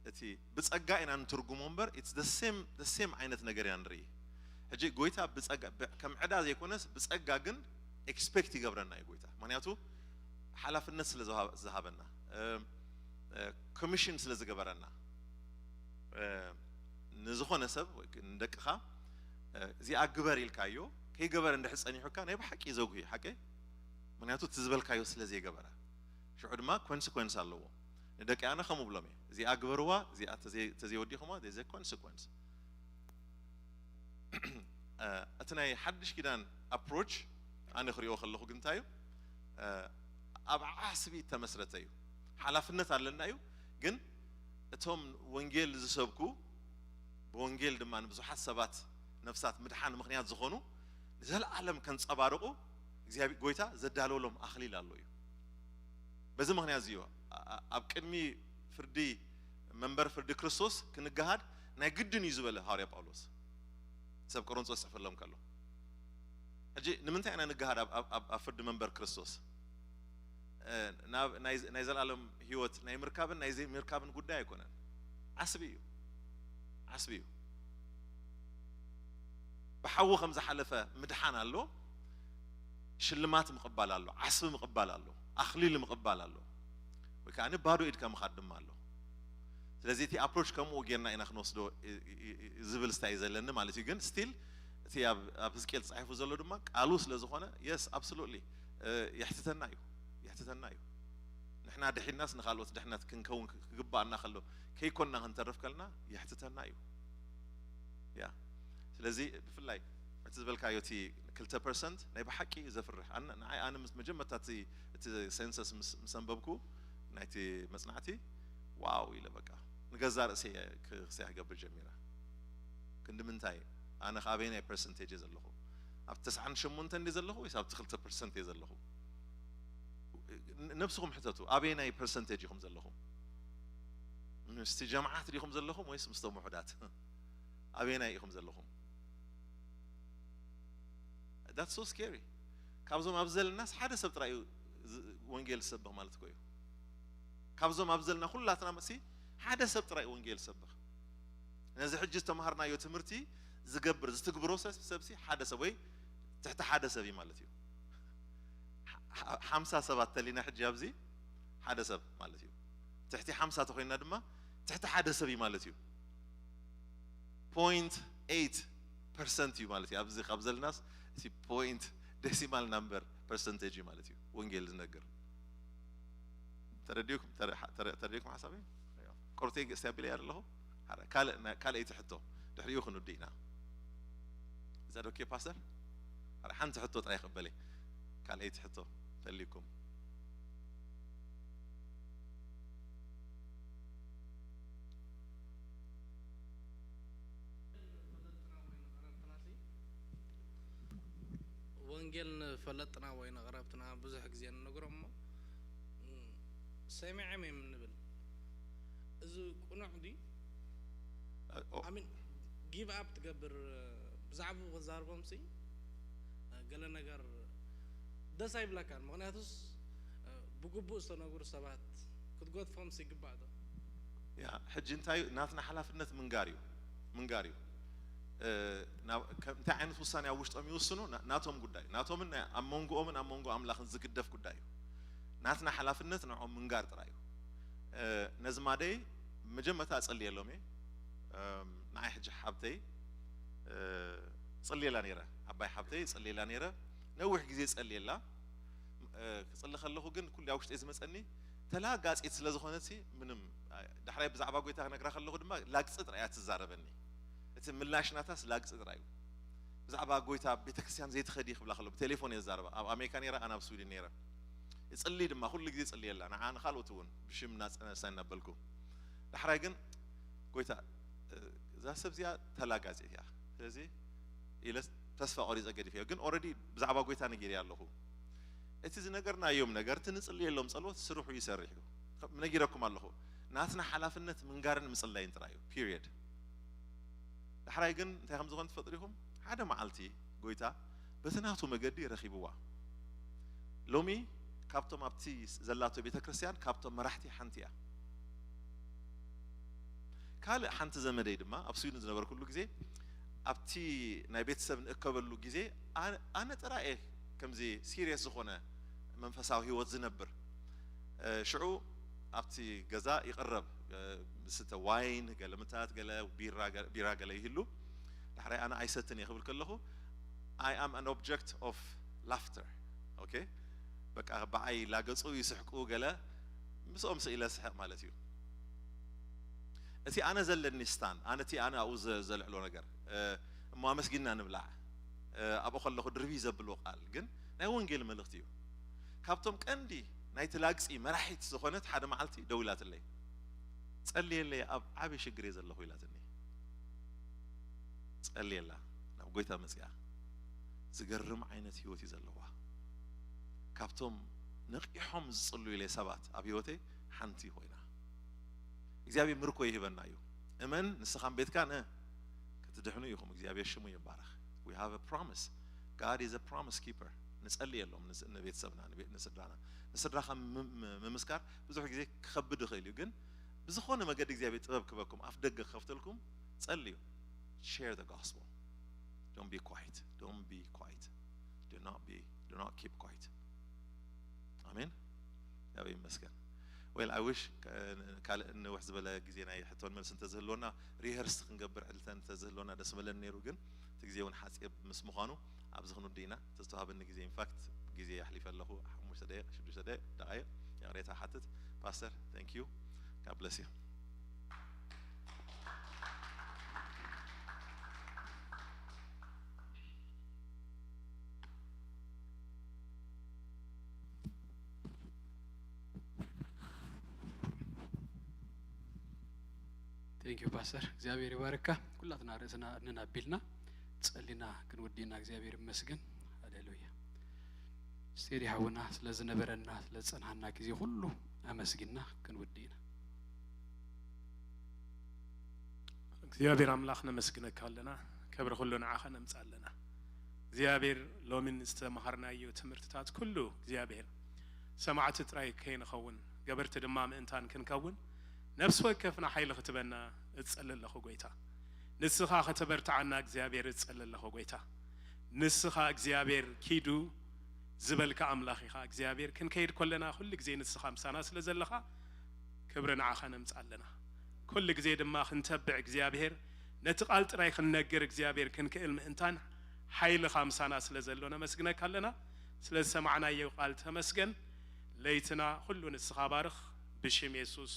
እቲ ብጸጋ ኢና ንትርጉሞ እምበር it's the same the same ዓይነት ነገር ኢና ንርኢ ሕጂ ጎይታ ብጸጋ ብ- ከም ዕዳ ዘይኮነስ ብጸጋ ግን ኤክስፔክት ይገብረና እዩ ጎይታ ምክንያቱ ሓላፍነት ስለ ዝሃ- ዝሃበና እ፣ እ፣ ኮሚሽን ስለ ዝገበረና እ፣ ንዝኾነ ሰብ ወይ ክ- ንደቅኻ እ፣ እዚኣ ግበር ኢልካዮ ከይገበረ እንድሕር ጸኒሑካ ናይ ብሓቂ እዩ ዘጉሂ ሓቂ ምክንያቱ እቲ ዝበልካዮ ስለ ዘይገበረ ሽዑ ድማ ኮንስኮንስ ኣለዎ ንደቂ ኣነ ከምኡ ብሎም እየ እዚኣ ግበርዋ እዚኣ ተዘይ- ተዘይወዲኹማ there's a consequence እቲ ናይ ሓድሽ ኪዳን ኣፕሮች ኣነ ክሪኦ ከለኹ ግን እንታይ እዩ እ፣ ኣብ ዓስቢ ተመስረተ እዩ ሓላፍነት ኣለና እዩ ግን እቶም ወንጌል ዝሰብኩ ብወንጌል ድማ ንብዙሓት ሰባት ነፍሳት ምድሓን ምክንያት ዝኾኑ ንዘለኣለም ከንፀባርቑ እግዚኣብሔር ጎይታ ዘዳለወሎም ኣኽሊል ኣሎ እዩ በዚ ምክንያት እዚ እዩ ኣ- ኣብ ቅድሚ ፍርዲ መንበር ፍርዲ ክርስቶስ ክንገሃድ ናይ ግድን እዩ ዝበለ ሃዋርያ ጳውሎስ ሰብ ቆሮንቶስ ዝፅሕፈሎም ከሎ ሕጂ ንምንታይ ኢና ንገሃድ ኣብ- ኣብ ኣብ- ኣብ ፍርዲ መንበር ክርስቶስ እ፣ ናብ ናይ ናይ ዘላለም ህይወት ናይ ምርካብን ናይ ዘይምርካብን ጉዳይ ኣይኮነን ዓስቢ እዩ ዓስቢ እዩ ብሓዊ ከም ዝሓለፈ ምድሓን ኣሎ ሽልማት ምቕባል ኣሎ ዓስቢ ምቕባል ኣሎ ኣኽሊል ምቕባል ኣሎ ወይ ከዓ ባዶ ኢድካ ምኻድ ድማ ኣሎ ስለዚ እቲ ኣፕሮች ከምኡ ጌርና ኢና ክንወስዶ እ- እ- እ- ዝብል ስታይ እዩ ዘለኒ ማለት እዩ ግን ስቲል እቲ ኣብ ኣብ ህዝቅኤል ተፃሒፉ ዘሎ ድማ ቃሉ ስለ ዝኾነ የስ ኣብሶሉትሊ የሕትተና እዩ የሕትተና እዩ ንሕና ድሒናስ ንካልኦት ድሕነት ክንከውን ክግባኣና ከሎ ከይኮንና ክንተርፍ ከልና የሕትተና እዩ ያ ስለዚ ብፍላይ እቲ ዝበልካዮ እቲ ክልተ ፐርሰንት ናይ ብሓቂ እዩ ዘፍርሕ ኣነ ንዓይ ኣነ ምስ መጀመርታ እቲ እቲ ሴንሰስ ምስ ምስ ኣንበብኩ ናይቲ መፅናዕቲ ዋው ኢለ በቃ ንገዛ ርእሰይ እየ ክስያ ክገብር ጀሚረ ክንዲ ምንታይ ኣነ ከኣበየናይ ፐርሰንቴጅ እየ ዘለኹ ኣብቲ ተስዓን ሸሞንተ እንዲ ዘለኹ ወይስ ኣብቲ ክልተ ፐርሰንት እየ ዘለኹ ን- ነብስኹም ሕተቱ ኣበየናይ ፐርሰንቴጅ ኢኹም ዘለኹም ምስቲ ጀምዓት ዲኹም ዘለኹም ወይስ ምስቶም ውሑዳት ኣበየናይ ኢኹም ዘለኹም That's so scary. ካብዞም ኣብ ዘለናስ ሓደ ሰብ ጥራይ እዩ ዝ- ወንጌል ዝሰብኽ ማለት እኮ እዩ። ካብዞም ኣብ ዘለና ኩላትና መሲ ሓደ ሰብ ጥራይ እዩ ወንጌል ዝሰብኽ። ነዚ ሕጂ ዝተምሃርናዮ ትምህርቲ ዝገብር ዝትግብሮ ሰብ ሰብሲ ሓደ ሰብ ወይ ትሕቲ ሓደ ሰብ እዩ ማለት እዩ። ሓ- ሓምሳ ሰባት ተሊና ሕጂ ኣብዚ ሓደ ሰብ ማለት እዩ። ትሕቲ ሓምሳ ተኮይና ድማ ትሕቲ ሓደ ሰብ እዩ ማለት እዩ። ፖይንት ኤይት ፐርሰንት እዩ ማለት እዩ። ኣብዚ ካብ ዘለናስ እቲ ፖይንት ዴሲማል ናምበር ፐርሰንቴጅ እዩ ማለት እዩ ወንጌል ዝነግር። ተረዲእኩም ተረ- ተረ- ተረዲእኩም ሓሳበይ? ቁርተይ ገስቲ ኣቢለይ ኣለኹ። ሓረ- ካልእ ናይ- ካልኣይቲ ሕቶ ድሕሪኡ ክንውዲ ኢና። እዛ ዶኬ ፓስተር ሓንቲ ሕቶ ጥራይ ይቕበለይ። ካልኣይቲ ሕቶ ተሊኩም። ወንጌል ንፈለጥና ወይ ንቕረብትና ብዙሕ ግዜ ንነግሮም እሞ ሰሚዖም እዮም ንብል። እዚ ቅኑዕ ድዩ? ኣሚን ጊቭ ኣፕ ትገብር ብዛዕባኡ ክዛርቦም ሲ ገለ ነገር ደስ ኣይብለካን። ምክንያቱስ ብግቡእ ዝተነግሩ ሰባት ክትገድፎም ሲ ይግባእ ዶ? ያ ሕጂ እንታይ እዩ ናትና ሓላፍነት ምንጋር እዩ ምንጋር እዩ። እንታይ ዓይነት ውሳኔ ኣብ ውሽጦም ይውስኑ ናቶም ጉዳይ ናቶምን ኣብ መንጎኦምን ኣብ መንጎ ኣምላኽን ዝግደፍ ጉዳይ እዩ። ናትና ሓላፍነት ንዕኦም ምንጋር ጥራይ እዩ። ነዚ ማደይ መጀመርታ እጸልየሎም እየ። ንዓይ ሕጂ ሓብተይ ጸልየላ ነይረ። ዓባይ ሓብተይ ጸልየላ ነይረ። ነዊሕ ግዜ ጸልየላ። ክጽሊ ከለኹ ግን ኩሉ ኣብ ውሽጠይ ዝመጸኒ ተላጋጺት ስለ ዝኾነት ምንም ዳሕራይ ብዛዕባ ጎይታ ክነግራ ከለኹ ድማ ላግጺ ጥራይ እያ ትዛረበኒ። እቲ ምላሽ ናታስ ላግጺ ጥራይ እዩ። ብዛዕባ ጎይታ ቤተክርስትያን ዘይትኸዲ ክብላ ከሎ ብቴሌፎን እየ ዝዛረባ። ኣብ ኣሜሪካ ነይራ ኣነ ኣብ ስዊድን ነይረ። ይጽሊ ድማ ኩሉ ግዜ ጽልየላ ንዓ ንካልኦት እውን ብሽም እናጸነሳ እናበልኩ ዳሕራይ ግን ጎይታ እዛ ሰብ እዚኣ ተላጋጺት እያ ስለዚ ኢለ ተስፋ ቆሪጸ ገዲፈዮ ግን ኦረዲ ብዛዕባ ጎይታ ነጊረ ኣለኹ። እቲ ዝነገርናዮም ነገር እቲ ንጽልየሎም ጸሎት ስርሑ ይሰርሕ እዩ። ነጊረኩም ኣለኹ። ናትና ሓላፍነት ምንጋርን ምጽላይን ጥራይ እዩ። ፒሪየድ። ዳሕራይ ግን እንታይ ከም ዝኾነ ትፈልጡ ዲኹም? ሓደ መዓልቲ ጎይታ በቲ ናቱ መገዲ ረኺብዋ። ሎሚ ካብቶም ኣብቲ ዘላቶ ቤተ ክርስቲያን ካብቶም መራሕቲ ሓንቲ እያ። ካልእ ሓንቲ ዘመደይ ድማ ኣብ ስዊድን ዝነበርኩሉ ግዜ ኣብቲ ናይ ቤተሰብ ንእከበሉ ግዜ ኣነ ጥራይ እየ ከምዚ ሲሪየስ ዝኾነ መንፈሳዊ ህይወት ዝነብር። ሽዑ ኣብቲ ገዛ ይቕረብ ዝስተ ዋይን ገለ ምታት ገለ ቢራ ገለ ይህሉ። ዳሕራይ ኣነ ኣይሰትን እየ ክብል ከለኹ I am an object of laughter. ኦኬ በቃ ብዓይ ላገጹ ይስሕቁ ገለ ምስኦም ስኢለ ስሕቕ ማለት እዩ። እቲ ኣነ ዘለኒ ስታን ኣነ እቲ ኣነ ኣብኡ ዘልዕሎ ነገር እሞ ኣመስጊንና ንብላዕ ኣብኡ ከለኹ ድርቢ ዘብልዎ ቃል ግን ናይ ወንጌል መልእኽቲ እዩ። ካብቶም ቀንዲ ናይቲ ላግጺ መራሒት ዝኾነት ሓደ መዓልቲ ደዊላትለይ ጸልየለይ ኣብ ዓቢ ሽግር እየ ዘለኹ ኢላትኒ። ጸልየላ ናብ ጎይታ መጽያ ዝገርም ዓይነት ህይወት እዩ ዘለዋ። ካብቶም ነቂሖም ዝጽልዩለይ ሰባት ኣብ ህይወተይ ሓንቲ ኮይና እግዚኣብሔር ምርኮ ይህበና እዩ። እመን ንስኻን ቤትካን ክትድሕኑ ኢኹም። እግዚኣብሔር ሽሙ ይባረኽ። We have a promise. God is a promise keeper. ንጸልየሎም ንቤተሰብና ንስድራና ንስድራኻ ምምስካር ብዙሕ ግዜ ክኸብድ ይኽእል እዩ ግን ብዝኾነ መገዲ እግዚኣብሔር ጥበብ ክበኩም ኣፍ ደገ ክኸፍተልኩም ጸልዩ። Share the gospel. Don't be quiet. Don't be quiet. Do not be do not keep quiet. ኣሜን። ያበ ይመስገን። Well I wish ካልእ ንውሕ ዝበለ ግዜ ናይ ሕቶን መልስ እንተዝህልወና ሪሀርስ ክንገብር ዕድልተን እንተዝህልወና ደስ በለን ነይሩ ግን እቲ ግዜ እውን ሓፂር ምስ ምዃኑ ኣብዚ ክንውዲ ኢና። ተዝተዋሃበኒ ግዜ ኢንፋክት ግዜ ኣሕሊፈ ኣለኹ ሓሙሽተ ደቂቕ ሽዱሽተ ደቂቕ ደቃይቕ ይቕሬታ ሓትት። ፓስተር thank you. God bless you. Thank you ፓስተር እግዚኣብሔር ይባርካ። ኩላትና ርእስና እንናቢልና ጸሊና ክንወዲና እግዚኣብሔር ይመስገን። ሃሌሉያ። ስቴዲ ሓውና ስለ ዝነበረና ስለ ዝጸንሃና ግዜ ኩሉ ኣመስጊና ክንውዲ ኢና። እግዚኣብሔር ኣምላኽ ነመስግነካ ኣለና። ክብሪ ኩሉ ንዓኻ ነምጽእ ኣለና። እግዚኣብሔር ሎሚን ዝተምሃርናዮ ትምህርትታት ኩሉ እግዚኣብሔር ሰማዕቲ ጥራይ ከይንኸውን ገበርቲ ድማ ምእንታን ክንከውን ነፍሲ ወከፍና ሓይሊ ክትበና እጸሊ ኣለኹ ጎይታ። ንስኻ ከተበርትዓና እግዚኣብሔር እጸሊ ኣለኹ ጎይታ። ንስኻ እግዚኣብሔር ኪዱ ዝበልካ ኣምላኽ ኢኻ እግዚኣብሔር። ክንከይድ ከለና ኩሉ ግዜ ንስኻ ምሳና ስለ ዘለኻ ክብሪ ንዓኻ ነምጽእ ኣለና። ኩሉ ግዜ ድማ ክንተብዕ እግዚኣብሔር ነቲ ቃል ጥራይ ክንነግር እግዚኣብሔር ክንክእል ምእንታን ሓይልኻ ምሳና ስለ ዘሎ ነመስግነካ ኣለና። ስለ ዝሰማዕናዮ ቃል ተመስገን። ለይትና ኩሉ ንስኻ ባርኽ። ብሽም የሱስ